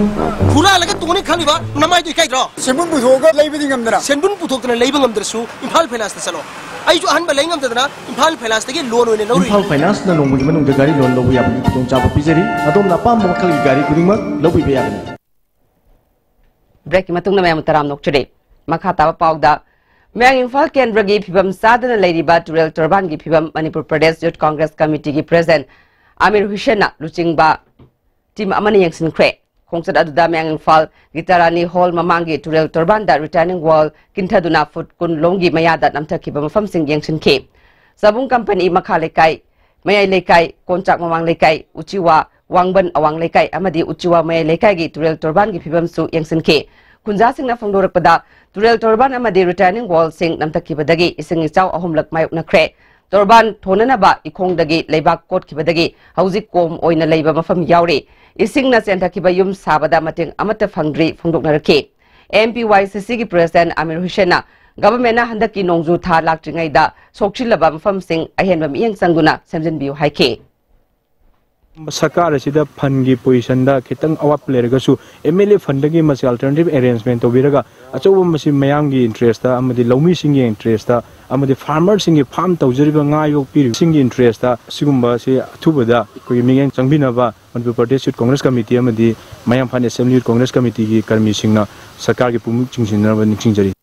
ꯍꯨꯔꯥꯜꯂꯒ ꯇꯣꯡꯅꯤ ꯈꯜꯂꯤꯕ ꯅꯃꯥꯏꯗꯣ ꯏꯀꯥꯏꯗ꯭ꯔꯣ? ꯁꯦꯟꯕꯨꯟ ꯄꯨꯊꯣꯛꯑꯒ ꯂꯩꯕꯗꯤ ꯉꯝꯗꯅ꯫ ꯁꯦꯟꯕꯨꯟ ꯄꯨꯊꯣꯛꯇꯅ ꯂꯩꯕ ꯉꯝꯗ꯭ꯔꯁꯨ ꯏꯝꯐꯥꯜ ꯐꯥꯏꯅꯥꯟꯁꯇ ꯆꯠꯂꯣ꯫ ꯑꯩꯁꯨ ꯑꯍꯟꯕ ꯂꯩ ꯉꯝꯗꯗꯅ ꯏꯝꯐꯥꯜ ꯐꯥꯏꯅꯥꯟꯁꯇꯒꯤ ꯂꯣꯟ ꯑꯣꯏꯅ ꯂꯧꯔꯨꯏ꯫ ꯏꯝꯐꯥꯜ ꯐꯥꯏꯅꯥꯟꯁꯅ ꯅꯣꯡꯃꯒꯤ ꯃꯅꯨꯡꯗ ꯒꯥꯔꯤ ꯂꯣꯟ ꯂꯧꯕ ꯌꯥꯕꯒꯤ ꯈꯨꯗꯣꯡꯆꯥꯕ ꯄꯤꯖꯔꯤ꯫ ꯑꯗꯣꯝꯅ ꯑꯄꯥꯝꯕ ꯃꯈꯜꯒꯤ ꯒꯥꯔꯤ ꯈꯨꯗꯤꯡꯃꯛ ꯂꯧꯕꯤꯕ ꯌꯥꯒꯅꯤ꯫ ꯕ꯭ꯔꯦꯛꯀꯤ ꯃꯇꯨꯡꯗ ꯃꯌꯥꯝ ꯇꯔꯥꯝꯅ ꯑꯣꯛꯆꯔꯤ꯫ ꯃꯈꯥ ꯇꯥꯕ ꯄꯥꯎꯗ, ꯃꯌꯥꯡ ꯏꯝꯐꯥꯜ ꯀꯦꯟꯗ꯭ꯔꯒꯤ ꯐꯤꯕꯝ ꯆꯥꯗꯅ ꯂꯩꯔꯤꯕ ꯇꯨꯔꯦꯜ ꯇꯣꯔꯕꯥꯟꯒꯤ ꯐꯤꯕꯝ ꯃꯅꯤꯄꯨꯔ ꯄ꯭ꯔꯗꯦꯁ ꯌꯨꯠ ꯀꯣꯡꯒ꯭ꯔꯦꯁ ꯀꯃꯤꯇꯤꯒꯤ ꯄ꯭ꯔꯦꯁꯤꯗꯦꯟꯠ ꯑꯃꯤꯔ ꯍꯨꯁꯦꯟꯅ ꯂꯨꯆꯤꯡꯕ ꯇꯤꯝ ꯑꯃꯅ ꯌꯦꯡꯁꯤꯟꯈ꯭ꯔꯦ꯫ ꯈꯣꯡꯆꯠ ꯑꯗꯨꯗ ꯃꯌꯥꯡ ꯏꯝꯐꯥꯜ ꯒꯤꯇꯥꯔꯥꯅꯤ ꯍꯣꯜ ꯃꯃꯥꯡꯒꯤ ꯇꯨꯔꯦꯜ ꯇꯣꯔꯕꯥꯟꯗ ꯔꯤꯇꯔꯅꯤꯡ ꯋꯥꯜ ꯀꯤꯟꯊꯗꯨꯅ ꯐꯨꯠ ꯀꯨꯟ ꯂꯣꯝꯒꯤ ꯃꯌꯥꯗ ꯅꯝꯊꯈꯤꯕ ꯃꯐꯝꯁꯤꯡ ꯌꯦꯡꯁꯤꯟꯈꯤ꯫ ꯆꯥꯕꯨꯡ ꯀꯝꯄꯅꯤ ꯃꯈꯥ ꯂꯩꯀꯥꯏ, ꯃꯌꯥꯏ ꯂꯩꯀꯥꯏ, ꯀꯣꯟꯆꯥꯛ ꯃꯃꯥꯡ ꯂꯩꯀꯥꯏ, ꯎꯆꯤꯋꯥ ꯋꯥꯡꯕꯟ ꯑꯋꯥꯡ ꯂꯩꯀꯥꯏ ꯑꯃꯗꯤ ꯎꯆꯤꯋꯥ ꯃꯌꯥꯏ ꯂꯩꯀꯥꯏꯒꯤ ꯇꯨꯔꯦꯜ ꯇꯣꯔꯕꯥꯟꯒꯤ ꯐꯤꯕꯝꯁꯨ ꯌꯦꯡꯁꯤꯟꯈꯤ꯫ ꯈꯨꯟꯖꯥꯁꯤꯡꯅ ꯐꯣꯡꯗꯣꯔꯛꯄꯗ, ꯇꯨꯔꯦꯜ ꯇꯣꯔꯕꯥꯟ ꯑꯃꯗꯤ ꯔꯤꯇꯔꯅꯤꯡ ꯋꯥꯜꯁꯤꯡ ꯅꯝꯊꯈꯤꯕꯗꯒꯤ ꯏꯁꯤꯡ ꯏꯆꯥꯎ ꯑꯍꯨꯝꯂꯛ ꯃꯥꯌꯣꯛꯅꯈ꯭ꯔꯦ꯫ ꯇꯣꯔꯕꯥꯟ ꯊꯣꯟꯅꯅꯕ ꯏꯈꯣꯡꯗꯒꯤ ꯂꯩꯕꯥꯛ ꯀꯣꯠꯈꯤꯕꯗꯒꯤ ꯍꯧꯖꯤꯛ ꯀꯣꯝ ꯑꯣꯏꯅ ꯂꯩꯕ ꯃꯐꯝ ꯌꯥꯎꯔꯤ꯫ ꯏꯁꯤꯡꯅ ꯆꯦꯟꯊꯈꯤꯕ ꯌꯨꯝ ꯁꯥꯕꯗ ꯃꯇꯦꯡ ꯑꯃꯠꯇ ꯐꯪꯗ꯭ꯔꯤ ꯐꯣꯡꯗꯣꯛꯅꯔꯛꯈꯤ꯫ ꯑꯦꯝ ꯄꯤ ꯋꯥꯏ ꯁꯤ ꯁꯤꯒꯤ ꯄ꯭ꯔꯦꯁꯤꯗꯦꯟꯠ ꯑꯃꯤꯔ ꯍꯨꯁꯦꯟꯅ ꯒꯚꯔꯟꯃꯦꯟꯠꯅ ꯍꯟꯗꯛꯀꯤ ꯅꯣꯡꯖꯨ ꯊꯥ ꯂꯥꯛꯇ꯭ꯔꯤꯉꯩꯗ ꯁꯣꯛꯆꯤꯜꯂꯕ ꯃꯐꯝꯁꯤꯡ ꯑꯍꯦꯟꯕ ꯃꯤꯠꯌꯦꯡ ꯆꯪꯗꯨꯅ ꯁꯦꯝꯖꯤꯟꯕꯤꯌꯨ ꯍꯥꯏꯈꯤ꯫ ꯁꯔꯀꯥꯔ ꯑꯁꯤꯗ ꯐꯟꯒꯤ ꯄꯣꯖꯤꯁꯟꯗ ꯈꯤꯇꯪ ꯑꯋꯥꯠꯄ ꯂꯩꯔꯒꯁꯨ, ꯑꯦꯝ ꯑꯦꯜ ꯑꯦ ꯐꯟꯗꯒꯤ ꯃꯁꯤ ꯑꯜꯇꯔꯅꯦꯇꯤꯚ ꯑꯦꯔꯦꯟꯖꯃꯦꯟ ꯇꯧꯕꯤꯔꯒ, ꯑꯆꯧꯕ ꯃꯁꯤ ꯃꯌꯥꯝꯒꯤ ꯏꯟꯇꯔꯦꯁꯇ ꯑꯃꯗꯤ ꯂꯧꯃꯤꯁꯤꯡꯒꯤ ꯏꯟꯇꯔꯦꯁꯇ ꯑꯃꯗꯤ ꯐꯥꯔꯃꯔꯁꯤꯡꯒꯤ ꯐꯥꯔꯝ ꯇꯧꯖꯔꯤꯕ ꯉꯥ ꯌꯣꯛꯄꯤꯔꯤꯕꯁꯤꯡꯒꯤ ꯏꯟꯇꯔꯦꯁꯇ, ꯑꯁꯤꯒꯨꯝꯕ ꯑꯁꯤ ꯑꯊꯨꯕꯗ ꯑꯩꯈꯣꯏꯒꯤ ꯃꯤꯠꯌꯦꯡ ꯆꯪꯕꯤꯅꯕ ꯃꯅꯤꯄꯨꯔ ꯄ꯭ꯔꯗꯦꯁ ꯌꯨꯠ ꯀꯣꯡꯒ꯭ꯔꯦꯁ ꯀꯃꯤꯇꯤ ꯑꯃꯗꯤ ꯃꯌꯥꯡꯐꯥꯟ ꯑꯦꯁꯦꯝꯕ꯭ꯂꯤ ꯌꯨꯠ ꯀꯣꯡꯒ꯭ꯔꯦꯁ ꯀꯃꯤꯇꯤꯒꯤ ꯀꯔꯃꯤꯁꯤꯡꯅ ꯁꯔꯀꯥꯔꯒꯤ ꯄꯨꯛꯅꯤꯡ ꯆꯤꯡꯁꯤꯟꯅꯕ ꯅꯤꯡꯁꯤꯡꯖꯔꯤ꯫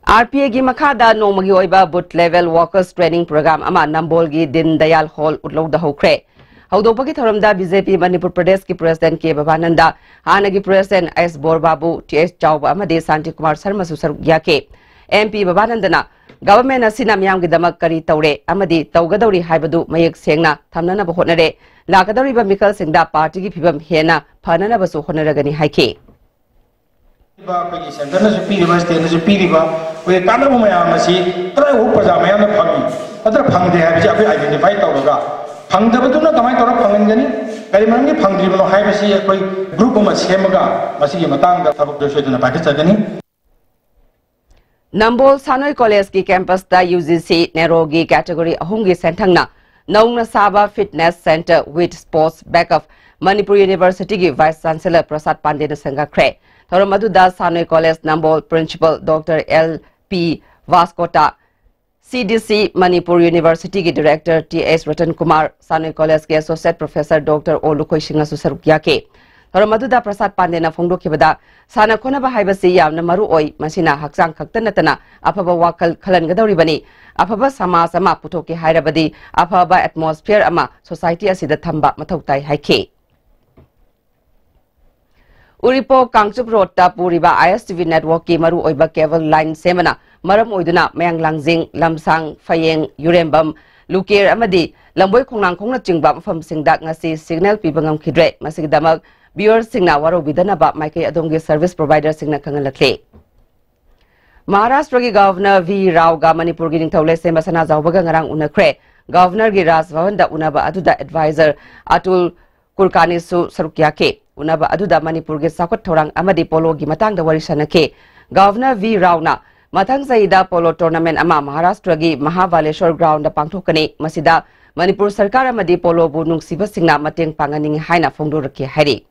ꯑꯥꯔ ꯄꯤ ꯑꯦꯒꯤ ꯃꯈꯥꯗ ꯅꯣꯡꯃꯒꯤ ꯑꯣꯏꯕ booth level workers training program ꯑꯃ ꯅꯝꯕꯣꯜꯒꯤ ꯗꯤꯟ ꯗꯌꯥꯜ ꯍꯣꯜ ꯎꯠꯂꯧꯗ ꯍꯧꯈ꯭ꯔꯦ꯫ ꯍꯧꯗꯣꯛꯄꯒꯤ ꯊꯧꯔꯝꯗ ꯕꯤ ꯖꯦ ꯄꯤ ꯃꯅꯤꯄꯨꯔ ꯄ꯭ꯔꯗꯦꯁꯀꯤ ꯄ꯭ꯔꯦꯁꯤꯗꯦꯟꯠ ꯀꯦ ꯕꯕꯥꯅꯟꯗ, ꯍꯥꯟꯅꯒꯤ ꯄ꯭ꯔꯦꯁꯤꯗꯦꯟꯠ ꯑꯦꯁ ꯕꯣꯔꯕꯥꯕꯨ, ꯇꯤ ꯑꯦꯁ ꯆꯥꯎꯕ ꯑꯃꯗꯤ ꯁꯥꯟꯇꯤ ꯀꯨꯃꯥꯔ ꯁꯔꯃꯁꯨ ꯁꯔꯨꯛ ꯌꯥꯈꯤ꯫ ꯑꯦꯝ ꯄꯤ ꯕꯕꯥꯅꯟꯗꯅ ꯒꯚꯔꯟꯃꯦꯟꯠ ꯑꯁꯤꯅ ꯃꯤꯌꯥꯝꯒꯤꯗꯃꯛ ꯀꯔꯤ ꯇꯧꯔꯦ ꯑꯃꯗꯤ ꯇꯧꯒꯗꯧꯔꯤ ꯍꯥꯏꯕꯗꯨ ꯃꯌꯦꯛ ꯁꯦꯡꯅ ꯊꯝꯅꯅꯕ ꯍꯣꯠꯅꯔꯦ꯫ ꯂꯥꯛꯀꯗꯧꯔꯤꯕ ꯃꯤꯈꯜꯁꯤꯡꯗ ꯄꯥꯔꯇꯤꯒꯤ ꯐꯤꯕꯝ ꯍꯦꯟꯅ ꯐꯅꯅꯕꯁꯨ ꯍꯣꯠꯅꯔꯒꯅꯤ ꯍꯥꯏꯈꯤ꯫ ꯑꯩꯈꯣꯏꯒꯤ ꯁꯦꯟꯇꯔꯅꯁꯨ ꯄꯤꯔꯤꯕ, ꯁ꯭ꯇꯦꯠꯅꯁꯨ ꯄꯤꯔꯤꯕ ꯑꯩꯈꯣꯏꯒꯤ ꯀꯥꯟꯅꯕ ꯃꯌꯥꯝ ꯑꯁꯤ ꯀꯗꯥꯏꯐꯥꯎ ꯄ꯭ꯔꯖꯥ ꯃꯌꯥꯝꯅ ꯐꯪꯉꯤ ꯅꯠꯇ꯭ꯔꯒ ꯐꯪꯗꯦ ꯍꯥꯏꯕꯁꯤ ꯑꯩꯈꯣꯏ ꯑꯥꯏꯗꯦꯟꯇꯤꯐꯥꯏ ꯇꯧꯔꯒ, ꯐꯪꯗꯕꯗꯨꯅ ꯀꯃꯥꯏꯅ ꯇꯧꯔꯒ ꯐꯪꯍꯟꯒꯅꯤ, ꯀꯔꯤ ꯃꯔꯝꯒꯤ ꯐꯪꯗ꯭ꯔꯤꯕꯅꯣ ꯍꯥꯏꯕꯁꯤ ꯑꯩꯈꯣꯏ ꯒ꯭ꯔꯨꯞ ꯑꯃ ꯁꯦꯝꯃꯒ ꯃꯁꯤꯒꯤ ꯃꯇꯥꯡꯗ ꯊꯕꯛꯇꯨ ꯁꯣꯏꯗꯅ ꯄꯥꯏꯈꯠꯆꯒꯅꯤ꯫ ꯅꯝꯕꯣꯜ ꯁꯥꯅꯣꯏ ꯀꯣꯂꯦꯖꯀꯤ ꯀꯦꯝꯄꯁꯇ ꯌꯨ ꯖꯤ ꯁꯤ ꯅꯦꯔꯣꯒꯤ ꯀꯦꯇꯦꯒꯣꯔꯤ ꯑꯍꯨꯝꯒꯤ ꯁꯦꯟꯊꯪꯅ ꯅꯧꯅ ꯁꯥꯕ fitness centre with sports back up Manipur ꯌꯨꯅꯤꯚꯔꯁꯤꯇꯤꯒꯤ ꯚꯥꯏꯁ ꯆꯥꯟꯁꯦꯂꯔ ꯄ꯭ꯔꯁꯥꯗ ꯄꯥꯟꯗꯦꯅ ꯁꯦꯝꯒꯠꯈ꯭ꯔꯦ꯫ ꯊꯧꯔꯝ ꯑꯗꯨꯗ Sanoi college Nambol principal doctor L P Bhaskota, C D C Manipur ꯌꯨꯅꯤꯚꯔꯁꯤꯇꯤꯒꯤ director T S Ratan Kumar, Sanoi ꯀꯣꯂꯦꯖꯀꯤ ꯑꯦꯁꯣꯁꯤꯌꯦꯠ ꯄ꯭ꯔꯣꯐꯦꯁꯔ ꯗꯣꯛꯇꯔ ꯑꯣ ꯂꯨꯈꯣꯏꯁꯤꯡꯅꯁꯨ ꯁꯔꯨꯛ ꯌꯥꯈꯤ꯫ ꯊꯧꯔꯝ ꯑꯗꯨꯗ ꯄ꯭ꯔꯁꯥꯗ ꯄꯥꯟꯗꯦꯅ ꯐꯣꯡꯗꯣꯛꯈꯤꯕꯗ, ꯁꯥꯟꯅ ꯈꯣꯠꯅꯕ ꯍꯥꯏꯕꯁꯤ ꯌꯥꯝꯅ ꯃꯔꯨ ꯑꯣꯏ, ꯃꯁꯤꯅ ꯍꯛꯆꯥꯡ ꯈꯛꯇ ꯅꯠꯇꯅ ꯑꯐꯕ ꯋꯥꯈꯜ ꯈꯜꯍꯟꯒꯗꯧꯔꯤꯕꯅꯤ꯫ ꯑꯐꯕ ꯁꯃꯥꯖ ꯑꯃ ꯄꯨꯊꯣꯛꯀꯦ ꯍꯥꯏꯔꯕꯗꯤ ꯑꯐꯕ ꯑꯦꯠꯃꯣꯁꯐꯤꯌꯔ ꯑꯃ ꯁꯣꯁꯥꯏꯇꯤ ꯑꯁꯤꯗ ꯊꯝꯕ ꯃꯊꯧ ꯇꯥꯏ ꯍꯥꯏꯈꯤ꯫ ꯎꯔꯤꯄꯣꯛ ꯀꯥꯡꯆꯨꯞ ꯔꯣꯗꯇ ꯄꯨꯔꯤꯕ ꯑꯥꯏ ꯑꯦꯁ ꯇꯤ ꯚꯤ ꯅꯦꯠꯋꯥꯔꯛꯀꯤ ꯃꯔꯨꯑꯣꯏꯕ ꯀꯦꯕꯜ ꯂꯥꯏꯟ ꯁꯦꯝꯕꯅ ꯃꯔꯝ ꯑꯣꯏꯗꯨꯅ ꯃꯌꯥꯡ ꯂꯥꯡꯖꯤꯡ, ꯂꯝꯁꯥꯡ, ꯐꯌꯦꯡ, ꯌꯨꯔꯦꯝꯕꯝ, ꯂꯨꯀꯦꯔ ꯑꯃꯗꯤ ꯂꯝꯕꯣꯏ ꯈꯣꯡꯅꯥꯡꯈꯣꯡꯅꯆꯤꯡꯕ ꯃꯐꯝꯁꯤꯡꯗ ꯉꯁꯤ ꯁꯤꯒꯅꯦꯜ ꯄꯤꯕ ꯉꯝꯈꯤꯗ꯭ꯔꯦ꯫ ꯃꯁꯤꯒꯤꯗꯃꯛ ꯚꯤꯌꯨꯋꯔꯁꯤꯡꯅ ꯋꯥꯔꯧꯕꯤꯗꯅꯕ ꯃꯥꯏꯀꯩ ꯑꯗꯣꯝꯒꯤ ꯁꯔꯚꯤꯁ ꯄ꯭ꯔꯣꯚꯥꯏꯗꯔꯁꯤꯡꯅ ꯈꯪꯍꯜꯂꯛꯂꯤ꯫ ꯃꯍꯥꯔꯥꯁꯇ꯭ꯔꯒꯤ ꯒꯚꯔꯅꯔ ꯚꯤ ꯔꯥꯎꯒ ꯃꯅꯤꯄꯨꯔꯒꯤ ꯅꯤꯡꯊꯧ ꯂꯩꯁꯦꯝꯕ ꯁꯅꯥꯖꯥꯎꯕꯒ ꯉꯔꯥꯡ ꯎꯅꯈ꯭ꯔꯦ꯫ ꯒꯚꯔꯅꯔꯒꯤ ꯔꯥꯖ ꯚꯕꯟꯗ ꯎꯅꯕ ꯑꯗꯨꯗ ꯑꯦꯗꯚꯥꯏꯖꯔ ꯑꯇꯨꯜ ꯀꯨꯔꯀꯥꯅꯤꯁꯨ ꯁꯔꯨꯛ ꯌꯥꯈꯤ꯫ ꯎꯅꯕ ꯑꯗꯨꯗ ꯃꯅꯤꯄꯨꯔꯒꯤ ꯆꯥꯎꯈꯠ ꯊꯧꯔꯥꯡ ꯑꯃꯗꯤ ꯄꯣꯂꯣꯒꯤ ꯃꯇꯥꯡꯗ ꯋꯥꯔꯤ ꯁꯥꯟꯅꯈꯤ꯫ ꯒꯚꯔꯅꯔ ꯚꯤ ꯔꯥꯎꯅ ꯃꯊꯪ ꯆꯍꯤꯗ ꯄꯣꯂꯣ ꯇꯣꯔꯅꯥꯃꯦꯟꯠ ꯑꯃ ꯃꯍꯥꯔꯥꯁꯇ꯭ꯔꯒꯤ ꯃꯍꯥꯕꯥꯂꯦꯁꯣꯔ ꯒ꯭ꯔꯥꯎꯟꯗ ꯄꯥꯡꯊꯣꯛꯀꯅꯤ꯫ ꯃꯁꯤꯗ ꯃꯅꯤꯄꯨꯔ ꯁꯔꯀꯥꯔ ꯑꯃꯗꯤ ꯄꯣꯂꯣꯕꯨ ꯅꯨꯡꯁꯤꯕꯁꯤꯡꯅ ꯃꯇꯦꯡ ꯄꯥꯡꯍꯟꯅꯤꯡꯏ ꯍꯥꯏꯅ ꯐꯣꯡꯗꯣꯔꯛꯈꯤ ꯍꯥꯏꯔꯤ꯫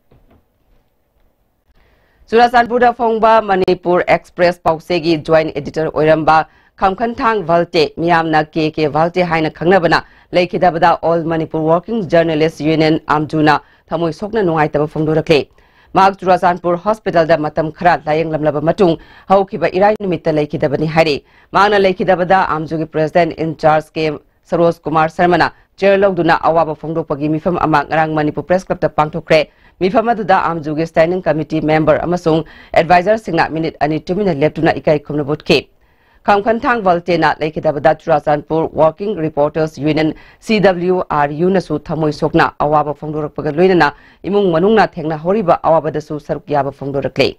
ꯆꯨꯔꯥꯆꯥꯟꯄꯨꯔꯗ ꯐꯣꯡꯕ ꯃꯅꯤꯄꯨꯔ ꯑꯦꯛꯁꯄ꯭ꯔꯦꯁ ꯄꯥꯎꯆꯦꯒꯤ ꯖꯣꯏꯟꯠ ꯑꯦꯗꯤꯇꯔ ꯑꯣꯏꯔꯝꯕ ꯈꯝꯈꯟꯊꯥꯡ ꯚꯜꯇꯦ, ꯃꯤꯌꯥꯝꯅ ꯀꯦ ꯀꯦ ꯚꯜꯇꯦ ꯍꯥꯏꯅ ꯈꯪꯅꯕꯅ, ꯂꯩꯈꯤꯗꯕꯗ all Manipur working journalist union, ꯑꯥꯝꯖꯨꯅ ꯊꯃꯣꯏ ꯁꯣꯛꯅ ꯅꯨꯡꯉꯥꯏꯇꯕ ꯐꯣꯡꯗꯣꯔꯛꯂꯤ꯫ ꯃꯍꯥꯛ ꯆꯨꯔꯥꯆꯥꯟꯄꯨꯔ ꯍꯣꯁꯄꯤꯇꯥꯜꯗ ꯃꯇꯝ ꯈꯔ ꯂꯥꯌꯦꯡꯂꯝꯂꯕ ꯃꯇꯨꯡ ꯍꯧꯈꯤꯕ ꯏꯔꯥꯏ ꯅꯨꯃꯤꯠꯇ ꯂꯩꯈꯤꯗꯕꯅꯤ ꯍꯥꯏꯔꯤ꯫ ꯃꯍꯥꯛꯅ ꯂꯩꯈꯤꯗꯕꯗ ꯑꯥꯝꯖꯨꯒꯤ ꯄ꯭ꯔꯦꯁꯤꯗꯦꯟꯠ ꯏꯟ ꯆꯥꯔꯖ ꯀꯦ ꯁꯔꯣꯖ ꯀꯨꯃꯥꯔ ꯁꯔꯃꯅ ꯆꯦꯌꯔ ꯂꯧꯗꯨꯅ ꯑꯋꯥꯕ ꯐꯣꯡꯗꯣꯛꯄꯒꯤ ꯃꯤꯐꯝ ꯑꯃ ꯉꯔꯥꯡ ꯃꯅꯤꯄꯨꯔ ꯄ꯭ꯔꯦꯁ ꯀ꯭ꯂꯕꯇ ꯄꯥꯡꯊꯣꯛꯈ꯭ꯔꯦ꯫ ꯃꯤꯐꯝ ꯑꯗꯨꯗ ꯑꯥꯝꯖꯨꯒꯤ ꯁ꯭ꯇꯦꯟꯗꯤꯡ ꯀꯃꯤꯇꯤ ꯃꯦꯝꯕꯔ ꯑꯃꯁꯨꯡ ꯑꯦꯗꯚꯥꯏꯖꯔꯁꯤꯡꯅ ꯃꯤꯅꯤꯠ ꯑꯅꯤ ꯇꯨꯃꯤꯟꯅ ꯂꯦꯞꯇꯨꯅ ꯏꯀꯥꯏ ꯈꯨꯝꯅꯕ ꯎꯠꯈꯤ꯫ ꯈꯝꯈꯟꯊꯥꯡ ꯚꯜꯇꯦꯅ ꯂꯩꯈꯤꯗꯕꯗ ꯆꯨꯔꯥꯆꯥꯟꯄꯨꯔ ꯋꯥꯔꯀꯤꯡ ꯔꯤꯄꯣꯔꯇꯔꯁ ꯌꯨꯅꯤꯌꯟ, ꯁꯤ ꯗꯕ꯭ꯂꯤꯌꯨ ꯑꯥꯔ ꯌꯨꯅꯁꯨ ꯊꯃꯣꯏ ꯁꯣꯛꯅ ꯑꯋꯥꯕ ꯐꯣꯡꯗꯣꯔꯛꯄꯒ ꯂꯣꯏꯅꯅ ꯏꯃꯨꯡ ꯃꯅꯨꯡꯅ ꯊꯦꯡꯅꯍꯧꯔꯤꯕ ꯑꯋꯥꯕꯗꯁꯨ ꯁꯔꯨꯛ ꯌꯥꯕ ꯐꯣꯡꯗꯣꯔꯛꯂꯤ꯫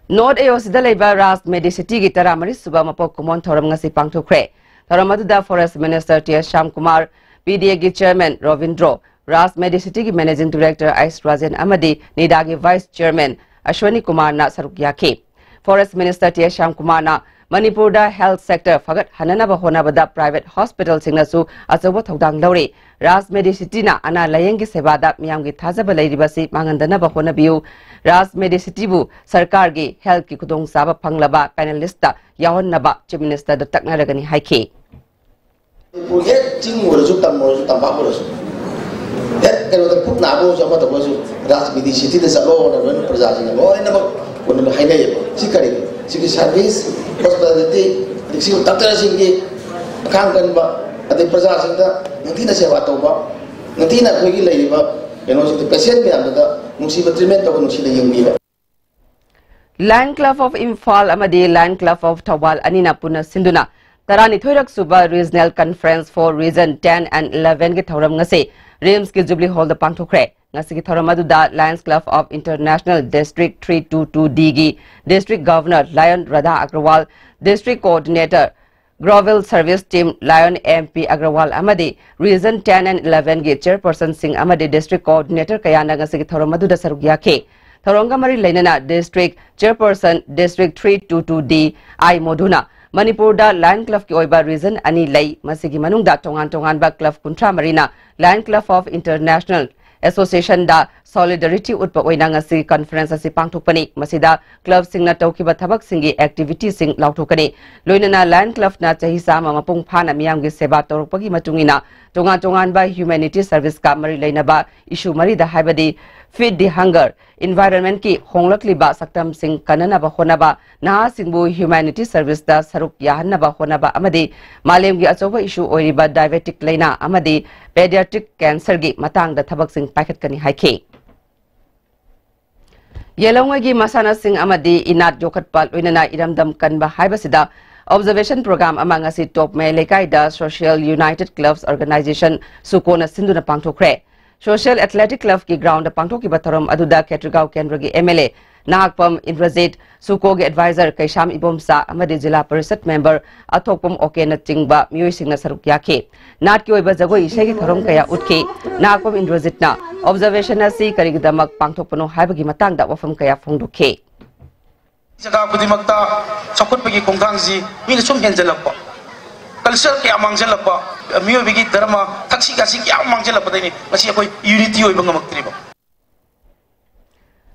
ꯅꯣꯔꯠ ꯑꯦ ꯑꯣ ꯁꯤꯗ ꯂꯩꯕ ꯔꯥꯖ ꯃꯦꯗꯤꯁꯤꯇꯤꯒꯤ ꯇꯔꯥꯃꯔꯤ ꯁꯨꯕ ꯃꯄꯣꯛ ꯀꯨꯝꯑꯣꯟ ꯊꯧꯔꯝ ꯉꯁꯤ ꯄꯥꯡꯊꯣꯛꯈ꯭ꯔꯦ꯫ ꯊꯧꯔꯝ ꯑꯗꯨꯗ forest minister T S Shyamkumar, ꯄꯤ ꯗꯤ ꯑꯦꯒꯤ ꯆꯦꯌꯔꯃꯦꯟ ꯔꯣꯕꯤꯟꯗ꯭ꯔꯣ, ꯔꯥꯖ ꯃꯦꯗꯤꯁꯤꯇꯤꯒꯤ ꯃꯦꯅꯦꯖꯤꯡ ꯗꯤꯔꯦꯛꯇꯔ ꯑꯩꯁ ꯔꯥꯖꯦꯟ ꯑꯃꯗꯤ ꯅꯤꯗꯥꯒꯤ ꯚꯥꯏꯁ ꯆꯦꯌꯔꯃꯦꯟ ꯑꯁ꯭ꯋꯅꯤ ꯀꯨꯃꯥꯔꯅ ꯁꯔꯨꯛ ꯌꯥꯈꯤ꯫ ꯐꯣꯔꯦꯁꯠ ꯃꯤꯅꯤꯁꯇꯔ ꯇꯤ ꯑꯦꯁ ꯁ꯭ꯌꯥꯝꯀꯨꯃꯥꯔꯅ ꯃꯅꯤꯄꯨꯔꯗ ꯍꯦꯜꯊ ꯁꯦꯛꯇꯔ ꯐꯒꯠꯍꯟꯅꯅꯕ ꯍꯣꯠꯅꯕꯗ ꯄ꯭ꯔꯥꯏꯚꯦꯠ ꯍꯣꯁꯄꯤꯇꯥꯜꯁꯤꯡꯅꯁꯨ ꯑꯆꯧꯕ ꯊꯧꯗꯥꯡ ꯂꯧꯔꯤ꯫ ꯔꯥꯖ ꯃꯦꯗꯤꯁꯤꯇꯤꯅ ꯑꯅꯥ ꯂꯥꯌꯦꯡꯒꯤ ꯁꯦꯕꯥꯗ ꯃꯤꯌꯥꯝꯒꯤ ꯊꯥꯖꯕ ꯂꯩꯔꯤꯕꯁꯤ ꯃꯥꯡꯍꯟꯗꯅꯕ ꯍꯣꯠꯅꯕꯤꯌꯨ꯫ ꯔꯥꯖ ꯃꯦꯗꯤꯁꯤꯇꯤꯕꯨ ꯁꯔꯀꯥꯔꯒꯤ ꯍꯦꯜꯊꯀꯤ ꯈꯨꯗꯣꯡꯆꯥꯕ ꯐꯪꯂꯕ ꯄꯦꯅꯦꯂꯤꯁꯇ ꯌꯥꯎꯍꯟꯅꯕ ꯆꯤꯐ ꯃꯤꯅꯤꯁꯇꯔꯗ ꯇꯛꯅꯔꯒꯅꯤ ꯍꯥꯏꯈꯤ꯫ ꯃꯅꯤꯄꯨꯔ ꯍꯦꯛ ꯆꯤꯡ ꯑꯣꯏꯔꯁꯨ, ꯇꯝ ꯑꯣꯏꯔꯁꯨ, ꯇꯝꯄꯥꯛ ꯑꯣꯏꯔꯁꯨ, ꯍꯦꯛ ꯀꯩꯅꯣꯗ ꯄꯨꯛ ꯅꯥꯕ ꯑꯣꯏꯔꯁꯨ, ꯑꯃ ꯇꯧꯕ ꯑꯣꯏꯔꯁꯨ, ꯔꯥꯖ ꯃꯦꯗꯤꯁꯤꯇꯤꯗ ꯆꯠꯂꯣꯅ ꯂꯣꯏꯅ ꯄ꯭ꯔꯖꯥꯁꯤꯡꯅ ꯂꯣꯏꯅꯃꯛ ꯀꯩꯅꯣꯗ ꯍꯥꯏꯅꯩꯌꯦꯕ꯫ ꯁꯤ ꯀꯔꯤꯅꯣ? ꯁꯤꯒꯤ ꯁꯔꯚꯤꯁ, ꯍꯣꯁꯄꯤꯇꯥꯂꯤꯇꯤ, ꯑꯗꯒꯤ ꯁꯤꯒꯤ ꯗꯥꯛꯇꯔꯁꯤꯡꯒꯤ ꯑꯈꯥꯡ ꯀꯟꯕ, ꯑꯗꯩ ꯄ꯭ꯔꯖꯥꯁꯤꯡꯗ ꯅꯤꯡꯊꯤꯅ ꯁꯦꯕꯥ ꯇꯧꯕ, ꯅꯤꯡꯊꯤꯅ ꯑꯩꯈꯣꯏꯒꯤ ꯂꯩꯔꯤꯕ ꯀꯩꯅꯣꯁꯤꯡꯗ, ꯄꯦꯁꯦꯟ ꯃꯌꯥꯝꯗꯨꯗ ꯅꯨꯡꯁꯤꯕ ꯇ꯭ꯔꯤꯠꯃꯦꯟ ꯇꯧꯕ, ꯅꯨꯡꯁꯤꯅ ꯌꯦꯡꯕꯤꯕ꯫ Lion Club of Imphal ꯑꯃꯗꯤ Lion Club of ꯊꯧꯕꯥꯜ ꯑꯅꯤꯅ ꯄꯨꯟꯅ ꯁꯤꯟꯗꯨꯅ ꯇꯔꯥꯅꯤꯊꯣꯏꯔꯛ ꯁꯨꯕ Regional Conference for Region ten and eleven ꯒꯤ ꯊꯧꯔꯝ ꯉꯁꯤ ꯔꯤꯝꯁꯀꯤ ꯖꯨꯕꯤꯂꯤ ꯍꯣꯜꯗ ꯄꯥꯡꯊꯣꯛꯈ꯭ꯔꯦ꯫ ꯉꯁꯤꯒꯤ ꯊꯧꯔꯝ ꯑꯗꯨꯗ Lions Club of International District three two two D ꯒꯤ District Governor Lion Radha ꯑꯒ꯭ꯔꯋꯥꯜ, District Coordinator Global Service Team Lion M P Agrawal ꯑꯃꯗꯤ Region ten and eleven ꯒꯤ chairpersonꯁꯤꯡ ꯑꯃꯗꯤ district coordinator ꯀꯌꯥꯅ ꯉꯁꯤꯒꯤ ꯊꯧꯔꯝ ꯑꯗꯨꯗ ꯁꯔꯨꯛ ꯌꯥꯈꯤ꯫ ꯊꯧꯔꯝꯒ ꯃꯔꯤ ꯂꯩꯅꯅ district chairperson, District three two two D, I ꯃꯣꯙꯨꯅ ꯃꯅꯤꯄꯨꯔꯗ Lion Clubꯀꯤ ꯑꯣꯏꯕ region ꯑꯅꯤ ꯂꯩ꯫ ꯃꯁꯤꯒꯤ ꯃꯅꯨꯡꯗ ꯇꯣꯉꯥꯟ ꯇꯣꯉꯥꯟꯕ club ꯀꯨꯟꯊ꯭ꯔꯥ ꯃꯔꯤꯅ Lion Club of International Associationꯗ solidarity ꯎꯠꯄ ꯑꯣꯏꯅ ꯉꯁꯤ conference ꯑꯁꯤ ꯄꯥꯡꯊꯣꯛꯄꯅꯤ꯫ ꯃꯁꯤꯗ clubꯁꯤꯡꯅ ꯇꯧꯈꯤꯕ ꯊꯕꯛꯁꯤꯡꯒꯤ activityꯁꯤꯡ ꯂꯥꯎꯊꯣꯛꯀꯅꯤ꯫ ꯂꯣꯏꯅꯅ Lion Clubꯅ ꯆꯍꯤ ꯆꯥꯝꯃ ꯃꯄꯨꯡ ꯐꯥꯅ ꯃꯤꯌꯥꯝꯒꯤ ꯁꯦꯕꯥ ꯇꯧꯔꯛꯄꯒꯤ ꯃꯇꯨꯡ ꯏꯟꯅ ꯇꯣꯉꯥꯟ ꯇꯣꯉꯥꯟꯕ humanity serviceꯀ ꯃꯔꯤ ꯂꯩꯅꯕ issue ꯃꯔꯤꯗ, ꯍꯥꯏꯕꯗꯤ Feed the Hunger, environmentꯀꯤ ꯍꯣꯡꯂꯛꯂꯤꯕ ꯁꯛꯇꯝꯁꯤꯡ ꯀꯟꯅꯅꯕ ꯍꯣꯠꯅꯕ, ꯅꯍꯥꯁꯤꯡꯕꯨ humanity serviceꯇ ꯁꯔꯨꯛ ꯌꯥꯍꯟꯅꯕ ꯍꯣꯠꯅꯕ ꯑꯃꯗꯤ ꯃꯥꯂꯦꯝꯒꯤ ꯑꯆꯧꯕ issue ꯑꯣꯏꯔꯤꯕ diabetic ꯂꯥꯏꯅꯥ ꯑꯃꯗꯤ pediatric cancerꯒꯤ ꯃꯇꯥꯡꯗ ꯊꯕꯛꯁꯤꯡ ꯄꯥꯏꯈꯠꯀꯅꯤ ꯍꯥꯏꯈꯤ꯫ ꯌꯦꯜꯍꯧꯉꯩꯒꯤ ꯃꯁꯥꯟꯅꯁꯤꯡ ꯑꯃꯗꯤ ꯏꯅꯥꯠ ꯌꯣꯛꯈꯠꯄ, ꯂꯣꯏꯅꯅ ꯏꯔꯝꯗꯝ ꯀꯟꯕ ꯍꯥꯏꯕꯁꯤꯗ observation program ꯑꯃ ꯉꯁꯤ ꯇꯣꯞ ꯃꯌꯥꯏ ꯂꯩꯀꯥꯏꯗ Social United Clubs Organization, ꯁꯨꯀꯣꯅ ꯁꯤꯟꯗꯨꯅ ꯄꯥꯡꯊꯣꯛꯈ꯭ꯔꯦ꯫ Social Athletic Clubꯀꯤ groundꯗ ꯄꯥꯡꯊꯣꯛꯈꯤꯕ ꯊꯧꯔꯝ ꯑꯗꯨꯗ ꯈꯦꯇ꯭ꯔꯤꯒꯥꯎ ꯀꯦꯟꯗ꯭ꯔꯒꯤ MLA ꯅꯍꯥꯛꯄꯝ ꯏꯟꯗ꯭ꯔꯖꯤꯠ, ꯁꯨꯀꯣꯒꯤ advisor ꯀꯩꯁꯥꯝ ꯏꯕꯣꯝꯆꯥ ꯑꯃꯗꯤ ꯖꯤꯂꯥ ꯄꯔꯤꯁꯠ member ꯑꯊꯣꯛꯄꯝ ꯑꯣꯀꯦꯅꯆꯤꯡꯕ ꯃꯤꯑꯣꯏꯁꯤꯡꯅ ꯁꯔꯨꯛ ꯌꯥꯈꯤ꯫ ꯅꯥꯠꯀꯤ ꯑꯣꯏꯕ ꯖꯒꯣꯏ ꯏꯁꯩꯒꯤ ꯊꯧꯔꯝ ꯀꯌꯥ ꯎꯠꯈꯤ꯫ ꯅꯍꯥꯛꯄꯝ ꯏꯟꯗ꯭ꯔꯖꯤꯠꯅ observation ꯑꯁꯤ ꯀꯔꯤꯒꯤꯗꯃꯛ ꯄꯥꯡꯊꯣꯛꯄꯅꯣ ꯍꯥꯏꯕꯒꯤ ꯃꯇꯥꯡꯗ ꯋꯥꯐꯝ ꯀꯌꯥ ꯐꯣꯡꯗꯣꯛꯈꯤ꯫ ꯖꯒꯥ ꯈꯨꯗꯤꯡꯃꯛꯇ ꯆꯥꯎꯈꯠꯄꯒꯤ ꯈꯣꯡꯊꯥꯡꯁꯤ ꯃꯤꯅ ꯁꯨꯝ ꯍꯦꯟꯖꯜꯂꯛꯄ, culture ꯀꯌꯥ ꯃꯥꯡꯁꯤꯜꯂꯛꯄ, ꯃꯤꯑꯣꯏꯕꯒꯤ ꯙꯔꯃ, ꯊꯛꯁꯤ ꯈꯥꯁꯤ ꯀꯌꯥ ꯑꯃ ꯃꯥꯡꯁꯤꯜꯂꯛꯄꯗꯒꯤꯅꯤ ꯉꯁꯤ ꯑꯩꯈꯣꯏ unity ꯑꯣꯏꯕ ꯉꯝꯃꯛꯇ꯭ꯔꯤꯕ꯫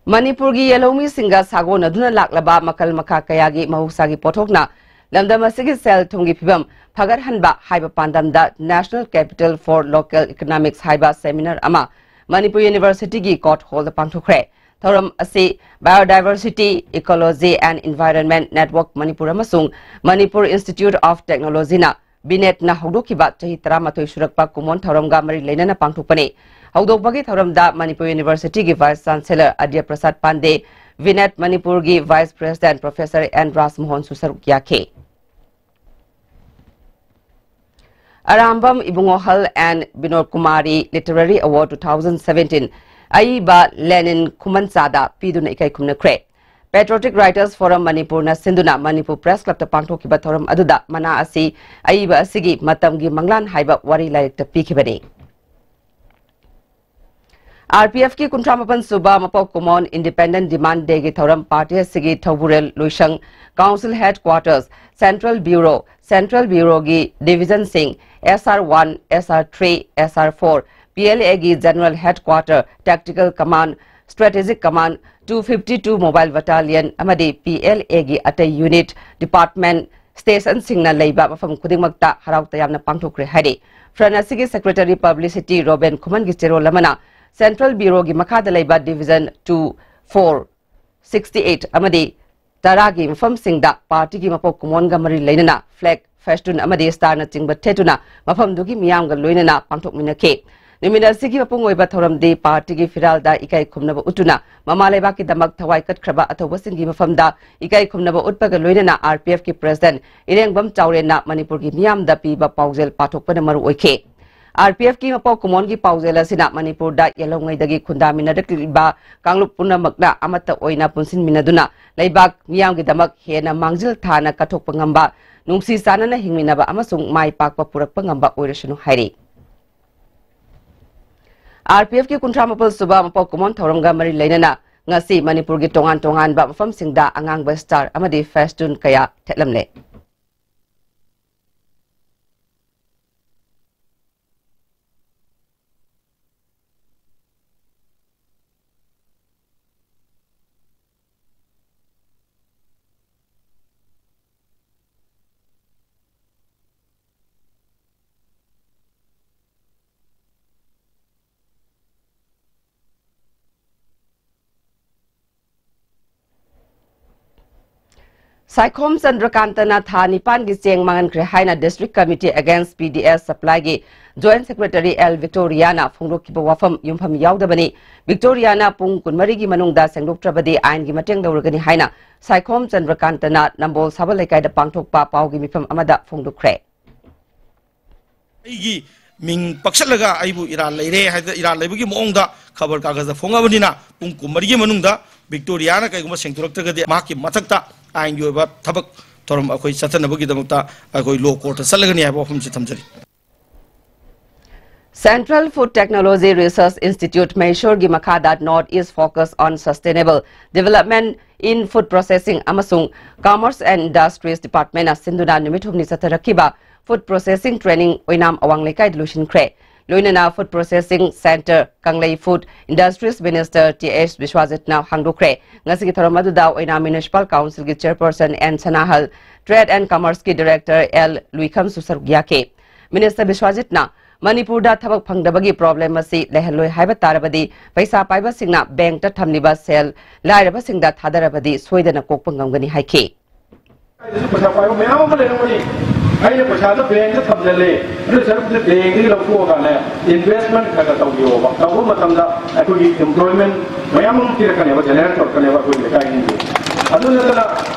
ꯃꯅꯤꯄꯨꯔꯒꯤ ꯌꯦꯜꯍꯧꯃꯤꯁꯤꯡꯒ ꯁꯥꯒꯣꯟꯅꯗꯨꯅ ꯂꯥꯛꯂꯕ ꯃꯈꯜ ꯃꯈꯥ ꯀꯌꯥꯒꯤ ꯃꯍꯧꯁꯥꯒꯤ ꯄꯣꯠꯊꯣꯛꯅ ꯂꯝꯗꯝ ꯑꯁꯤꯒꯤ ꯁꯦꯜ ꯊꯨꯝꯒꯤ ꯐꯤꯕꯝ ꯐꯒꯠꯍꯟꯕ ꯍꯥꯏꯕ ꯄꯥꯟꯗꯝꯗ National Capital for Local Economics ꯍꯥꯏꯕ seminar ꯑꯃ ꯃꯅꯤꯄꯨꯔ Universityꯒꯤ Court Hallꯗ ꯄꯥꯡꯊꯣꯛꯈ꯭ꯔꯦ꯫ ꯊꯧꯔꯝ ꯑꯁꯤ Biodiversity, Ecology and Environment Network Manipur ꯑꯃꯁꯨꯡ Manipur Institute of Technologyꯅ, ꯕꯤꯅꯦꯠꯅ ꯍꯧꯗꯣꯛꯈꯤꯕ ꯆꯍꯤ ꯇꯔꯥꯃꯥꯊꯣꯏ ꯁꯨꯔꯛꯄ ꯀꯨꯝꯑꯣꯟ ꯊꯧꯔꯝꯒ ꯃꯔꯤ ꯂꯩꯅꯅ ꯄꯥꯡꯊꯣꯛꯄꯅꯤ꯫ ꯍꯧꯗꯣꯛꯄꯒꯤ ꯊꯧꯔꯝꯗ ꯃꯅꯤꯄꯨꯔ Universityꯒꯤ Vice Chancellor ꯑꯗ꯭ꯌ ꯄ꯭ꯔꯁꯥꯗ ꯄꯥꯟꯗꯦ, ꯕꯤꯅꯦꯠ ꯃꯅꯤꯄꯨꯔꯒꯤ Vice President Professor ꯑꯦꯟ ꯔꯥꯖꯃꯣꯍꯟꯁꯨ ꯁꯔꯨꯛ ꯌꯥꯈꯤ꯫ Arambam ꯏꯕꯨꯡꯉꯣꯍꯜ and Vinod Kumari Literary Award two thousand seventeen ꯑꯏꯕ ꯂꯦꯅꯤꯟ ꯈꯨꯃꯟꯆꯥꯗ ꯄꯤꯗꯨꯅ ꯏꯀꯥꯏ ꯈꯨꯝꯅꯈ꯭ꯔꯦ꯫ Patriotic Writers Forum ꯃꯅꯤꯄꯨꯔꯅ ꯁꯤꯟꯗꯨꯅ ꯃꯅꯤꯄꯨꯔ Press Clubꯇ ꯄꯥꯡꯊꯣꯛꯈꯤꯕ ꯊꯧꯔꯝ ꯑꯗꯨꯗ ꯃꯅꯥ ꯑꯁꯤ ꯑꯏꯕ ꯑꯁꯤꯒꯤ ꯃꯇꯝꯒꯤ ꯃꯪꯂꯥꯟ ꯍꯥꯏꯕ ꯋꯥꯔꯤ ꯂꯥꯏꯔꯤꯛꯇ ꯄꯤꯈꯤꯕꯅꯤ꯫ ꯑꯥꯔ ꯄꯤ ꯑꯦꯐꯀꯤ ꯀꯨꯟꯊ꯭ꯔꯥ ꯃꯥꯄꯟ ꯁꯨꯕ ꯃꯄꯣꯛ ꯀꯨꯝꯑꯣꯟ Independent Demand Dayꯒꯤ ꯊꯧꯔꯝ ꯄꯥꯔꯇꯤ ꯑꯁꯤꯒꯤ ꯊꯧꯕꯨꯔꯦꯜ ꯂꯣꯏꯁꯪ, Council Headquarters, Central Bureau, Central Bureauꯒꯤ divisionꯁꯤꯡ, S R one, S R three, S R four, P L Aꯒꯤ General Headquarter, Tactical Command, Strategic Command, two fifty-two Mobile Battalion ꯑꯃꯗꯤ P L Aꯒꯤ ꯑꯇꯩ unit, department, stationꯁꯤꯡꯅ ꯂꯩꯕ ꯃꯐꯝ ꯈꯨꯗꯤꯡꯃꯛꯇ ꯍꯔꯥꯎ ꯇꯌꯥꯝꯅ ꯄꯥꯡꯊꯣꯛꯈ꯭ꯔꯦ ꯍꯥꯏꯔꯤ꯫ Front ꯑꯁꯤꯒꯤ Secretary Publicity ꯔꯣꯕꯦꯟ ꯈꯨꯃꯟꯒꯤ ꯆꯦꯔꯣꯜ ꯑꯃꯅ Central Bureauꯒꯤ ꯃꯈꯥꯗ ꯂꯩꯕ Division two, four, sixty-eight ꯑꯃꯗꯤ ꯇꯔꯥꯒꯤ ꯃꯐꯝꯁꯤꯡꯗ ꯄꯥꯔꯇꯤꯒꯤ ꯃꯄꯣꯛ ꯀꯨꯝꯑꯣꯟꯒ ꯃꯔꯤ ꯂꯩꯅꯅ flag, festoon ꯑꯃꯗꯤ starꯅꯆꯤꯡꯕ ꯊꯦꯠꯇꯨꯅ ꯃꯐꯝꯗꯨꯒꯤ ꯃꯤꯌꯥꯝꯒ ꯂꯣꯏꯅꯅ ꯄꯥꯡꯊꯣꯛꯃꯤꯟꯅꯈꯤ꯫ ꯅꯨꯃꯤꯠ ꯑꯁꯤꯒꯤ ꯃꯄꯨꯡ ꯑꯣꯏꯕ ꯊꯧꯔꯝꯗꯤ ꯄꯥꯔꯇꯤꯒꯤ ꯐꯤꯔꯥꯜꯗ ꯏꯀꯥꯏ ꯈꯨꯝꯅꯕ ꯎꯠꯇꯨꯅ ꯃꯃꯥ ꯂꯩꯕꯥꯛꯀꯤꯗꯃꯛ ꯊꯋꯥꯏ ꯀꯠꯈ꯭ꯔꯕ ꯑꯊꯧꯕꯁꯤꯡꯒꯤ ꯃꯐꯝꯗ ꯏꯀꯥꯏ ꯈꯨꯝꯅꯕ ꯎꯠꯄꯒ ꯂꯣꯏꯅꯅ R P F ꯀꯤ President ꯏꯔꯦꯡꯕꯝ ꯆꯥꯎꯔꯦꯟꯅ ꯃꯅꯤꯄꯨꯔꯒꯤ ꯃꯤꯌꯥꯝꯗ ꯄꯤꯕ ꯄꯥꯎꯖꯦꯜ ꯄꯥꯊꯣꯛꯄꯅ ꯃꯔꯨ ꯑꯣꯏꯈꯤ꯫ R P F ꯀꯤ ꯃꯄꯣꯛ ꯀꯨꯝꯑꯣꯟꯒꯤ ꯄꯥꯎꯖꯦꯜ ꯑꯁꯤꯅ ꯃꯅꯤꯄꯨꯔꯗ ꯌꯦꯜꯍꯧꯉꯩꯗꯒꯤ ꯈꯨꯟꯗꯥꯃꯤꯟꯅꯔꯛꯂꯤꯕ ꯀꯥꯡꯂꯨꯞ ꯄꯨꯝꯅꯃꯛꯅ ꯑꯃꯠꯇ ꯑꯣꯏꯅ ꯄꯨꯟꯁꯤꯟꯃꯤꯟꯅꯗꯨꯅ ꯂꯩꯕꯥꯛ ꯃꯤꯌꯥꯝꯒꯤꯗꯃꯛ ꯍꯦꯟꯅ ꯃꯥꯡꯖꯤꯜ ꯊꯥꯅ ꯀꯠꯊꯣꯛꯄ ꯉꯝꯕ, ꯅꯨꯡꯁꯤ ꯆꯥꯟꯅꯅ ꯍꯤꯡꯃꯤꯟꯅꯕ ꯑꯃꯁꯨꯡ ꯃꯥꯏ ꯄꯥꯛꯄ ꯄꯨꯔꯛꯄ ꯉꯝꯕ ꯑꯣꯏꯔꯁꯅꯨ ꯍꯥꯏꯔꯤ꯫ R P F ꯀꯤ ꯀꯨꯟꯊ꯭ꯔꯥ ꯃꯥꯄꯜ ꯁꯨꯕ ꯃꯄꯣꯛ ꯀꯨꯝꯑꯣꯟ ꯊꯧꯔꯝꯒ ꯃꯔꯤ ꯂꯩꯅꯅ ꯉꯁꯤ ꯃꯅꯤꯄꯨꯔꯒꯤ ꯇꯣꯉꯥꯟ ꯇꯣꯉꯥꯟꯕ ꯃꯐꯝꯁꯤꯡꯗ ꯑꯉꯥꯡꯕ star ꯑꯃꯗꯤ festoon ꯀꯌꯥ ꯊꯦꯠꯂꯝꯂꯦ꯫ ꯁꯥꯏꯈꯣꯝ ꯆꯟꯗ꯭ꯔꯀꯥꯟꯇꯅ ꯊꯥ ꯅꯤꯄꯥꯟꯒꯤ ꯆꯦꯡ ꯃꯥꯡꯍꯟꯈ꯭ꯔꯦ ꯍꯥꯏꯅ District Committee Against P D S Supply ꯒꯤ Joint Secretary L ꯕꯤꯛꯇꯣꯔꯤꯌꯥꯅ ꯐꯣꯡꯗꯣꯛꯈꯤꯕ ꯋꯥꯐꯝ ꯌꯨꯝꯐꯝ ꯌꯥꯎꯗꯕꯅꯤ꯫ ꯕꯤꯛꯇꯣꯔꯤꯌꯥꯅ ꯄꯨꯡ ꯀꯨꯟꯃꯔꯤꯒꯤ ꯃꯅꯨꯡꯗ ꯁꯦꯡꯗꯣꯛꯇ꯭ꯔꯕꯗꯤ ꯑꯥꯏꯟꯒꯤ ꯃꯇꯦꯡ ꯂꯧꯔꯒꯅꯤ ꯍꯥꯏꯅ ꯁꯥꯏꯈꯣꯝ ꯆꯟꯗ꯭ꯔꯀꯥꯟꯇꯅ ꯅꯝꯕꯣꯜ ꯁꯥꯕꯜ ꯂꯩꯀꯥꯏꯗ ꯄꯥꯡꯊꯣꯛꯄ ꯄꯥꯎꯒꯤ ꯃꯤꯐꯝ ꯑꯃꯗ ꯐꯣꯡꯗꯣꯛꯈ꯭ꯔꯦ꯫ ꯑꯩꯒꯤ ꯃꯤꯡ ꯄꯛꯁꯠꯂꯒ ꯑꯩꯕꯨ ꯏꯔꯥꯜ ꯂꯩꯔꯦ ꯍꯥꯏꯗꯅ ꯏꯔꯥꯜ ꯂꯩꯕꯒꯤ ꯃꯑꯣꯡꯗ ꯈꯕꯔ ꯀꯥꯒꯖꯗ ꯐꯣꯡꯉꯕꯅꯤꯅ, ꯄꯨꯡ ꯀꯨꯟꯃꯔꯤꯒꯤ ꯃꯅꯨꯡꯗ ꯕꯤꯛꯇꯣꯔꯤꯌꯥꯅ ꯀꯩꯒꯨꯝꯕ ꯁꯦꯡꯗꯣꯔꯛꯇ꯭ꯔꯒꯗꯤ ꯃꯍꯥꯛꯀꯤ ꯃꯊꯛꯇ ꯑꯥꯏꯟꯒꯤ ꯑꯣꯏꯕ ꯊꯕꯛ ꯊꯧꯔꯝ ꯑꯩꯈꯣꯏ ꯆꯠꯊꯅꯕꯒꯤꯗꯃꯛꯇ ꯑꯩꯈꯣꯏ law court ꯇ ꯆꯠꯂꯒꯅꯤ ꯍꯥꯏꯕ ꯋꯥꯐꯝꯁꯤ ꯊꯝꯖꯔꯤ꯫ Central Food Technology Research Institute, ꯃꯩꯁꯣꯔꯒꯤ ꯃꯈꯥꯗ North East Focus on Sustainable Development in Food Processing ꯑꯃꯁꯨꯡ Commerce and Industries Department ꯅ ꯁꯤꯟꯗꯨꯅ ꯅꯨꯃꯤꯠ ꯍꯨꯝꯅꯤ ꯆꯠꯊꯔꯛꯈꯤꯕ Food Processing Training ꯑꯣꯏꯅꯥꯝ ꯑꯋꯥꯡ ꯂꯩꯀꯥꯏꯗ ꯂꯣꯏꯁꯤꯟꯈ꯭ꯔꯦ꯫ ꯂꯣꯏꯅꯅ Food Processing Center, Kanglei Food Industries Minister T S ꯕꯤꯁ꯭ꯋꯥꯖꯤꯠꯅ ꯍꯥꯡꯗꯣꯛꯈ꯭ꯔꯦ꯫ ꯉꯁꯤꯒꯤ ꯊꯧꯔꯝ ꯑꯗꯨꯗ ꯑꯣꯏꯅꯥꯝ Municipal Council ꯒꯤ Chairperson N Sanahal, Trade and Commerce ꯀꯤ Director ꯑꯦꯜ ꯂꯨꯏꯈꯝꯁꯨ ꯁꯔꯨꯛ ꯌꯥꯈꯤ꯫ Minister ꯕꯤꯁ꯭ꯋꯥꯖꯤꯠꯅ ꯃꯅꯤꯄꯨꯔꯗ ꯊꯕꯛ ꯐꯪꯗꯕꯒꯤ problem ꯑꯁꯤ ꯂꯩꯍꯜꯂꯣꯏ ꯍꯥꯏꯕ ꯇꯥꯔꯕꯗꯤ ꯄꯩꯁꯥ ꯄꯥꯏꯕꯁꯤꯡꯅ bank ꯇ ꯊꯝꯂꯤꯕ ꯁꯦꯜ ꯂꯥꯏꯔꯕꯁꯤꯡꯗ ꯊꯥꯗꯔꯕꯗꯤ ꯁꯣꯏꯗꯅ ꯀꯣꯛꯄ ꯉꯝꯒꯅꯤ ꯍꯥꯏꯈꯤ꯫ ꯑꯩꯁꯨ ꯄꯩꯁꯥ ꯄꯥꯏꯕ ꯃꯌꯥꯝ ꯑꯃ ꯂꯩꯔꯝꯒꯅꯤ꯫ ꯑꯩꯅ ꯄꯩꯁꯥꯗꯣ bank ꯇ ꯊꯝꯖꯜꯂꯦ꯫ ꯑꯗꯨ ꯁꯔꯨꯛꯇꯨ bank ꯇꯒꯤ ꯂꯧꯊꯣꯛꯑꯀꯥꯟꯗ investment ꯈꯔ ꯈꯔ ꯇꯧꯕꯤꯌꯣꯕ꯫ ꯇꯧꯕ ꯃꯇꯝꯗ ꯑꯩꯈꯣꯏꯒꯤ employment ꯃꯌꯥꯝ ꯑꯃ ꯄꯤꯔꯛꯀꯅꯦꯕ, generate ꯇꯧꯔꯛꯀꯅꯦꯕ ꯑꯩꯈꯣꯏꯒꯤ ꯂꯩꯀꯥꯏꯁꯤꯡꯁꯦ꯫ ꯑꯗꯨ ꯅꯠꯇꯅ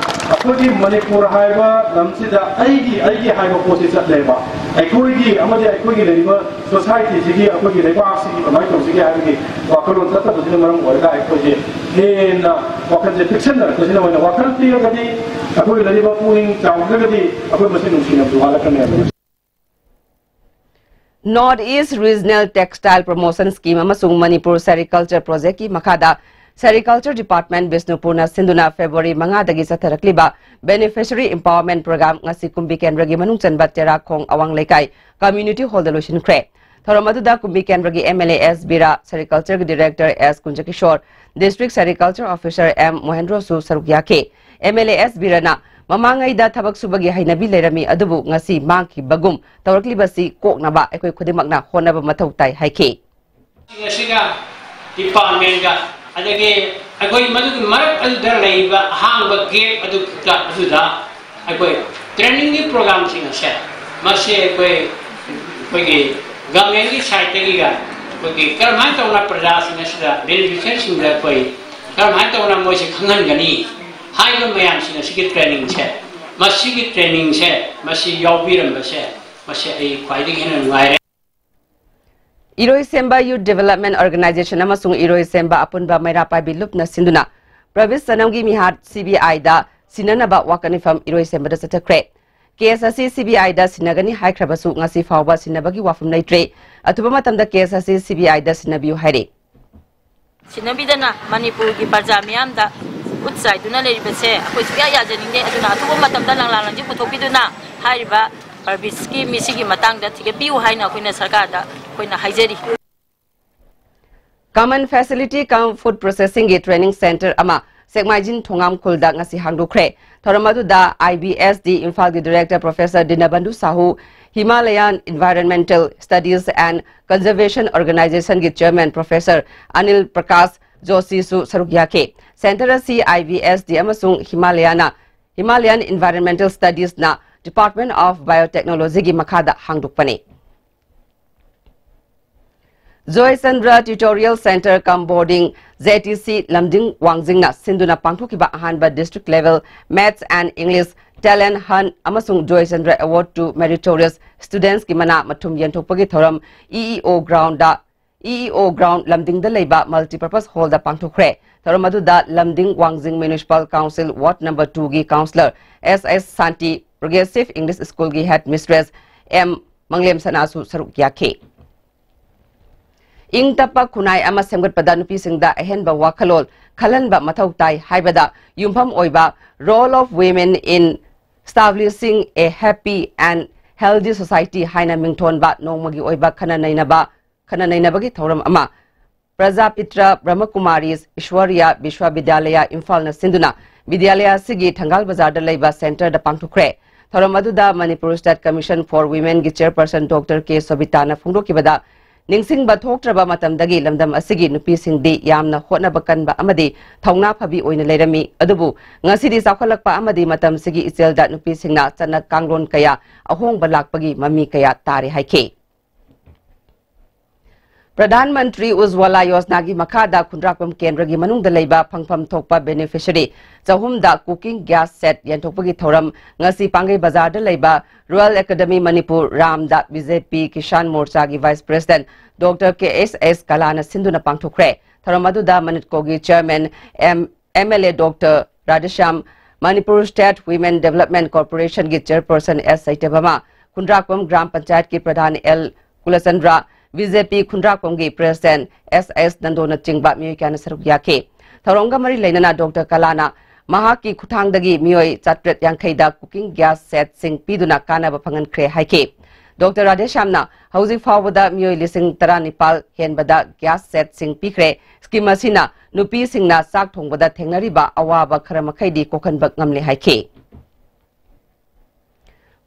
ꯑꯩꯈꯣꯏꯒꯤ ꯃꯅꯤꯄꯨꯔ ꯍꯥꯏꯕ ꯂꯝꯁꯤꯗ ꯑꯩꯒꯤ, ꯑꯩꯒꯤ ꯍꯥꯏꯕ ꯄꯣꯠꯁꯤ ꯆꯠꯂꯦꯕ꯫ ꯑꯩꯈꯣꯏꯒꯤ ꯑꯃꯗꯤ ꯑꯩꯈꯣꯏꯒꯤ ꯂꯩꯔꯤꯕ society ꯁꯤꯒꯤ, ꯑꯩꯈꯣꯏꯒꯤ ꯂꯩꯕꯥꯛꯁꯤꯒꯤ ꯀꯃꯥꯏꯅ ꯇꯧꯁꯤꯒꯦ ꯍꯥꯏꯕꯒꯤ ꯋꯥꯈꯜꯂꯣꯟ ꯆꯠꯇꯕꯁꯤꯅ ꯃꯔꯝ ꯑꯣꯏꯔꯒ ꯑꯩꯈꯣꯏꯁꯦ ꯍꯦꯟꯅ ꯋꯥꯈꯜꯁꯦ ꯄꯤꯛꯁꯟꯅꯔꯛꯄꯁꯤꯅ ꯑꯣꯏꯅ ꯋꯥꯈꯜ ꯄꯤꯔꯒꯗꯤ, ꯑꯩꯈꯣꯏ ꯂꯩꯔꯤꯕ ꯄꯨꯛꯅꯤꯡ ꯆꯥꯎꯗ꯭ꯔꯒꯗꯤ ꯑꯩꯈꯣꯏ ꯃꯁꯦꯟ ꯅꯨꯡꯁꯤꯅꯕꯁꯨ ꯋꯥꯠꯂꯛꯀꯅꯦꯕ꯫ North East Regional Textile Promotion Scheme ꯑꯃꯁꯨꯡ ꯃꯅꯤꯄꯨꯔ Sericulture Project ꯀꯤ ꯃꯈꯥꯗ Sericulture Department ꯕꯤꯁꯅꯨꯄꯨꯔꯅ ꯁꯤꯟꯗꯨꯅ February ꯃꯉꯥꯗꯒꯤ ꯆꯠꯊꯔꯛꯂꯤꯕ Beneficiary Empowerment Program ꯉꯁꯤ ꯀꯨꯝꯕꯤ ꯀꯦꯟꯗ꯭ꯔꯒꯤ ꯃꯅꯨꯡ ꯆꯟꯕ ꯇꯦꯔꯥꯈꯣꯡ ꯑꯋꯥꯡ ꯂꯩꯀꯥꯏ Community Hall ꯗ ꯂꯣꯏꯁꯤꯟꯈ꯭ꯔꯦ꯫ ꯊꯧꯔꯝ ꯑꯗꯨꯗ ꯀꯨꯝꯕꯤ ꯀꯦꯟꯗ꯭ꯔꯒꯤ M L A S Bira, Sericulture ꯒꯤ Director S Kunjakishore, District Sericulture Officer ꯑꯦꯝ ꯃꯣꯍꯦꯟꯗ꯭ꯔꯣꯁꯨ ꯁꯔꯨꯛ ꯌꯥꯈꯤ꯫ ꯑꯦꯝ ꯑꯦꯜ ꯑꯦ ꯑꯦꯁ ꯕꯤꯔꯥꯅ ꯃꯃꯥꯡꯉꯩꯗ ꯊꯕꯛ ꯁꯨꯕꯒꯤ ꯍꯩꯅꯕꯤ ꯂꯩꯔꯝꯃꯤ, ꯑꯗꯨꯕꯨ ꯉꯁꯤ ꯃꯥꯡꯈꯤꯕꯒꯨꯝ ꯇꯧꯔꯛꯂꯤꯕꯁꯤ ꯀꯣꯛꯅꯕ ꯑꯩꯈꯣꯏ ꯈꯨꯗꯤꯡꯃꯛꯅ ꯍꯣꯠꯅꯕ ꯃꯊꯧ ꯇꯥꯏ ꯍꯥꯏꯈꯤ꯫ ꯑꯁꯤꯒ department ꯒ ꯑꯗꯒꯤ ꯑꯩꯈꯣꯏ ꯃꯗꯨꯒꯤ ꯃꯔꯛ ꯑꯗꯨꯗ ꯂꯩꯕ ꯑꯍꯥꯡꯕ gap ꯑꯗꯨ ꯈꯛꯇ ꯑꯗꯨꯗ ꯑꯩꯈꯣꯏ training ꯒꯤ program ꯁꯤꯡ ꯑꯁꯦ ꯃꯁꯤ ꯑꯩꯈꯣꯏ, ꯑꯩꯈꯣꯏꯒꯤ government ꯀꯤ side ꯇꯒꯤꯒ ꯑꯩꯈꯣꯏꯒꯤ ꯀꯔꯝꯍꯥꯏꯅ ꯇꯧꯅ ꯄ꯭ꯔꯖꯥꯁꯤꯡ ꯑꯁꯤꯗ beneficiary ꯁꯤꯡꯗ ꯑꯩꯈꯣꯏ ꯀꯔꯝꯍꯥꯏꯅ ꯇꯧꯅ ꯃꯣꯏꯁꯦ ꯈꯪꯍꯟꯒꯅꯤ ꯍꯥꯏꯕ ꯃꯌꯥꯝꯁꯤꯡ ꯑꯁꯤꯒꯤ training ꯁꯦ, ꯃꯁꯤꯒꯤ training ꯁꯦ, ꯃꯁꯤ ꯌꯥꯎꯕꯤꯔꯝꯕꯁꯦ, ꯃꯁꯤ ꯑꯩ ꯈ꯭ꯋꯥꯏꯗꯒꯤ ꯍꯦꯟꯅ ꯅꯨꯡꯉꯥꯏꯔꯦ꯫ ꯏꯔꯣꯏꯁꯦꯝꯕ Youth Development Organization ꯑꯃꯁꯨꯡ ꯏꯔꯣꯏꯁꯦꯝꯕ ꯑꯄꯨꯟꯕ ꯃꯩꯔꯥ ꯄꯥꯏꯕꯤ ꯂꯨꯞꯅ ꯁꯤꯟꯗꯨꯅ ꯄ꯭ꯔꯕꯤꯁ ꯆꯅꯝꯒꯤ ꯃꯤꯍꯥꯠ ꯁꯤ ꯕꯤ ꯑꯥꯏ ꯗ ꯁꯤꯟꯅꯅꯕ ꯋꯥꯀꯠ ꯃꯤꯐꯝ ꯏꯔꯣꯏꯁꯦꯝꯕꯗ ꯆꯠꯊꯈ꯭ꯔꯦ꯫ ꯀꯦꯁ ꯑꯁꯤ ꯁꯤꯕꯤꯑꯥꯏꯗ ꯁꯤꯟꯅꯒꯅꯤ ꯍꯥꯏꯈ꯭ꯔꯕꯁꯨ ꯉꯁꯤ ꯐꯥꯎꯕ ꯁꯤꯟꯅꯕꯒꯤ ꯋꯥꯐꯝ ꯂꯩꯇ꯭ꯔꯦ꯫ ꯑꯊꯨꯕ ꯃꯇꯝꯗ ꯀꯦꯁ ꯑꯁꯤ ꯁꯤꯕꯤꯑꯥꯏꯗ ꯁꯤꯟꯅꯕꯤꯌꯨ ꯍꯥꯏꯔꯤ꯫ ꯁꯤꯟꯅꯕꯤꯗꯅ ꯃꯅꯤꯄꯨꯔꯒꯤ ꯄ꯭ꯔꯖꯥ ꯃꯤꯌꯥꯝꯗ ꯈꯨꯠ ꯆꯥꯏꯗꯨꯅ ꯂꯩꯔꯤꯕꯁꯦ ꯑꯩꯈꯣꯏ ꯁꯨꯡꯌꯥ ꯌꯥꯖꯅꯤꯡꯗꯦ꯫ ꯑꯗꯨꯅ ꯑꯊꯨꯕ ꯃꯇꯝꯗ ꯂꯪꯂꯥ ꯂꯪꯖꯤꯡ ꯄꯨꯊꯣꯛꯄꯤꯗꯨꯅ ꯍꯥꯏꯔꯤꯕ ꯄꯔꯕꯤꯁꯀꯤ ꯃꯤꯁꯤꯒꯤ ꯃꯇꯥꯡꯗ ꯊꯤꯒꯠꯄꯤꯌꯨ ꯍꯥꯏꯅ ꯑꯩꯈꯣꯏꯅ ꯁꯔꯀꯥꯔꯗ ꯑꯩꯈꯣꯏꯅ ꯍꯥꯏꯖꯔꯤ꯫ Common Facility cum Food Processingꯒꯤ training centre ꯑꯃ ꯁꯦꯛꯃꯥꯏꯖꯤꯡ ꯊꯣꯉꯥꯝ ꯈꯨꯜꯗ ꯉꯁꯤ ꯍꯥꯡꯗꯣꯛꯈ꯭ꯔꯦ꯫ ꯊꯧꯔꯝ ꯑꯗꯨꯗ IBSD ꯏꯝꯐꯥꯜꯒꯤ director Professor ꯗꯤꯅꯕꯟꯙꯨ Shahu, Himalayan Environmental Studies and Conservation Organizationꯒꯤ chairman Professor Anil Prakash ꯖꯣꯁꯤꯁꯨ ꯁꯔꯨꯛ ꯌꯥꯈꯤ꯫ Centre ꯑꯁꯤ IBSD ꯑꯃꯁꯨꯡ ꯍꯤꯃꯥꯂꯌꯥꯅ, Himalayan Environmental Studiesꯅ Department of Biotechnologyꯒꯤ ꯃꯈꯥꯗ ꯍꯥꯡꯗꯣꯛꯄꯅꯤ꯫ Joychandra Tutorial Centre cum Boarding, JTC, ꯂꯝꯗꯤꯡ ꯋꯥꯡꯖꯤꯡꯅ ꯁꯤꯟꯗꯨꯅ ꯄꯥꯡꯊꯣꯛꯈꯤꯕ ꯑꯍꯥꯟꯕ district level Maths and English talent hunt ꯑꯃꯁꯨꯡ ꯖꯣꯏꯆꯟꯗ꯭ꯔ Award to meritorious studentsꯀꯤ ꯃꯅꯥ ꯃꯊꯨꯝ ꯌꯦꯟꯊꯣꯛꯄꯒꯤ ꯊꯧꯔꯝ EEO groundꯗ, EEO ground ꯂꯝꯗꯤꯡꯗ ꯂꯩꯕ multipurpose hallꯗ ꯄꯥꯡꯊꯣꯛꯈ꯭ꯔꯦ꯫ ꯊꯧꯔꯝ ꯑꯗꯨꯗ ꯂꯝꯗꯤꯡ ꯋꯥꯡꯖꯤꯡ Municipal Council Ward number twoꯒꯤ councillor S S ꯁꯥꯟꯇꯤ, Progressive English Schoolꯒꯤ headmistress M ꯃꯪꯂꯦꯝ ꯁꯅꯥꯁꯨ ꯁꯔꯨꯛ ꯌꯥꯈꯤ꯫ ꯏꯪ ꯇꯞꯄ ꯈꯨꯟꯅꯥꯏ ꯑꯃ ꯁꯦꯝꯒꯠꯄꯗ ꯅꯨꯄꯤꯁꯤꯡꯗ ꯑꯍꯦꯟꯕ ꯋꯥꯈꯜꯂꯣꯟ ꯈꯜꯍꯟꯕ ꯃꯊꯧ ꯇꯥꯏ ꯍꯥꯏꯕꯗ ꯌꯨꯝꯐꯝ ꯑꯣꯏꯕ Role of Women in Establishing a Happy and Healthy Society ꯍꯥꯏꯅ ꯃꯤꯡꯊꯣꯟꯕ ꯅꯣꯡꯃꯒꯤ ꯑꯣꯏꯕ ꯈꯟꯅ ꯅꯩꯅꯕ, ꯈꯟꯅ ꯅꯩꯅꯕꯒꯤ ꯊꯧꯔꯝ ꯑꯃ ꯄ꯭ꯔꯖꯥꯄꯤꯇ꯭ꯔ ꯕ꯭ꯔꯍ꯭ꯃꯀꯨꯃꯥꯔꯤꯁ ꯏꯁ꯭ꯋꯔꯤꯌꯥ ꯕꯤꯁ꯭ꯋꯥꯕꯤꯗ꯭ꯌꯥꯂꯌ ꯏꯝꯐꯥꯜꯅ ꯁꯤꯟꯗꯨꯅ ꯕꯤꯗ꯭ꯌꯥꯂꯌ ꯑꯁꯤꯒꯤ ꯊꯪꯒꯥꯜ ꯕꯖꯥꯔꯗ ꯂꯩꯕ centreꯗ ꯄꯥꯡꯊꯣꯛꯈ꯭ꯔꯦ꯫ ꯊꯧꯔꯝ ꯑꯗꯨꯗ Manipur State Commission for Womenꯒꯤ chairperson Doctor K ꯁꯣꯕꯤꯇꯥꯅ ꯐꯣꯡꯗꯣꯛꯈꯤꯕꯗ, ꯅꯤꯡꯁꯤꯡꯕ ꯊꯣꯛꯇ꯭ꯔꯕ ꯃꯇꯝꯗꯒꯤ ꯂꯝꯗꯝ ꯑꯁꯤꯒꯤ ꯅꯨꯄꯤꯁꯤꯡꯗꯤ ꯌꯥꯝꯅ ꯍꯣꯠꯅꯕ ꯀꯟꯕ ꯑꯃꯗꯤ ꯊꯧꯅꯥ ꯐꯕꯤ ꯑꯣꯏꯅ ꯂꯩꯔꯝꯃꯤ꯫ ꯑꯗꯨꯕꯨ ꯉꯁꯤꯗꯤ ꯆꯥꯎꯈꯠꯂꯛꯄ ꯑꯃꯗꯤ ꯃꯇꯝꯁꯤꯒꯤ ꯏꯆꯦꯜꯗ ꯅꯨꯄꯤꯁꯤꯡꯅ ꯆꯠꯅ ꯀꯥꯡꯂꯣꯟ ꯀꯌꯥ ꯑꯍꯣꯡꯕ ꯂꯥꯛꯄꯒꯤ ꯃꯃꯤ ꯀꯌꯥ ꯇꯥꯔꯦ ꯍꯥꯏꯈꯤ꯫ ꯄ꯭ꯔꯙꯥꯟ ꯃꯟꯇ꯭ꯔꯤ ꯎꯖ꯭ꯋꯂꯥ ꯌꯣꯖꯅꯥꯒꯤ ꯃꯈꯥꯗ ꯈꯨꯟꯗ꯭ꯔꯥꯛꯄꯝ ꯀꯦꯟꯗ꯭ꯔꯒꯤ ꯃꯅꯨꯡꯗ ꯂꯩꯕ ꯐꯪꯐꯝ ꯊꯣꯛꯄ beneficiary ꯆꯍꯨꯝꯗ cooking gas set ꯌꯦꯟꯊꯣꯛꯄꯒꯤ ꯊꯧꯔꯝ ꯉꯁꯤ ꯄꯥꯡꯒꯩ ꯕꯖꯥꯔꯗ ꯂꯩꯕ Royal Academy Manipur ꯔꯥꯝꯗ BJP Kisan Morchaꯒꯤ Vice President Doctor K S S ꯀꯂꯥꯅ ꯁꯤꯟꯗꯨꯅ ꯄꯥꯡꯊꯣꯛꯈ꯭ꯔꯦ꯫ ꯊꯧꯔꯝ ꯑꯗꯨꯗ ꯃꯅꯤꯠꯀꯣꯒꯤ chairman M, MLA Doctor Radheshyam Manipur State Women Development Corporation ꯒꯤ chairperson S ꯁꯇ꯭ꯌꯚꯥꯃꯥ, ꯈꯨꯟꯗ꯭ꯔꯥꯛꯄꯝ ꯒ꯭ꯔꯥꯝ ꯄꯟꯆꯥꯌꯠꯀꯤ ꯄ꯭ꯔꯙꯥꯟ L ꯀꯨꯂꯆꯟꯗ꯭ꯔ, B J P ꯈꯨꯟꯗ꯭ꯔꯥꯛꯄꯝꯒꯤ president S S ꯅꯟꯗꯣꯅꯆꯤꯡꯕ ꯃꯤꯑꯣꯏ ꯀꯌꯥꯅ ꯁꯔꯨꯛ ꯌꯥꯈꯤ꯫ ꯊꯧꯔꯝꯒ ꯃꯔꯤ ꯂꯩꯅꯅ Doctor ꯀꯂꯥꯅ ꯃꯍꯥꯛꯀꯤ ꯈꯨꯠꯊꯥꯡꯗꯒꯤ ꯃꯤꯑꯣꯏ ꯆꯥꯇ꯭ꯔꯦꯠ ꯌꯥꯡꯈꯩꯗ cooking gas setꯁꯤꯡ ꯄꯤꯗꯨꯅ ꯀꯥꯟꯅꯕ ꯐꯪꯍꯟꯈ꯭ꯔꯦ ꯍꯥꯏꯈꯤ꯫ Doctor ꯔꯥꯙꯦꯁ꯭ꯌꯥꯝꯅ ꯍꯧꯖꯤꯛ ꯐꯥꯎꯕꯗ ꯃꯤꯑꯣꯏ ꯂꯤꯁꯤꯡ ꯇꯔꯥꯅꯤꯄꯥꯜ ꯍꯦꯟꯕꯗ gas setꯁꯤꯡ ꯄꯤꯈ꯭ꯔꯦ꯫ Scheme ꯑꯁꯤꯅ ꯅꯨꯄꯤꯁꯤꯡꯅ ꯆꯥꯛ ꯊꯣꯡꯕꯗ ꯊꯦꯡꯅꯔꯤꯕ ꯑꯋꯥꯕ ꯈꯔ ꯃꯈꯩꯗꯤ ꯀꯣꯛꯍꯟꯕ ꯉꯝꯂꯦ ꯍꯥꯏꯈꯤ꯫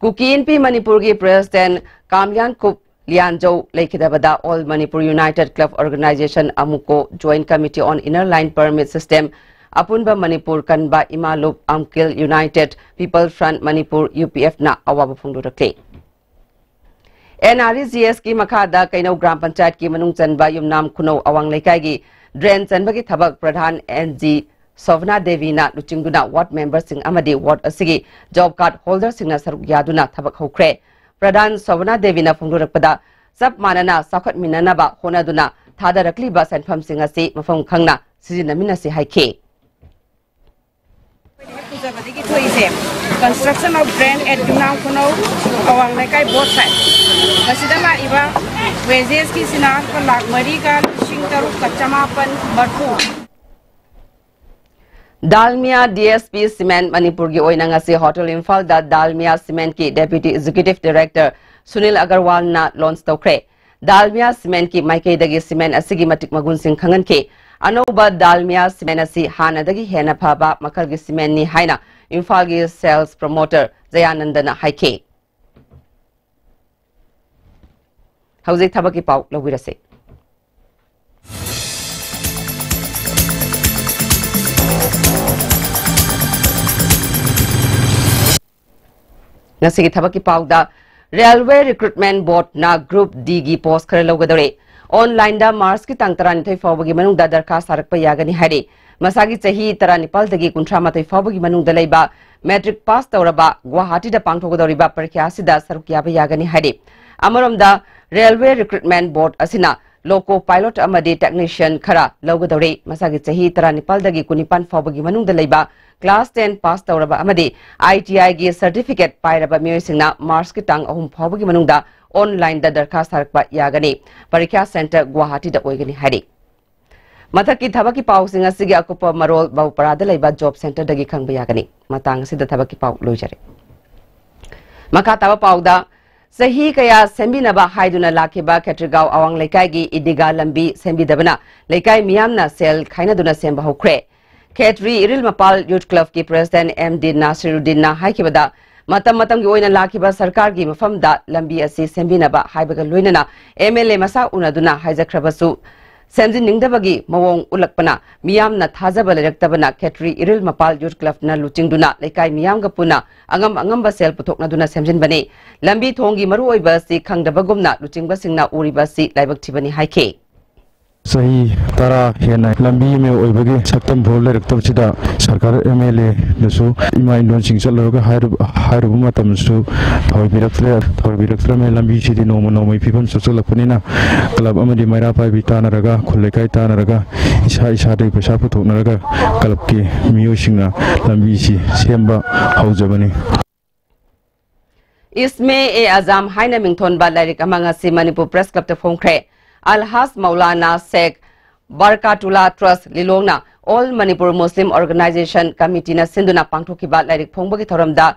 ꯀꯨꯀꯤ ꯏꯟꯄꯤ ꯃꯅꯤꯄꯨꯔꯒꯤ president ꯀꯥꯝꯌꯥꯟꯀꯨꯞ ꯂꯤꯌꯥꯟꯖꯧ ꯂꯩꯈꯤꯗꯕꯗ All Manipur United Club Organization, AMUCO, Joint Committee on Inner Line Permit System, ꯑꯄꯨꯟꯕ ꯃꯅꯤꯄꯨꯔ ꯀꯟꯕ ꯏꯃꯥ ꯂꯨꯞ, ꯑꯝꯀꯤꯜ United People Front Manipur, U P F ꯅ ꯑꯋꯥꯕ ꯐꯣꯡꯗꯣꯔꯛꯂꯤ꯫ N R E G S ꯀꯤ ꯃꯈꯥꯗ ꯀꯩꯅꯧ ꯒ꯭ꯔꯥꯝ ꯄꯟꯆꯥꯌꯠꯀꯤ ꯃꯅꯨꯡ ꯆꯟꯕ ꯌꯨꯝꯅꯥꯝ ꯈꯨꯅꯧ ꯑꯋꯥꯡ ꯂꯩꯀꯥꯏꯒꯤ drain ꯆꯟꯕꯒꯤ ꯊꯕꯛ ꯄ꯭ꯔꯙꯥꯟ N G ꯁꯣꯚꯅꯥ ꯗꯦꯕꯤꯅ ꯂꯨꯆꯤꯡꯗꯨꯅ ward memberꯁꯤꯡ ꯑꯃꯗꯤ ward ꯑꯁꯤꯒꯤ job card holderꯁꯤꯡꯅ ꯁꯔꯨꯛ ꯌꯥꯗꯨꯅ ꯊꯕꯛ ꯍꯧꯈ꯭ꯔꯦ꯫ ꯄ꯭ꯔꯙꯥꯟ ꯁꯣꯚꯅꯥ ꯗꯦꯕꯤꯅ ꯐꯣꯡꯗꯣꯔꯛꯄꯗ, ꯆꯞ ꯃꯥꯟꯅꯅ ꯆꯥꯎꯈꯠꯃꯤꯟꯅꯅꯕ ꯍꯣꯠꯅꯗꯨꯅ ꯊꯥꯗꯔꯛꯂꯤꯕ ꯁꯦꯟꯐꯝꯁꯤꯡ ꯑꯁꯤ ꯃꯐꯝ ꯈꯪꯅ ꯁꯤꯖꯤꯟꯅꯃꯤꯟꯅꯁꯤ ꯍꯥꯏꯈꯤ꯫ ꯄꯨꯖꯕꯗꯒꯤ ꯊꯣꯛꯏꯁꯦ, construction of drain at ꯌꯨꯝꯅꯥꯝ ꯈꯨꯅꯧ ꯑꯋꯥꯡ ꯂꯩꯀꯥꯏ both side꯫ ꯃꯁꯤꯗ ꯂꯥꯛꯏꯕ wagesꯀꯤꯁꯤꯅ ꯂꯨꯄꯥ ꯂꯥꯈ ꯃꯔꯤꯒ ꯂꯤꯁꯤꯡ ꯇꯔꯨꯛꯀ ꯆꯃꯥꯄꯟ ꯃꯔꯐꯨ꯫ Dalmia D S P Cement ꯃꯅꯤꯄꯨꯔꯒꯤ ꯑꯣꯏꯅ ꯉꯁꯤ Hotel ꯏꯝꯐꯥꯜꯗ Dalmia Cementꯀꯤ Deputy Executive Director Sunil ꯑꯒꯔꯋꯥꯜꯅ launch ꯇꯧꯈ꯭ꯔꯦ꯫ ꯗꯥꯜꯃꯤꯌꯥ Cementꯀꯤ ꯃꯥꯏꯀꯩꯗꯒꯤ cement ꯑꯁꯤꯒꯤ ꯃꯇꯤꯛ ꯃꯒꯨꯟꯁꯤꯡ ꯈꯪꯍꯟꯈꯤ꯫ ꯑꯅꯧꯕ ꯗꯥꯜꯃꯤꯌꯥ Cement ꯑꯁꯤ ꯍꯥꯟꯅꯗꯒꯤ ꯍꯦꯟꯅ ꯐꯕ ꯃꯈꯜꯒꯤ cementꯅꯤ ꯍꯥꯏꯅ ꯏꯝꯐꯥꯜꯒꯤ sales promoter ꯖꯌꯥꯅꯟꯗꯅ ꯍꯥꯏꯈꯤ꯫ ꯍꯧꯖꯤꯛ ꯊꯕꯛꯀꯤ ꯄꯥꯎ ꯂꯧꯕꯤꯔꯁꯤ꯫ ꯉꯁꯤꯒꯤ ꯊꯕꯛꯀꯤ ꯄꯥꯎꯗ, Railway Recruitment Boardꯅ Group Dꯒꯤ post ꯈꯔ ꯂꯧꯒꯗꯧꯔꯤ꯫ Onlineꯗ Marchꯀꯤ ꯇꯥꯡ ꯇꯔꯥꯅꯤꯊꯣꯏ ꯐꯥꯎꯕꯒꯤ ꯃꯅꯨꯡꯗ ꯗꯔꯈꯥꯁ ꯊꯥꯔꯛꯄ ꯌꯥꯒꯅꯤ ꯍꯥꯏꯔꯤ꯫ ꯃꯁꯥꯒꯤ ꯆꯍꯤ ꯇꯔꯥꯅꯤꯄꯥꯜꯗꯒꯤ ꯀꯨꯟꯊ꯭ꯔꯥ ꯃꯥꯊꯣꯏ ꯐꯥꯎꯕꯒꯤ ꯃꯅꯨꯡꯗ ꯂꯩꯕ, matric pass ꯇꯧꯔꯕ, ꯒꯨꯋꯥꯍꯥꯇꯤꯗ ꯄꯥꯡꯊꯣꯛꯀꯗꯧꯔꯤꯕ ꯄꯔꯤꯈ꯭ꯌꯥ ꯑꯁꯤꯗ ꯁꯔꯨꯛ ꯌꯥꯕ ꯌꯥꯒꯅꯤ ꯍꯥꯏꯔꯤ꯫ ꯑꯃꯔꯣꯝꯗ, Railway Recruitment Board ꯑꯁꯤꯅ ꯂꯣꯀꯣ ꯄꯥꯏꯂꯣꯠ ꯑꯃꯗꯤ ꯇꯦꯛꯅꯤꯁꯤꯌꯟ ꯈꯔ ꯂꯧꯒꯗꯧꯔꯤ꯫ ꯃꯁꯥꯒꯤ ꯆꯍꯤ ꯇꯔꯥꯅꯤꯄꯥꯜꯗꯒꯤ ꯀꯨꯟꯅꯤꯄꯥꯜ ꯐꯥꯎꯕꯒꯤ ꯃꯅꯨꯡꯗ ꯂꯩꯕ, ꯀ꯭ꯂꯥꯁ ꯇꯦꯟ ꯄꯥꯁ ꯇꯧꯔꯕ ꯑꯃꯗꯤ ꯑꯥꯏ ꯇꯤ ꯑꯥꯏꯒꯤ ꯁꯔꯇꯤꯐꯤꯀꯦꯠ ꯄꯥꯏꯔꯕ ꯃꯤꯑꯣꯏꯁꯤꯡꯅ ꯃꯥꯔꯆꯀꯤ ꯇꯥꯡ ꯑꯍꯨꯝ ꯐꯥꯎꯕꯒꯤ ꯃꯅꯨꯡꯗ ꯑꯣꯟꯂꯥꯏꯟꯗ ꯗꯔꯈꯥꯁ ꯊꯥꯔꯛꯄ ꯌꯥꯒꯅꯤ꯫ ꯄꯔꯤꯈ꯭ꯌꯥ ꯁꯦꯟꯇꯔ ꯒꯨꯋꯥꯍꯥꯇꯤꯗ ꯑꯣꯏꯒꯅꯤ ꯍꯥꯏꯔꯤ꯫ ꯃꯊꯛꯀꯤ ꯊꯕꯛꯀꯤ ꯄꯥꯎꯁꯤꯡ ꯑꯁꯤꯒꯤ ꯑꯀꯨꯞꯄ ꯃꯔꯣꯜ ꯕꯧꯄꯔꯥꯗ ꯂꯩꯕ ꯖꯣꯕ ꯁꯦꯟꯇꯔꯗꯒꯤ ꯈꯪꯕ ꯌꯥꯒꯅꯤ꯫ ꯃꯇꯥꯡ ꯑꯁꯤꯗ ꯊꯕꯛꯀꯤ ꯄꯥꯎ ꯂꯣꯏꯖꯔꯦ꯫ ꯃꯈꯥ ꯇꯥꯕ ꯄꯥꯎꯗ, ꯆꯍꯤ ꯀꯌꯥ ꯁꯦꯝꯕꯤꯅꯕ ꯍꯥꯏꯗꯨꯅ ꯂꯥꯛꯈꯤꯕ ꯈꯦꯇ꯭ꯔꯤꯒꯥꯎ ꯑꯋꯥꯡ ꯂꯩꯀꯥꯏꯒꯤ ꯏꯗꯤꯒꯥ ꯂꯝꯕꯤ ꯁꯦꯝꯕꯤꯗꯕꯅ ꯂꯩꯀꯥꯏ ꯃꯤꯌꯥꯝꯅ ꯁꯦꯜ ꯈꯥꯏꯅꯗꯨꯅ ꯁꯦꯝꯕ ꯍꯧꯈ꯭ꯔꯦ꯫ ꯈꯦꯇ꯭ꯔꯤ ꯏꯔꯤꯜ ꯃꯄꯥꯜ ꯌꯨꯠ ꯀ꯭ꯂꯕꯀꯤ ꯄ꯭ꯔꯦꯁꯤꯗꯦꯟꯠ ꯑꯦꯝ ꯗꯤ ꯅꯥꯁꯤꯔꯨꯗꯤꯟꯅ ꯍꯥꯏꯈꯤꯕꯗ, ꯃꯇꯝ ꯃꯇꯝꯒꯤ ꯑꯣꯏꯅ ꯂꯥꯛꯈꯤꯕ ꯁꯔꯀꯥꯔꯒꯤ ꯃꯐꯝꯗ ꯂꯝꯕꯤ ꯑꯁꯤ ꯁꯦꯝꯕꯤꯅꯕ ꯍꯥꯏꯕꯒ ꯂꯣꯏꯅꯅ ꯑꯦꯝ ꯑꯦꯜ ꯑꯦ ꯃꯁꯥ ꯎꯅꯗꯨꯅ ꯍꯥꯏꯖꯈ꯭ꯔꯕꯁꯨ, ꯁꯦꯝꯖꯤꯟꯅꯤꯡꯗꯕꯒꯤ ꯃꯑꯣꯡ ꯎꯠꯂꯛꯄꯅ ꯃꯤꯌꯥꯝꯅ ꯊꯥꯖꯕ ꯂꯩꯔꯛꯇꯕꯅ ꯈꯦꯇ꯭ꯔꯤ ꯏꯔꯤꯜ ꯃꯄꯥꯜ ꯌꯨꯠ ꯀ꯭ꯂꯕꯅ ꯂꯨꯆꯤꯡꯗꯨꯅ ꯂꯩꯀꯥꯏ ꯃꯤꯌꯥꯝꯒ ꯄꯨꯟꯅ ꯑꯉꯝ ꯑꯉꯝꯕ ꯁꯦꯜ ꯄꯨꯊꯣꯛꯅꯗꯨꯅ ꯁꯦꯝꯖꯤꯟꯕꯅꯤ꯫ ꯂꯝꯕꯤ ꯊꯣꯡꯒꯤ ꯃꯔꯨꯑꯣꯏꯕ ꯑꯁꯤ ꯈꯪꯗꯕꯒꯨꯝꯅ ꯂꯨꯆꯤꯡꯕꯁꯤꯡꯅ ꯎꯔꯤꯕ ꯑꯁꯤ ꯂꯥꯏꯕꯛ ꯊꯤꯕꯅꯤ ꯍꯥꯏꯈꯤ꯫ ꯆꯍꯤ ꯇꯔꯥ ꯍꯦꯟꯅ ꯂꯝꯕꯤ ꯑꯃ ꯑꯣꯏꯕꯒꯤ ꯁꯛꯇꯝ ꯐꯥꯎ ꯂꯩꯔꯛꯇꯕꯁꯤꯗ ꯁꯔꯀꯥꯔ ꯑꯦꯝ ꯑꯦꯜ ꯑꯦꯗꯁꯨ ꯏꯃꯥ ꯏꯟꯗꯣꯟꯁꯤꯡ ꯆꯠꯂꯨꯔꯒ ꯍꯥꯏꯔꯨ-, ꯍꯥꯏꯔꯨꯕ ꯃꯇꯝꯗꯁꯨ ꯊꯑꯣꯏꯕꯤꯔꯛꯇ꯭ꯔꯦ, ꯊꯑꯣꯏꯕꯤꯔꯛꯇ꯭ꯔꯕꯅꯤꯅ ꯂꯝꯕꯤꯁꯤꯗꯤ ꯅꯣꯡꯃ ꯅꯣꯡꯃꯒꯤ ꯐꯤꯕꯝ ꯁꯣꯛꯆꯜꯂꯛꯄꯅꯤꯅ ꯀ꯭ꯂꯕ ꯑꯃꯗꯤ ꯃꯩꯔꯥ ꯄꯥꯏꯕꯤ ꯇꯥꯟꯅꯔꯒ, ꯈꯨꯜ ꯂꯩꯀꯥꯏ ꯇꯥꯟꯅꯔꯒ, ꯏꯁꯥ ꯏꯁꯥꯗꯒꯤ ꯄꯩꯁꯥ ꯄꯨꯊꯣꯛꯅꯔꯒ ꯀ꯭ꯂꯕꯀꯤ ꯃꯤꯑꯣꯏꯁꯤꯡꯅ ꯂꯝꯕꯤꯁꯤ ꯁꯦꯝꯕ ꯍꯧꯖꯕꯅꯤ꯫ ꯏꯁꯃꯦ ꯑꯦ ꯑꯖꯥꯝ ꯍꯥꯏꯅ ꯃꯤꯡꯊꯣꯟꯕ ꯂꯥꯏꯔꯤꯛ ꯑꯃ ꯉꯁꯤ ꯃꯅꯤꯄꯨꯔ ꯄ꯭ꯔꯦꯁ ꯀ꯭ꯂꯕꯇ ꯐꯣꯡꯈ꯭ꯔꯦ꯫ ꯑꯜꯍꯥꯖ ꯃꯧꯂꯥꯅꯥ ꯁꯦꯈ ꯕꯔꯀꯥꯇꯨꯂꯥ ꯇ꯭ꯔꯁ ꯂꯤꯂꯣꯡꯅ ꯑꯣꯜ ꯃꯅꯤꯄꯨꯔ ꯃꯨꯁꯂꯤꯝ ꯑꯣꯔꯒꯅꯥꯏꯖꯦꯁꯟ ꯀꯃꯤꯇꯤꯅ ꯁꯤꯟꯗꯨꯅ ꯄꯥꯡꯊꯣꯛꯈꯤꯕ ꯂꯥꯏꯔꯤꯛ ꯐꯣꯡꯕꯒꯤ ꯊꯧꯔꯝꯗ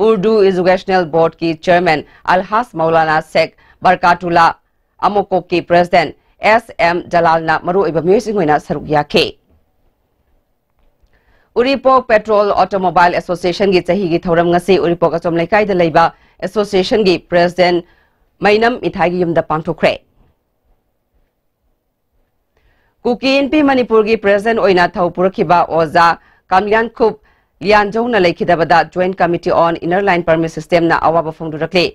ꯎꯔꯗꯨ ꯏꯖꯨꯀꯦꯁꯅꯦꯜ ꯕꯣꯔꯗꯀꯤ ꯆꯦꯌꯔꯃꯦꯟ ꯑꯜꯍꯥꯖ ꯃꯧꯂꯥꯅꯥ ꯁꯦꯈ ꯕꯔꯀꯥꯇꯨꯂꯥ ꯑꯃꯣꯀꯣꯛꯀꯤ ꯄ꯭ꯔꯦꯁꯤꯗꯦꯟꯠ ꯑꯦꯁ ꯑꯦꯝ ꯖꯂꯥꯜꯅ ꯃꯔꯨꯑꯣꯏꯕ ꯃꯤꯑꯣꯏꯁꯤꯡ ꯑꯣꯏꯅ ꯁꯔꯨꯛ ꯌꯥꯈꯤ꯫ ꯎꯔꯤꯄꯣꯛ ꯄꯦꯇ꯭ꯔꯣꯜ ꯑꯣꯇꯣꯃꯣꯕꯥꯏꯜ ꯑꯦꯁꯣꯁꯤꯌꯦꯁꯟꯒꯤ ꯆꯍꯤꯒꯤ ꯊꯧꯔꯝ ꯉꯁꯤ ꯎꯔꯤꯄꯣꯛ ꯑꯆꯣꯝ ꯂꯩꯀꯥꯏꯗ ꯂꯩꯕ ꯑꯦꯁꯣꯁꯤꯌꯦꯁꯟꯒꯤ ꯄ꯭ꯔꯦꯁꯤꯗꯦꯟꯠ ꯃꯩꯅꯝ ꯏꯊꯥꯏꯒꯤ ꯌꯨꯝꯗ ꯄꯥꯡꯊꯣꯛꯈ꯭ꯔꯦ꯫ ꯀꯨꯀꯤ ꯏꯟꯄꯤ ꯃꯅꯤꯄꯨꯔꯒꯤ ꯄ꯭ꯔꯦꯁꯤꯗꯦꯟꯠ ꯑꯣꯏꯅ ꯊꯧ ꯄꯨꯔꯛꯈꯤꯕ ꯑꯣꯖꯥ ꯀꯥꯝꯂꯤꯌꯥꯟꯈꯨꯞ ꯂꯤꯌꯥꯟꯖꯧꯅ ꯂꯩꯈꯤꯗꯕꯗ Joint Committee on Inner Line Permit Systemꯅ ꯑꯋꯥꯕ ꯐꯣꯡꯗꯣꯔꯛꯂꯤ꯫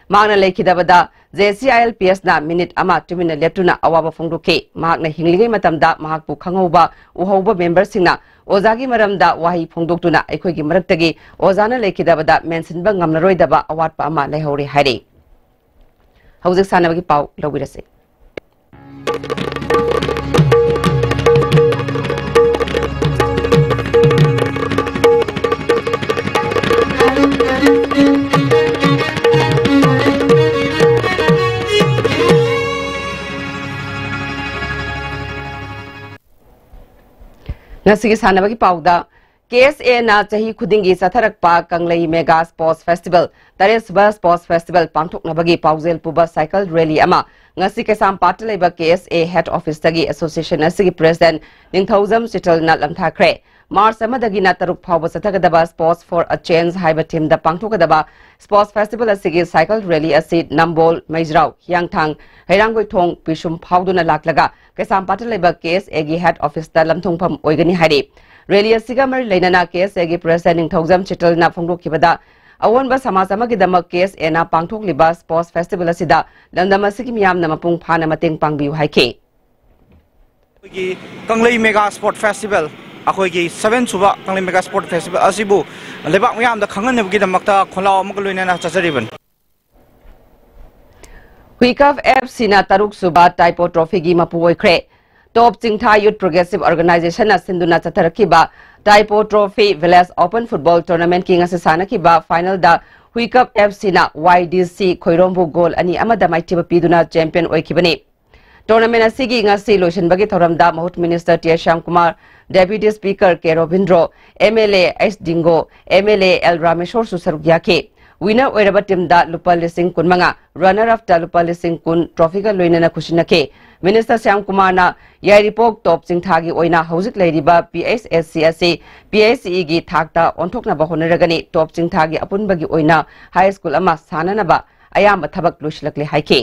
ꯃꯍꯥꯛꯅ ꯂꯩꯈꯤꯗꯕꯗ J C I L P ꯑꯦꯁꯅ minute ꯑꯃ ꯇꯨꯃꯤꯟꯅ ꯂꯦꯞꯇꯨꯅ ꯑꯋꯥꯕ ꯐꯣꯡꯗꯣꯛꯈꯤ꯫ ꯃꯍꯥꯛꯅ ꯍꯤꯡꯂꯤꯉꯩ ꯃꯇꯝꯗ ꯃꯍꯥꯛꯄꯨ ꯈꯪꯍꯧꯕ, ꯎꯍꯧꯕ ꯃꯦꯝꯕꯔꯁꯤꯡꯅ ꯑꯣꯖꯥꯒꯤ ꯃꯔꯝꯗ ꯋꯥꯍꯩ ꯐꯣꯡꯗꯣꯛꯇꯨꯅ ꯑꯩꯈꯣꯏꯒꯤ ꯃꯔꯛꯇꯒꯤ ꯑꯣꯖꯥꯅ ꯂꯩꯈꯤꯗꯕꯗ ꯃꯦꯟꯁꯤꯟꯕ ꯉꯝꯂꯔꯣꯏꯗꯕ ꯑꯋꯥꯠꯄ ꯑꯃ ꯂꯩꯍꯧꯔꯦ ꯍꯥꯏꯔꯤ꯫ ꯍꯧꯖꯤꯛ ꯁꯥꯟꯅꯕꯒꯤ ꯄꯥꯎ ꯂꯧꯕꯤꯔꯁꯤ꯫ ꯉꯁꯤꯒꯤ ꯁꯥꯟꯅꯕꯒꯤ ꯄꯥꯎꯗ, ꯀꯦ ꯑꯦꯁ ꯑꯦꯅ ꯆꯍꯤ ꯈꯨꯗꯤꯡꯒꯤ ꯆꯠꯊꯔꯛꯄ ꯀꯪꯂꯩ ꯃꯦꯒꯥ ꯁ꯭ꯄꯣꯔꯠꯁ ꯐꯦꯁꯇꯤꯚꯦꯜ, ꯇꯔꯦꯠꯁꯨꯕ ꯁ꯭ꯄꯣꯔꯠꯁ ꯐꯦꯁꯇꯤꯚꯦꯜ ꯄꯥꯡꯊꯣꯛꯅꯕꯒꯤ ꯄꯥꯎꯖꯦꯜ ꯄꯨꯕ ꯁꯥꯏꯀꯜ ꯔꯦꯂꯤ ꯑꯃ ꯉꯁꯤ ꯀꯩꯁꯥꯝꯄꯥꯠꯇ ꯂꯩꯕ ꯀꯦ ꯑꯦꯁ ꯑꯦ ꯍꯦꯗ ꯑꯣꯐꯤꯁꯇꯒꯤ ꯑꯦꯁꯣꯁꯤꯌꯦꯁꯟ ꯑꯁꯤꯒꯤ ꯄ꯭ꯔꯦꯁꯤꯗꯦꯟꯠ ꯅꯤꯡꯊꯧꯖꯝ ꯆꯤꯇꯜꯅ ꯂꯝꯊꯥꯈ꯭ꯔꯦ꯫ ꯃꯥꯔꯆ ꯑꯃꯗꯒꯤꯅ ꯇꯔꯨꯛ ꯐꯥꯎꯕ ꯆꯠꯊꯒꯗꯕ Sports for a Change ꯍꯥꯏꯕ ꯊꯤꯝꯗ ꯄꯥꯡꯊꯣꯛꯀꯗꯕ ꯁ꯭ꯄꯣꯔꯠꯁ ꯐꯦꯁꯇꯤꯚꯦꯜ ꯑꯁꯤꯒꯤ ꯁꯥꯏꯀꯜ ꯔꯦꯂꯤ ꯑꯁꯤ ꯅꯝꯕꯣꯜ, ꯃꯩꯖ꯭ꯔꯥꯎ, ꯍꯤꯌꯥꯡꯊꯥꯡ, ꯍꯩꯔꯥꯡꯒꯣꯏꯊꯣꯡ, ꯄꯤꯁꯨꯝ ꯐꯥꯎꯗꯨꯅ ꯂꯥꯛꯂꯒ ꯀꯩꯁꯥꯝꯄꯥꯠꯇ ꯂꯩꯕ ꯀꯦ ꯑꯦꯁ ꯑꯦꯒꯤ ꯍꯦꯗ ꯑꯣꯐꯤꯁꯇ ꯂꯝꯊꯣꯡꯐꯝ ꯑꯣꯏꯒꯅꯤ ꯍꯥꯏꯔꯤ꯫ ꯔꯦꯂꯤ ꯑꯁꯤꯒ ꯃꯔꯤ ꯂꯩꯅꯅ ꯀꯦ ꯑꯦꯁ ꯑꯦꯒꯤ ꯄ꯭ꯔꯦꯁꯤꯗꯦꯟꯠ ꯅꯤꯡꯊꯧꯖꯝ ꯆꯤꯇꯜꯅ ꯐꯣꯡꯗꯣꯛꯈꯤꯕꯗ, ꯑꯑꯣꯟꯕ ꯁꯃꯥꯖ ꯑꯃꯒꯤꯗꯃꯛ ꯀꯦ ꯑꯦꯁ ꯑꯦꯅ ꯄꯥꯡꯊꯣꯛꯂꯤꯕ ꯁ꯭ꯄꯣꯔꯠꯁ ꯐꯦꯁꯇꯤꯚꯦꯜ ꯑꯁꯤꯗ ꯂꯝꯗꯝ ꯑꯁꯤꯒꯤ ꯃꯤꯌꯥꯝꯅ ꯃꯄꯨꯡ ꯐꯥꯅ ꯃꯇꯦꯡ ꯄꯥꯡꯕꯤꯌꯨ ꯍꯥꯏꯈꯤ꯫ ꯑꯩꯈꯣꯏꯒꯤ ꯀꯪꯂꯩ ꯃꯦꯒꯥ ꯁ꯭ꯄꯣꯔꯠ ꯐꯦꯁꯇꯤꯚꯦꯜ, ꯑꯩꯈꯣꯏꯒꯤ ꯁꯚꯦꯟ ꯁꯨꯕ ꯀꯪꯂꯩ ꯃꯦꯒꯥ ꯁ꯭ꯄꯣꯔꯠ ꯐꯦꯁꯇꯤꯚꯦꯜ ꯑꯁꯤꯕꯨ ꯂꯩꯕꯥꯛ ꯃꯤꯌꯥꯝꯗ ꯈꯪꯍꯟꯅꯕꯒꯤꯗꯃꯛꯇ ꯈꯣꯜꯂꯥꯎ ꯑꯃꯒ ꯂꯣꯏꯅꯅ ꯆꯠꯆꯔꯤꯕꯅꯤ꯫ ꯍꯨꯏꯀꯞ ꯑꯦꯐ ꯁꯤꯅ ꯇꯔꯨꯛ ꯁꯨꯕ ꯇꯥꯏꯄꯣ ꯇ꯭ꯔꯣꯐꯤꯒꯤ ꯃꯄꯨ ꯑꯣꯏꯈ꯭ꯔꯦ꯫ ꯇꯣꯞ ꯆꯤꯡꯊꯥ ꯌꯨꯠ ꯄ꯭ꯔꯣꯒ꯭ꯔꯦꯁꯤꯚ ꯑꯣꯔꯒꯅꯥꯏꯖꯦꯁꯟꯅ ꯁꯤꯟꯗꯨꯅ ꯆꯠꯊꯔꯛꯈꯤꯕ ꯇꯥꯏꯄꯣ ꯇ꯭ꯔꯣꯐꯤ ꯚꯤꯂꯦꯖ ꯑꯣꯄꯟ ꯐꯨꯠꯕꯣꯜ ꯇꯣꯔꯅꯥꯃꯦꯟꯠꯀꯤ ꯉꯁꯤ ꯁꯥꯟꯅꯈꯤꯕ ꯐꯥꯏꯅꯦꯜꯗ ꯍꯨꯏꯀꯞ ꯑꯦꯐ ꯁꯤꯅ ꯋꯥꯏ ꯗꯤ ꯁꯤ ꯈꯣꯏꯔꯣꯝꯕꯨ ꯒꯣꯜ ꯑꯅꯤ ꯑꯃꯗ ꯃꯥꯏꯊꯤꯕ ꯄꯤꯗꯨꯅ ꯆꯦꯝꯄꯤꯌꯟ ꯑꯣꯏꯈꯤꯕꯅꯤ꯫ ꯇꯣꯔꯅꯥꯃꯦꯟꯠ ꯑꯁꯤꯒꯤ ꯉꯁꯤ ꯂꯣꯏꯁꯤꯟꯕꯒꯤ ꯊꯧꯔꯝꯗ ꯃꯍꯨꯠ minister T Shyamkumar, deputy speaker K Robindro, M L A H Dingo, M L A L ꯔꯥꯃꯦꯁꯣꯔꯁꯨ ꯁꯔꯨꯛ ꯌꯥꯈꯤ꯫ ꯋꯤꯟꯅꯔ ꯑꯣꯏꯔꯕ ꯇꯤꯝꯗ ꯂꯨꯄꯥ ꯂꯤꯁꯤꯡ ꯀꯨꯟꯃꯉꯥ, ꯔꯟꯅꯔ ꯑꯞꯇ ꯂꯨꯄꯥ ꯂꯤꯁꯤꯡ ꯀꯨꯟ ꯇ꯭ꯔꯣꯐꯤꯒ ꯂꯣꯏꯅꯅ ꯈꯨꯠꯁꯤꯟꯅꯈꯤ꯫ ꯃꯤꯅꯤꯁꯇꯔ ꯁ꯭ꯌꯥꯝꯀꯨꯃꯥꯔꯅ ꯌꯥꯏꯔꯤꯄꯣꯛ ꯇꯣꯞ ꯆꯤꯡꯊꯥꯒꯤ ꯑꯣꯏꯅ ꯍꯧꯖꯤꯛ ꯂꯩꯔꯤꯕ ꯄꯤ ꯑꯩꯆ ꯑꯦꯁ ꯁꯤ ꯑꯁꯤ ꯄꯤ ꯑꯩꯆ ꯏꯒꯤ ꯊꯥꯛꯇ ꯑꯣꯟꯊꯣꯛꯅꯕ ꯍꯣꯠꯅꯔꯒꯅꯤ꯫ ꯇꯣꯞ ꯆꯤꯡꯊꯥꯒꯤ ꯑꯄꯨꯟꯕꯒꯤ ꯑꯣꯏꯅ ꯍꯥꯏ ꯁ꯭ꯀꯨꯜ ꯑꯃ ꯁꯥꯟꯅꯅꯕ ꯑꯌꯥꯝꯕ ꯊꯕꯛ ꯂꯣꯏꯁꯤꯜꯂꯛꯂꯦ ꯍꯥꯏꯈꯤ꯫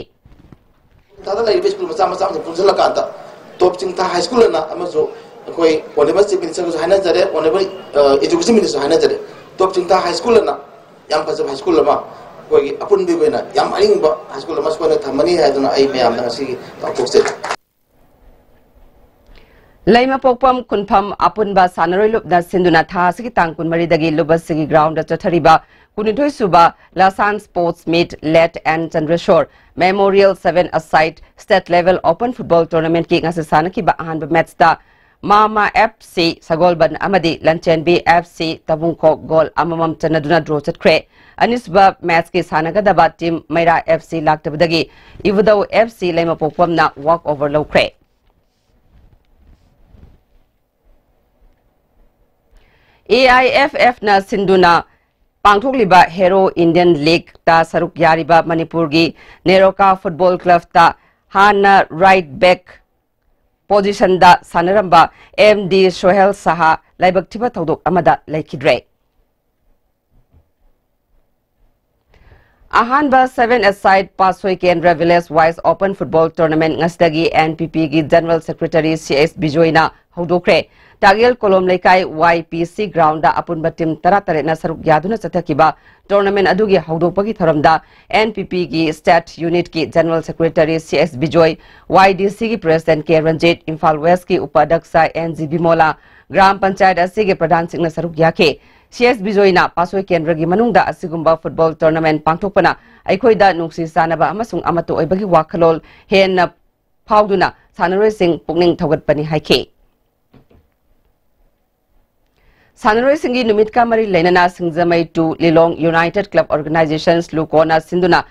ꯆꯤꯡꯊꯥꯗ ꯂꯩꯔꯤꯕ ꯁ꯭ꯀꯨꯜ ꯃꯆꯥ ꯃꯆꯥ ꯑꯃꯁꯨ ꯄꯨꯟꯁꯤꯜꯂꯀꯥꯟꯗ ꯇꯣꯞ ꯆꯤꯡꯊꯥ ꯍꯥꯏ ꯁ꯭ꯀꯨꯜ ꯑꯅ ꯑꯃꯁꯨ ꯑꯩꯈꯣꯏ ꯑꯣꯅꯔꯦꯕꯜ ꯆꯤꯐ ꯃꯤꯅꯤꯁꯇꯔꯒꯁꯨ ꯍꯥꯏꯅꯖꯔꯦ, ꯑꯣꯅꯔꯦꯕꯜ, ꯑ, ꯑꯦꯖꯨꯀꯦꯁꯟ ꯃꯤꯅꯤꯁꯇꯔꯁꯨ ꯍꯥꯏꯅꯖꯔꯦ꯫ ꯇꯣꯞ ꯆꯤꯡꯊꯥ ꯍꯥꯏ ꯁ꯭ꯀꯨꯜ ꯑꯅ ꯌꯥꯝ ꯐꯖꯕ ꯍꯥꯏ ꯁ꯭ꯀꯨꯜ ꯑꯃ, ꯑꯩꯈꯣꯏꯒꯤ ꯑꯄꯨꯟꯕꯒꯤ ꯑꯣꯏꯅ ꯌꯥꯝ ꯑꯔꯤꯡꯕ ꯍꯥꯏ ꯁ꯭ꯀꯨꯜ ꯑꯃ ꯁꯣꯏꯗꯅ ꯊꯝꯃꯅꯤ ꯍꯥꯏꯗꯨꯅ ꯑꯩ ꯃꯌꯥꯝꯗ ꯉꯁꯤꯒꯤ ꯂꯥꯎꯊꯣꯛꯆꯔꯤ꯫ ꯂꯩꯃꯄꯣꯛꯄꯝ ꯈꯨꯟꯐꯝ ꯑꯄꯨꯟꯕ ꯁꯥꯟꯅꯔꯣꯏ ꯂꯨꯞꯅ ꯁꯤꯟꯗꯨꯅ ꯊꯥ ꯑꯁꯤꯒꯤ ꯇꯥꯡ ꯀꯨꯟꯃꯔꯤꯗꯒꯤ ꯂꯨꯞ ꯑꯁꯤꯒꯤ ꯒ꯭ꯔꯥꯎꯟꯗ ꯆꯠꯊꯔꯤꯕ ꯀꯨꯟꯅꯤꯊꯣꯏ ꯁꯨꯕ ꯂꯁꯥꯟ sports meet late N Chandreshor memorial seven a side state level open football ꯇꯣꯔꯅꯥꯃꯦꯟꯠꯀꯤ ꯉꯁꯤ ꯁꯥꯟꯅꯈꯤꯕ ꯑꯍꯥꯟꯕ ꯃꯦꯆꯇ ꯃꯥꯃꯥ ꯑꯦꯐ ꯁꯤ ꯁꯒꯣꯜꯕꯟ ꯑꯃꯗꯤ ꯂꯟꯆꯦꯟꯕꯤ ꯑꯦꯐ ꯁꯤ ꯇꯕꯨꯡꯈꯣꯛ ꯒꯣꯜ ꯑꯃꯃꯝ ꯆꯟꯅꯗꯨꯅ ꯗ꯭ꯔꯣ ꯆꯠꯈ꯭ꯔꯦ꯫ ꯑꯅꯤꯁꯨꯕ ꯃꯦꯆꯀꯤ ꯁꯥꯟꯅꯒꯗꯕ ꯇꯤꯝ ꯃꯩꯔꯥ ꯑꯦꯐ ꯁꯤ ꯂꯥꯛꯇꯕꯗꯒꯤ ꯏꯕꯨꯙꯧ ꯑꯦꯐ ꯁꯤ ꯂꯩꯃꯄꯣꯛꯄꯝꯅ ꯋꯥꯛ ꯑꯣꯚꯔ ꯂꯧꯈ꯭ꯔꯦ꯫ ꯑꯦ ꯑꯥꯏ ꯑꯦꯐ ꯑꯦꯐꯅ ꯁꯤꯟꯗꯨꯅ ꯄꯥꯡꯊꯣꯛꯂꯤꯕ ꯍꯦꯔꯣ ꯏꯟꯗꯤꯌꯟ ꯂꯤꯒꯇ ꯁꯔꯨꯛ ꯌꯥꯔꯤꯕ ꯃꯅꯤꯄꯨꯔꯒꯤ ꯅꯦꯔꯣꯀꯥ ꯐꯨꯠꯕꯣꯜ ꯀ꯭ꯂꯕꯇ ꯍꯥꯟꯅ right bag ꯄꯣꯖꯤꯁꯟꯗ ꯁꯥꯟꯅꯔꯝꯕ M D Sohail ꯁꯍꯥ ꯂꯥꯏꯕꯛ ꯊꯤꯕ ꯊꯧꯗꯣꯛ ꯑꯃꯗ ꯂꯩꯈꯤꯗ꯭ꯔꯦ꯫ ꯑꯍꯥꯟꯕ seven-a-side ꯄꯥꯁꯣꯏ ꯀꯦꯟꯗ꯭ꯔ village wise open football tournament ꯉꯁꯤꯗꯒꯤ ꯑꯦꯟ ꯄꯤ ꯄꯤꯒꯤ General Secretary ꯁꯤ ꯑꯦꯁ ꯕꯤꯖꯣꯏꯅ ꯍꯧꯗꯣꯛꯈ꯭ꯔꯦ꯫ ꯇꯥꯒꯦꯜ ꯀꯣꯂꯣꯝ ꯂꯩꯀꯥꯏ ꯋꯥꯏ ꯄꯤ ꯁꯤ ꯒ꯭ꯔꯥꯎꯟꯗ ꯑꯄꯨꯟꯕ ꯇꯤꯝ ꯇꯔꯥꯇꯔꯦꯠꯅ ꯁꯔꯨꯛ ꯌꯥꯗꯨꯅ ꯆꯠꯊꯈꯤꯕ ꯇꯣꯔꯅꯥꯃꯦꯟ ꯑꯗꯨꯒꯤ ꯍꯧꯗꯣꯛꯄꯒꯤ ꯊꯧꯔꯝꯗ ꯑꯦꯟ ꯄꯤ ꯄꯤꯒꯤ state ꯌꯨꯅꯤꯠꯀꯤ General Secretary C S Bijoy, ꯋꯥꯏ ꯗꯤ ꯁꯤꯒꯤ President ꯀꯦ ꯔꯟꯖꯤꯠ, ꯏꯝꯐꯥꯜ ꯋꯦꯁꯀꯤ ꯎꯄꯥꯙ꯭ꯌꯛꯁ and G Bimola, gram panchayat ꯑꯁꯤꯒꯤ ꯄ꯭ꯔꯙꯥꯟꯁꯤꯡꯅ ꯁꯔꯨꯛ ꯌꯥꯈꯤ꯫ ꯁꯤ ꯑꯦꯁ ꯕꯤꯖꯣꯏꯅ ꯄꯥꯁꯣꯏ ꯀꯦꯟꯗ꯭ꯔꯒꯤ ꯃꯅꯨꯡꯗ ꯑꯁꯤꯒꯨꯝꯕ ꯐꯨꯠꯕꯣꯜ ꯇꯣꯔꯅꯥꯃꯦꯟ ꯄꯥꯡꯊꯣꯛꯄꯅ ꯑꯩꯈꯣꯏꯗ ꯅꯨꯡꯁꯤ ꯆꯥꯟꯅꯕ ꯑꯃꯁꯨꯡ ꯑꯃꯠꯇ ꯑꯣꯏꯕꯒꯤ ꯋꯥꯈꯜꯂꯣꯟ ꯍꯦꯟꯅ ꯐꯥꯎꯗꯨꯅ ꯁꯥꯟꯅꯔꯣꯏꯁꯤꯡ ꯄꯨꯛꯅꯤꯡ ꯊꯧꯒꯠꯄꯅꯤ ꯍꯥꯏꯈꯤ꯫ ꯁꯥꯟꯅꯔꯣꯏꯁꯤꯡꯒꯤ ꯅꯨꯃꯤꯠꯀ ꯃꯔꯤ ꯂꯩꯅꯅ ꯁꯤꯡꯖꯃꯩ two ꯂꯤꯂꯣꯡ United Club Organizations ꯂꯨꯀꯣꯅ ꯁꯤꯟꯗꯨꯅ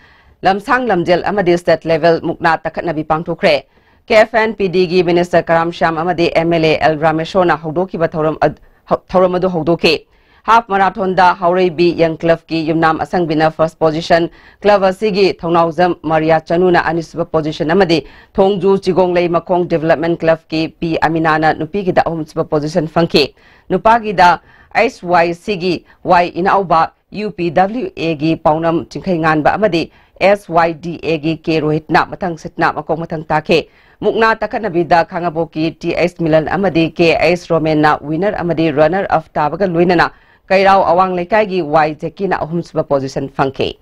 ꯂꯝꯁꯥꯡ ꯂꯝꯖꯦꯜ ꯑꯃꯗꯤ state level ꯃꯨꯛꯅꯥ ꯇꯛꯈꯠꯅꯕꯤ ꯄꯥꯡꯊꯣꯛꯈ꯭ꯔꯦ꯫ ꯀꯦ ꯑꯦꯐ ꯑꯦꯟ ꯄꯤ ꯗꯤꯒꯤ Minister ꯀꯔꯥꯝ ꯁ꯭ꯌꯥꯝ ꯑꯃꯗꯤ ꯑꯦꯝ ꯑꯦꯜ ꯑꯦ ꯑꯦꯜ ꯔꯥꯃꯦꯁꯣꯔꯅ ꯍꯧꯗꯣꯛꯈꯤꯕ ꯊꯧꯔꯝ ꯑꯗ-, ꯍꯧ-, ꯊꯧꯔꯝ ꯑꯗꯨ ꯍꯧꯗꯣꯛꯈꯤ꯫ Half marathonꯗ ꯍꯥꯎꯔꯩꯕꯤ Young Clubꯀꯤ ꯌꯨꯝꯅꯥꯝ ꯑꯁꯪꯕꯤꯅ first position, club ꯑꯁꯤꯒꯤ ꯊꯧꯅꯥꯎꯖꯝ ꯃꯔꯤꯌꯥ ꯆꯅꯨꯅ ꯑꯅꯤꯁꯨꯕ position ꯑꯃꯗꯤ ꯊꯣꯡꯖꯨ ꯆꯤꯒꯣꯡꯂꯩ ꯃꯈꯣꯡ Development Clubꯀꯤ ꯄꯤ ꯑꯃꯤꯅꯥꯅ ꯅꯨꯄꯤꯒꯤꯗ ꯑꯍꯨꯝꯁꯨꯕ position ꯐꯪꯈꯤ꯫ ꯅꯨꯄꯥꯒꯤꯗ ꯑꯩꯆ ꯋꯥꯏ ꯁꯤꯒꯤ ꯋꯥꯏ ꯏꯅꯥꯎꯕ, ꯌꯨ ꯄꯤ ꯗꯕ꯭ꯂꯤꯎ ꯑꯦꯒꯤ ꯄꯥꯎꯅꯝ ꯆꯤꯡꯈꯩꯉꯥꯟꯕ ꯑꯃꯗꯤ ꯑꯦꯁ ꯋꯥꯏ ꯗꯤ ꯑꯦꯒꯤ ꯀꯦ ꯔꯣꯍꯤꯠꯅ ꯃꯊꯪ ꯁꯤꯠꯅ ꯃꯀꯣꯛ ꯃꯊꯪ ꯇꯥꯈꯤ꯫ ꯃꯨꯛꯅꯥ ꯇꯛꯈꯠꯅꯕꯤꯗ ꯈꯥꯉꯕꯣꯛꯀꯤ ꯇꯤ ꯑꯩꯆ ꯃꯤꯂꯟ ꯑꯃꯗꯤ ꯀꯦ ꯑꯩꯆ ꯔꯣꯃꯦꯟꯅ winner ꯑꯃꯗꯤ runner up ꯇꯥꯕꯒ ꯂꯣꯏꯅꯅ ꯀꯩꯔꯥꯎ ꯑꯋꯥꯡ ꯂꯩꯀꯥꯏꯒꯤ ꯋꯥꯏ ꯖꯦꯀꯤꯅ ꯑꯍꯨꯝꯁꯨꯕ position ꯐꯪꯈꯤ꯫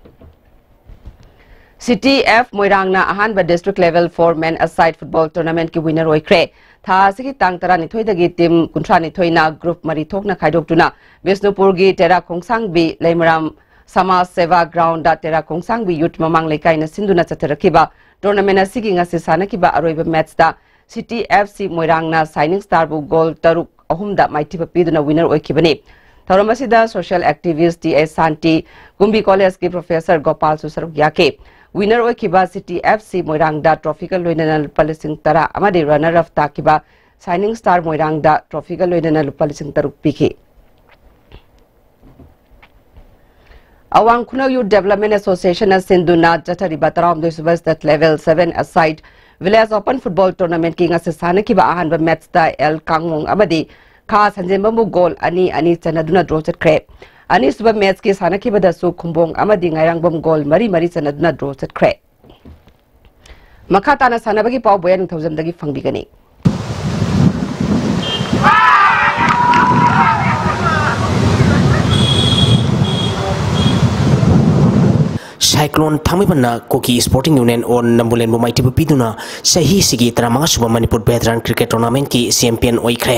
ꯁꯤꯇꯤ ꯑꯦꯐ ꯃꯣꯏꯔꯥꯡꯅ ꯑꯍꯥꯟꯕ district level four men-a-side football tournamentꯀꯤ winner ꯑꯣꯏꯈ꯭ꯔꯦ꯫ ꯊꯥ ꯑꯁꯤꯒꯤ ꯇꯥꯡ ꯇꯔꯥꯅꯤꯊꯣꯏꯗꯒꯤ team ꯀꯨꯟꯊ꯭ꯔꯥꯅꯤꯊꯣꯏꯅ group ꯃꯔꯤ ꯊꯣꯛꯅ ꯈꯥꯏꯗꯣꯛꯇꯨꯅ ꯕꯤꯁꯅꯨꯄꯨꯔꯒꯤ ꯇꯦꯔꯥ ꯈꯣꯡꯁꯥꯡꯕꯤ ꯂꯩꯃꯔꯥꯝ ꯁꯃꯥꯖ ꯁꯦꯕꯥ groundꯗ ꯇꯦꯔꯥ ꯈꯣꯡꯁꯥꯡꯕꯤ youth ꯃꯃꯥꯡ ꯂꯩꯀꯥꯏꯅ ꯁꯤꯟꯗꯨꯅ ꯆꯠꯊꯔꯛꯈꯤꯕ tournament ꯑꯁꯤꯒꯤ ꯉꯁꯤ ꯁꯥꯟꯅꯈꯤꯕ ꯑꯔꯣꯏꯕ matchꯇ city F C ꯃꯣꯏꯔꯥꯡꯅ shining ꯁ꯭ꯇꯥꯔꯕꯨ goal ꯇꯔꯨꯛ ꯑꯍꯨꯝꯗ ꯃꯥꯏꯊꯤꯕ ꯄꯤꯗꯨꯅ winner ꯑꯣꯏꯈꯤꯕꯅꯤ꯫ ꯊꯧꯔꯝ ꯑꯁꯤꯗ social activist ꯇꯤ ꯑꯦꯁ ꯁꯥꯟꯇꯤ, ꯀꯨꯝꯕꯤ Collegeꯀꯤ Professor ꯒꯣꯄꯥꯜꯁꯨ ꯁꯔꯨꯛ ꯌꯥꯈꯤ꯫ Winner ꯑꯣꯏꯈꯤꯕ ꯁꯤꯇꯤ ꯑꯦꯐ ꯁꯤ ꯃꯣꯏꯔꯥꯡꯗ trophyꯒ ꯂꯣꯏꯅꯅ ꯂꯨꯄꯥ ꯂꯤꯁꯤꯡ ꯇꯔꯥ ꯑꯃꯗꯤ runner up ꯇꯥꯈꯤꯕ ꯁꯥꯏꯅꯤꯡ ꯁ꯭ꯇꯥꯔ ꯃꯣꯏꯔꯥꯡꯗ trophyꯒ ꯂꯣꯏꯅꯅ ꯂꯨꯄꯥ ꯂꯤꯁꯤꯡ ꯇꯔꯨꯛ ꯄꯤꯈꯤ꯫ ꯑꯋꯥꯡ ꯈꯨꯅꯧ Youth Development Association ꯅ ꯁꯤꯟꯗꯨꯅ ꯆꯠꯊꯔꯤꯕ ꯇꯔꯥꯍꯨꯝꯗꯣꯏ ꯁꯨꯕ State Level seven aside Village Open Football Tournament ꯀꯤ ꯉꯁꯤ ꯁꯥꯟꯅꯈꯤꯕ ꯑꯍꯥꯟꯕ match ꯇ ꯑꯦꯜ ꯀꯥꯡꯃꯣꯡ ꯑꯃꯗꯤ ꯈꯥ ꯁꯟꯖꯦꯟꯕꯝꯕꯨ goal ꯑꯅꯤ ꯑꯅꯤ ꯆꯟꯅꯗꯨꯅ draw ꯆꯠꯈ꯭ꯔꯦ꯫ ꯑꯅꯤꯁꯨꯕ match ꯀꯤ ꯁꯥꯟꯅꯈꯤꯕꯗꯁꯨ ꯈꯨꯝꯕꯣꯡ ꯑꯃꯗꯤ ꯉꯥꯏꯔꯥꯡꯕꯝ goal ꯃꯔꯤ ꯃꯔꯤ ꯆꯟꯅꯗꯨꯅ draw ꯆꯠꯈ꯭ꯔꯦ꯫ ꯃꯈꯥ ꯇꯥꯅ ꯁꯥꯟꯅꯕꯒꯤ ꯄꯥꯎ ꯕꯣꯌꯥ ꯅꯤꯡꯊꯧꯖꯝꯗꯒꯤ ꯐꯪꯕꯤꯒꯅꯤ꯫ Cyclone ꯊꯥꯡꯃꯩꯕꯟꯅ ꯀꯨꯀꯤ Sporting Union ꯑꯣꯜ ꯅꯝꯕꯨꯂꯦꯟꯕꯨ ꯃꯥꯏꯊꯤꯕ ꯄꯤꯗꯨꯅ ꯆꯍꯤꯁꯤꯒꯤ ꯇꯔꯥꯃꯉꯥ ꯁꯨꯕ ꯃꯅꯤꯄꯨꯔ Veteran Cricket Tournament ꯀꯤ champion ꯑꯣꯏꯈ꯭ꯔꯦ꯫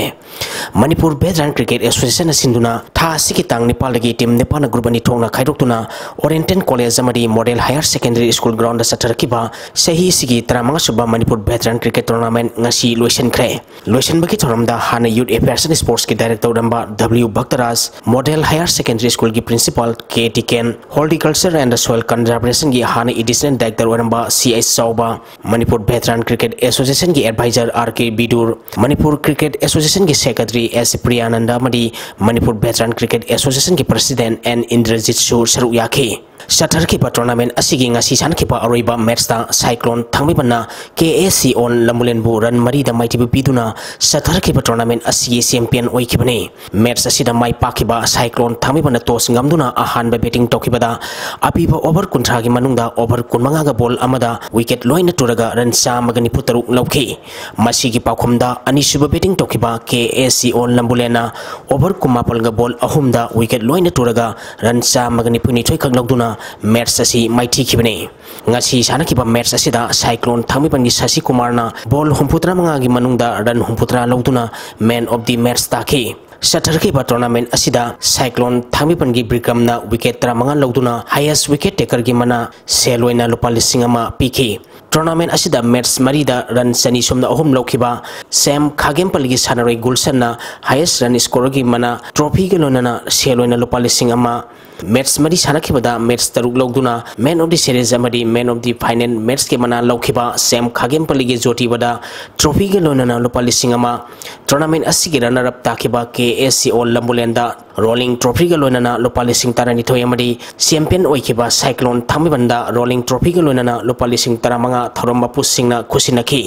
ꯃꯅꯤꯄꯨꯔ Veteran Cricket Association ꯅ ꯁꯤꯟꯗꯨꯅ ꯊꯥ ꯑꯁꯤꯒꯤ ꯇꯥꯡ ꯅꯤꯄꯥꯜꯗꯒꯤ team ꯅꯤꯄꯥꯜꯅ group ꯑꯅꯤ ꯊꯣꯛꯅ ꯈꯥꯏꯗꯣꯛꯇꯨꯅ Oriental College ꯑꯃꯗꯤ Model Higher Secondary School ground ꯗ ꯆꯠꯊꯔꯛꯈꯤꯕ ꯆꯍꯤꯁꯤꯒꯤ ꯇꯔꯥꯃꯉꯥ ꯁꯨꯕ ꯃꯅꯤꯄꯨꯔ Veteran Cricket Tournament ꯉꯁꯤ ꯂꯣꯏꯁꯤꯟꯈ꯭ꯔꯦ꯫ ꯂꯣꯏꯁꯤꯟꯕꯒꯤ ꯊꯧꯔꯝꯗ ꯍꯥꯟꯅ Youth Affairs and Sports ꯀꯤ director ꯑꯣꯏꯔꯝꯕ W Bhaktaraj, Model Higher Secondary School ꯒꯤ principal K Tiken, Horticulture and Soil Conservation ꯒꯤ ꯍꯥꯟꯅ additional director ꯑꯣꯏꯔꯝꯕ ꯁꯤ ꯑꯩꯆ ꯆꯥꯎꯕ, ꯃꯅꯤꯄꯨꯔ Veteran Cricket Association ꯒꯤ advisor ꯑꯥꯔ ꯀꯦ ꯕꯤꯗꯨꯔ, ꯃꯅꯤꯄꯨꯔ Cricket Association ꯒꯤ secretary ꯑꯦꯁ ꯄ꯭ꯔꯤꯌꯥꯅꯟꯗ ꯑꯃꯗꯤ ꯃꯅꯤꯄꯨꯔ Veteran Cricket Association ꯒꯤ president ꯑꯦꯟ ꯏꯟꯗ꯭ꯔꯖꯤꯠꯁꯨ ꯁꯔꯨꯛ ꯌꯥꯈꯤ꯫ ꯆꯠꯊꯔꯛꯈꯤꯕ tournament ꯑꯁꯤꯒꯤ ꯉꯁꯤ ꯁꯥꯟꯅꯈꯤꯕ ꯑꯔꯣꯏꯕ match ꯇ Cyclone ꯊꯥꯡꯃꯩꯕꯟꯅ ꯀꯦ ꯑꯦ ꯁꯤ ꯑꯣꯜ ꯂꯝꯕꯨꯂꯦꯟꯕꯨ run ꯃꯔꯤꯗ ꯃꯥꯏꯊꯤꯕ ꯄꯤꯗꯨꯅ ꯆꯠꯊꯔꯛꯈꯤꯕ tournament ꯑꯁꯤꯒꯤ champion ꯑꯣꯏꯈꯤꯕꯅꯤ꯫ Match ꯑꯁꯤꯗ ꯃꯥꯏ ꯄꯥꯛꯈꯤꯕ Cyclone ꯊꯥꯡꯃꯩꯕꯟꯅ toss ꯉꯝꯗꯨꯅ ꯑꯍꯥꯟꯕ batting ꯇꯧꯈꯤꯕꯗ ꯑꯄꯤꯕ over ꯀꯨꯟꯊ꯭ꯔꯥꯒꯤ ꯃꯅꯨꯡꯗ over ꯀꯨꯟꯃꯉꯥꯒ ball ꯑꯃꯗ wicket ꯂꯣꯏꯅ ꯇꯨꯔꯒ run ꯆꯥꯝꯃꯒ ꯅꯤꯐꯨ ꯇꯔꯨꯛ ꯂꯧꯈꯤ꯫ ꯃꯁꯤꯒꯤ ꯄꯥꯎꯈꯨꯝꯗ ꯑꯅꯤꯁꯨꯕ batting ꯇꯧꯈꯤꯕ ꯀꯦ ꯑꯦ ꯁꯤ ꯑꯣꯜ ꯂꯝꯕꯨꯂꯦꯟꯅ over ꯀꯨꯟꯃꯥꯄꯜꯒ ball ꯑꯍꯨꯝꯗ wicket ꯂꯣꯏꯅ ꯇꯨꯔꯒ run ꯆꯥꯝꯃꯒ ꯅꯤꯐꯨꯅꯤꯊꯣꯏ ꯈꯛ ꯂꯧꯗꯨꯅ match ꯑꯁꯤ ꯃꯥꯏꯊꯤꯈꯤꯕꯅꯤ꯫ ꯉꯁꯤ ꯁꯥꯟꯅꯈꯤꯕ match ꯑꯁꯤꯗ Cyclone ꯊꯥꯡꯃꯩꯕꯟꯒꯤ ꯁꯁꯤ ꯀꯨꯃꯥꯔꯅ ball ꯍꯨꯝꯐꯨꯇꯔꯥ ꯃꯉꯥꯒꯤ ꯃꯅꯨꯡꯗ run ꯍꯨꯝꯐꯨꯇꯔꯥ ꯂꯧꯗꯨꯅ man of the match ꯇꯥꯈꯤ꯫ ꯆꯠꯊꯔꯛꯈꯤꯕ tournament ꯑꯁꯤꯗ Cyclone ꯊꯥꯡꯃꯩꯕꯟꯒꯤ ꯕꯤꯀ꯭ꯔꯝꯅ wicket ꯇꯔꯥꯃꯉꯥ ꯂꯧꯗꯨꯅ highest wicket taker ꯒꯤ ꯃꯅꯥ ꯁꯦꯜ ꯑꯣꯏꯅ ꯂꯨꯄꯥ ꯂꯤꯁꯤꯡ ꯑꯃ ꯄꯤꯈꯤ꯫ Tournament ꯑꯁꯤꯗ match ꯃꯔꯤꯗ run ꯆꯅꯤ ꯁꯨꯞꯅ ꯑꯍꯨꯝ ꯂꯧꯈꯤꯕ ꯁꯦꯝ ꯈꯥꯒꯦꯝꯄꯜꯒꯤ ꯁꯥꯟꯅꯔꯣꯏ ꯒꯨꯜꯁꯟꯅ highest run scorer ꯒꯤ ꯃꯅꯥ trophy ꯒ ꯂꯣꯏꯅꯅ ꯁꯦꯜ ꯑꯣꯏꯅ ꯂꯨꯄꯥ ꯂꯤꯁꯤꯡ ꯑꯃ, Match ꯃꯔꯤ ꯁꯥꯟꯅꯈꯤꯕꯗ match ꯇꯔꯨꯛ ꯂꯧꯗꯨꯅ Man of the Series ꯑꯃꯗꯤ Man of the Final matchꯀꯤ ꯃꯅꯥ ꯂꯧꯈꯤꯕ ꯁꯦꯝ ꯈꯥꯒꯦꯝꯄꯜꯂꯤꯒꯤ ꯖꯣꯇꯤꯕꯗ trophyꯒ ꯂꯣꯏꯅꯅ ꯂꯨꯄꯥ ꯂꯤꯁꯤꯡ ꯑꯃ, tournament ꯑꯁꯤꯒꯤ runner up ꯇꯥꯈꯤꯕ ꯀꯦ ꯑꯦꯁ ꯁꯤ ꯑꯣ ꯂꯝꯕꯨꯂꯦꯟꯗ rolling trophyꯒ ꯂꯣꯏꯅꯅ ꯂꯨꯄꯥ ꯂꯤꯁꯤꯡ ꯇꯔꯥꯅꯤꯊꯣꯏ ꯑꯃꯗꯤ champion ꯑꯣꯏꯈꯤꯕ ꯁꯥꯏꯀ꯭ꯂꯣꯟ ꯊꯥꯡꯃꯩꯕꯟꯗ rolling trophyꯒ ꯂꯣꯏꯅꯅ ꯂꯨꯄꯥ ꯂꯤꯁꯤꯡ ꯇꯔꯥꯃꯉꯥ ꯊꯧꯔꯝ ꯃꯄꯨꯁꯤꯡꯅ ꯈꯨꯠꯁꯤꯟꯅꯈꯤ꯫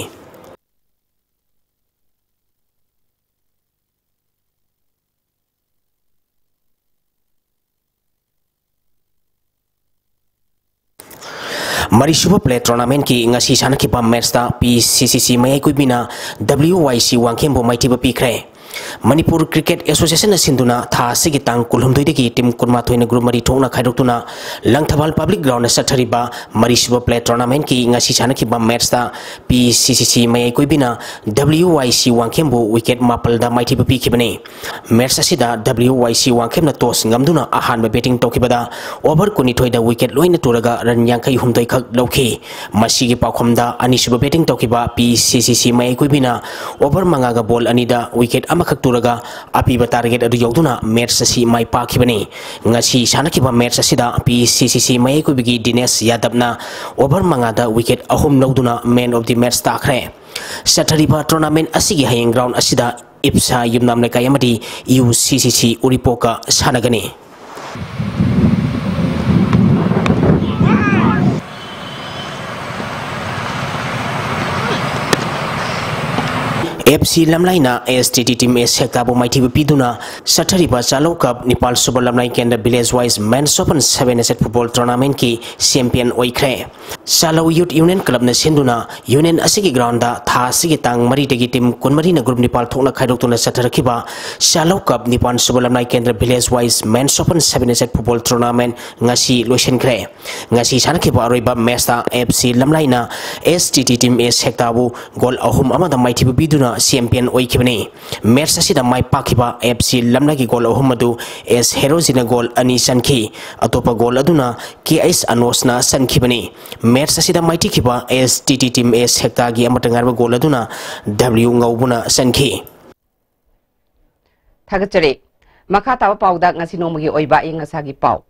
ꯃꯔꯤꯁꯨꯕ play tournamentꯀꯤ ꯉꯁꯤ ꯁꯥꯟꯅꯈꯤꯕ matchꯇ ꯄꯤ ꯁꯤ ꯁꯤ ꯁꯤ ꯃꯌꯥꯏ ꯀꯨꯏꯕꯤꯅ ꯗꯕ꯭ꯂꯤꯎ ꯋꯥꯏ ꯁꯤ ꯋꯥꯡꯈꯦꯝꯕꯨ ꯃꯥꯏꯊꯤꯕ ꯄꯤꯈ꯭ꯔꯦ꯫ ꯃꯅꯤꯄꯨꯔ Cricket Associationꯅ ꯁꯤꯟꯗꯨꯅ ꯊꯥ ꯑꯁꯤꯒꯤ ꯇꯥꯡ ꯀꯨꯟꯍꯨꯝꯗꯣꯏꯗꯒꯤ team ꯀꯨꯟꯃꯥꯊꯣꯏꯅ group ꯃꯔꯤ ꯊꯣꯛꯅ ꯈꯥꯏꯗꯣꯛꯇꯨꯅ ꯂꯪꯊꯕꯥꯜ Public Groundꯗ ꯆꯠꯊꯔꯤꯕ ꯃꯔꯤꯁꯨꯕ play tournamentꯀꯤ ꯉꯁꯤ ꯁꯥꯟꯅꯈꯤꯕ matchꯇ ꯄꯤ ꯁꯤ ꯁꯤ ꯁꯤ ꯃꯌꯥꯏ ꯀꯨꯏꯕꯤꯅ ꯗꯕ꯭ꯂꯤꯎ ꯋꯥꯏ ꯁꯤ ꯋꯥꯡꯈꯦꯝꯕꯨ wicket ꯃꯥꯄꯜꯗ ꯃꯥꯏꯊꯤꯕ ꯄꯤꯈꯤꯕꯅꯤ꯫ Match ꯑꯁꯤꯗ ꯗꯕ꯭ꯂꯤꯎ ꯋꯥꯏ ꯁꯤ ꯋꯥꯡꯈꯦꯝꯅ toss ꯉꯝꯗꯨꯅ ꯑꯍꯥꯟꯕ batting ꯇꯧꯈꯤꯕꯗ over ꯀꯨꯟꯅꯤꯊꯣꯏꯗ wicket ꯂꯣꯏꯅ ꯇꯨꯔꯒ run ꯌꯥꯡꯈꯩ ꯍꯨꯝꯗꯣꯏ ꯈꯛ ꯂꯧꯈꯤ꯫ ꯃꯁꯤꯒꯤ ꯄꯥꯎꯈꯨꯝꯗ ꯑꯅꯤꯁꯨꯕ batting ꯇꯧꯈꯤꯕ ꯄꯤ ꯁꯤ ꯁꯤ ꯁꯤ ꯃꯌꯥꯏ ꯀꯨꯏꯕꯤꯅ over ꯃꯉꯥꯒ ball ꯑꯅꯤꯗ wicket ꯑꯃꯈꯛ ꯇꯨꯔꯒ ꯑꯄꯤꯕ target ꯑꯗꯨ ꯌꯧꯗꯨꯅ match ꯑꯁꯤ ꯃꯥꯏ ꯄꯥꯛꯈꯤꯕꯅꯤ꯫ ꯉꯁꯤ ꯁꯥꯟꯅꯈꯤꯕ match ꯑꯁꯤꯗ ꯄꯤ ꯁꯤ ꯁꯤ ꯁꯤ ꯃꯌꯥꯏ ꯀꯨꯏꯕꯤꯒꯤ ꯗꯤꯅꯦꯁ ꯌꯥꯗꯕꯅ over ꯃꯉꯥꯗ wicket ꯑꯍꯨꯝ ꯂꯧꯗꯨꯅ man of the match ꯇꯥꯈ꯭ꯔꯦ꯫ ꯆꯠꯊꯔꯤꯕ tournament ꯑꯁꯤꯒꯤ ꯍꯌꯦꯡ round ꯑꯁꯤꯗ ꯏꯞꯁꯥ ꯌꯨꯝꯅꯥꯝ ꯂꯩꯀꯥꯏ ꯑꯃꯗꯤ ꯌꯨ ꯁꯤ ꯁꯤ ꯁꯤ ꯎꯔꯤꯄꯣꯛꯀ ꯁꯥꯟꯅꯒꯅꯤ꯫ ꯑꯦꯐ ꯁꯤ ꯂꯝꯂꯥꯏꯅ ꯑꯦꯁ ꯇꯤ ꯇꯤ team ꯑꯦꯁ ꯁꯦꯛꯇꯥꯕꯨ ꯃꯥꯏꯊꯤꯕ ꯄꯤꯗꯨꯅ ꯆꯠꯊꯔꯤꯕ ꯆꯥꯂꯧ cup ꯅꯤꯄꯥꯜ ꯁꯨꯕ ꯂꯝꯂꯥꯏ ꯀꯦꯟꯗ꯭ꯔ village wise men's open seven a set football tournamentꯀꯤ champion ꯑꯣꯏꯈ꯭ꯔꯦ꯫ ꯆꯥꯂꯧ Youth Union clubꯅ ꯁꯤꯟꯗꯨꯅ union ꯑꯁꯤꯒꯤ groundꯗ ꯊꯥ ꯑꯁꯤꯒꯤ ꯇꯥꯡ ꯃꯔꯤꯗꯒꯤ team ꯀꯨꯟꯃꯔꯤꯅ group ꯅꯤꯄꯥꯜ ꯊꯣꯛꯅ ꯈꯥꯏꯗꯣꯛꯇꯨꯅ ꯆꯠꯊꯔꯛꯈꯤꯕ ꯆꯥꯂꯧ cup ꯅꯤꯄꯥꯜ ꯁꯨꯕ ꯂꯝꯂꯥꯏ ꯀꯦꯟꯗ꯭ꯔ village wise men's open seven a set football tournament ꯉꯁꯤ ꯂꯣꯏꯁꯤꯟꯈ꯭ꯔꯦ꯫ ꯉꯁꯤ ꯁꯥꯟꯅꯈꯤꯕ ꯑꯔꯣꯏꯕ matchꯇ ꯑꯦꯐ ꯁꯤ ꯂꯝꯂꯥꯏꯅ ꯑꯦꯁ ꯇꯤ ꯇꯤ team ꯑꯦꯁ ꯁꯦꯛꯇꯥꯕꯨ goal ꯑꯍꯨꯝ ꯑꯃꯗ ꯃꯥꯏꯊꯤꯕ ꯄꯤꯗꯨꯅ champion ꯑꯣꯏꯈꯤꯕꯅꯤ꯫ Match ꯑꯁꯤꯗ ꯃꯥꯏ ꯄꯥꯛꯈꯤꯕ ꯑꯦꯐ ꯁꯤ ꯂꯝꯂꯥꯏꯒꯤ goal ꯑꯍꯨꯝ ꯑꯗꯨ ꯑꯦꯁ ꯍꯦꯔꯣꯖꯤꯅ goal ꯑꯅꯤ ꯆꯟꯈꯤ꯫ ꯑꯇꯣꯞꯄ goal ꯑꯗꯨꯅ ꯀꯦ ꯑꯩꯆ ꯑꯅꯣꯁꯅ ꯆꯟꯈꯤꯕꯅꯤ꯫ Match ꯑꯁꯤꯗ ꯃꯥꯏꯊꯤꯈꯤꯕ ꯑꯦꯁ ꯇꯤ ꯇꯤ team ꯑꯦꯁ ꯁꯦꯛꯇꯥꯒꯤ ꯑꯃꯠꯇ ꯉꯥꯏꯔꯕ goal ꯑꯗꯨꯅ ꯗꯕ꯭ꯂꯤꯎ ꯉꯧꯕꯅ ꯆꯟꯈꯤ꯫ ꯊꯥꯒꯠꯆꯔꯤ꯫ ꯃꯈꯥ ꯇꯥꯕ ꯄꯥꯎꯗ ꯉꯁꯤ ꯅꯣꯡꯃꯒꯤ ꯑꯣꯏꯕ ꯑꯏꯪ ꯑꯁꯥꯒꯤ ꯄꯥꯎ꯫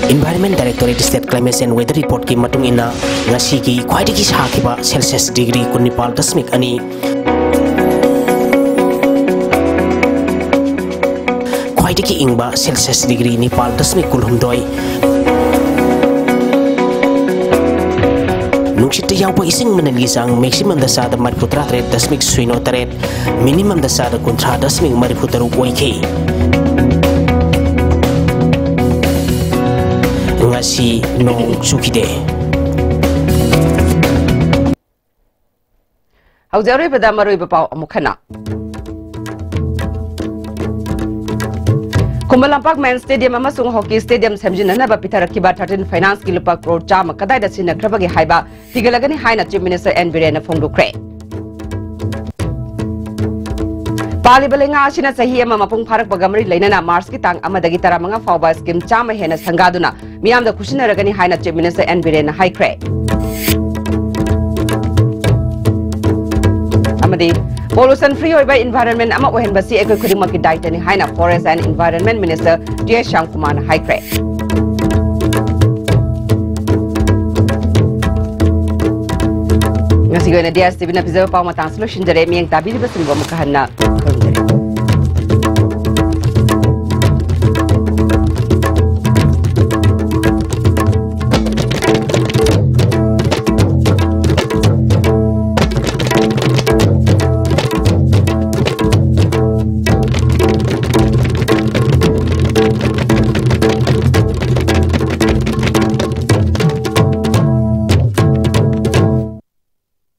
Environment Directorate State Climate and Weather Report ꯀꯤ ꯃꯇꯨꯡ ꯏꯟꯅ, ꯉꯁꯤꯒꯤ ꯈ꯭ꯋꯥꯏꯗꯒꯤ ꯁꯥꯈꯤꯕ ꯁꯦꯜꯁꯤꯌꯁ ꯗꯤꯒ꯭ꯔꯤ ꯀꯨꯟꯅꯤꯄꯥꯜ ꯗꯁꯃꯤꯛ ꯑꯅꯤ, ꯈ꯭ꯋꯥꯏꯗꯒꯤ ꯏꯪꯕ ꯁꯦꯜꯁꯤꯌꯁ ꯗꯤꯒ꯭ꯔꯤ ꯅꯤꯄꯥꯜ ꯗꯁꯃꯤꯛ ꯀꯨꯟꯍꯨꯝꯗꯣꯏ, ꯅꯨꯡꯁꯤꯠꯇ ꯌꯥꯎꯕ ꯏꯁꯤꯡ ꯃꯅꯤꯜꯒꯤ ꯆꯥꯡ ꯃꯦꯛꯁꯤꯃꯝꯗ ꯆꯥꯗ ꯃꯔꯤꯐꯨ ꯇꯔꯥ ꯇꯔꯦꯠ ꯗꯁꯃꯤꯛ ꯁꯤꯅꯣ ꯇꯔꯦꯠ, ꯃꯤꯅꯤꯃꯝꯗ ꯆꯥꯗ ꯀꯨꯟꯊ꯭ꯔꯥ ꯗꯁꯃꯤꯛ ꯃꯔꯤꯐꯨ ꯇꯔꯨꯛ ꯑꯣꯏꯈꯤ꯫ ꯉꯁꯤ ꯅꯣꯡ ꯆꯨꯈꯤꯗꯦ꯫ ꯍꯧꯖꯤꯛ ꯑꯔꯣꯏꯕꯗ ꯃꯔꯨꯑꯣꯏꯕ ꯄꯥꯎ ꯑꯃꯨꯛ ꯍꯟꯅ꯫ ꯈꯨꯃꯟ ꯂꯝꯄꯥꯛ ꯃꯦꯟ ꯁ꯭ꯇꯦꯗꯤꯌꯝ ꯑꯃꯁꯨꯡ ꯍꯣꯀꯤ ꯁ꯭ꯇꯦꯗꯤꯌꯝ ꯁꯦꯝꯖꯤꯟꯅꯅꯕ ꯄꯤꯊꯔꯛꯈꯤꯕ ꯊꯥꯔꯇꯤꯟ ꯐꯥꯏꯅꯥꯟꯁꯀꯤ ꯂꯨꯄꯥ ꯀ꯭ꯔꯣꯔ ꯆꯥꯝꯃ ꯀꯗꯥꯏꯗ ꯁꯤꯖꯤꯟꯅꯈ꯭ꯔꯕꯒꯦ ꯍꯥꯏꯕ ꯊꯤꯒꯠꯂꯒꯅꯤ ꯍꯥꯏꯅ ꯆꯤꯐ ꯃꯤꯅꯤꯁꯇꯔ ꯑꯦꯟ ꯕꯤꯔꯦꯟꯅ ꯐꯣꯡꯗꯣꯛꯈ꯭ꯔꯦ꯫ ꯄꯥꯜꯂꯤꯕ ꯂꯩꯉꯥꯛ ꯑꯁꯤꯅ ꯆꯍꯤ ꯑꯃ ꯃꯄꯨꯡ ꯐꯥꯔꯛꯄꯒ ꯃꯔꯤ ꯂꯩꯅꯅ ꯃꯥꯔꯆꯀꯤ ꯇꯥꯡ ꯑꯃꯗꯒꯤ ꯇꯔꯥꯃꯉꯥ ꯐꯥꯎꯕ ꯁ꯭ꯀꯤꯝ ꯆꯥꯝꯃ ꯍꯦꯟꯅ ꯁꯪꯒꯥꯗꯨꯅ ꯃꯤꯌꯥꯝꯗ ꯈꯨꯠꯁꯤꯟꯅꯔꯒꯅꯤ ꯍꯥꯏꯅ ꯆꯤꯐ ꯃꯤꯅꯤꯁꯇꯔ ꯑꯦꯟ ꯕꯤꯔꯦꯟꯅ ꯍꯥꯏꯈ꯭ꯔꯦ꯫ ꯑꯃꯗꯤ pollution free ꯑꯣꯏꯕ environment ꯑꯃ ꯑꯣꯏꯍꯟꯕꯁꯤ ꯑꯩꯈꯣꯏ ꯈꯨꯗꯤꯡꯃꯛꯀꯤ ꯗꯥꯏꯇꯅꯤ ꯍꯥꯏꯅ Forest and Environment Minister T S ꯁ꯭ꯌꯥꯝꯀꯨꯃꯥꯔꯅ ꯍꯥꯏꯈ꯭ꯔꯦ꯫ ꯉꯁꯤꯒꯤ ꯑꯣꯏꯅꯗꯤ ꯑꯦꯁ ꯇꯤ ꯚꯤꯅ ꯄꯤꯖꯕ ꯄꯥꯎ ꯃꯇꯥꯡꯁꯤ ꯂꯣꯏꯁꯤꯟꯖꯔꯦ꯫ ꯃꯤꯠꯌꯦꯡ ꯇꯥꯕꯤꯔꯤꯕꯁꯤꯡꯕꯨ ꯑꯃꯨꯛꯀ ꯍꯟꯅ ꯈꯨꯔꯨꯝꯖꯔꯤ꯫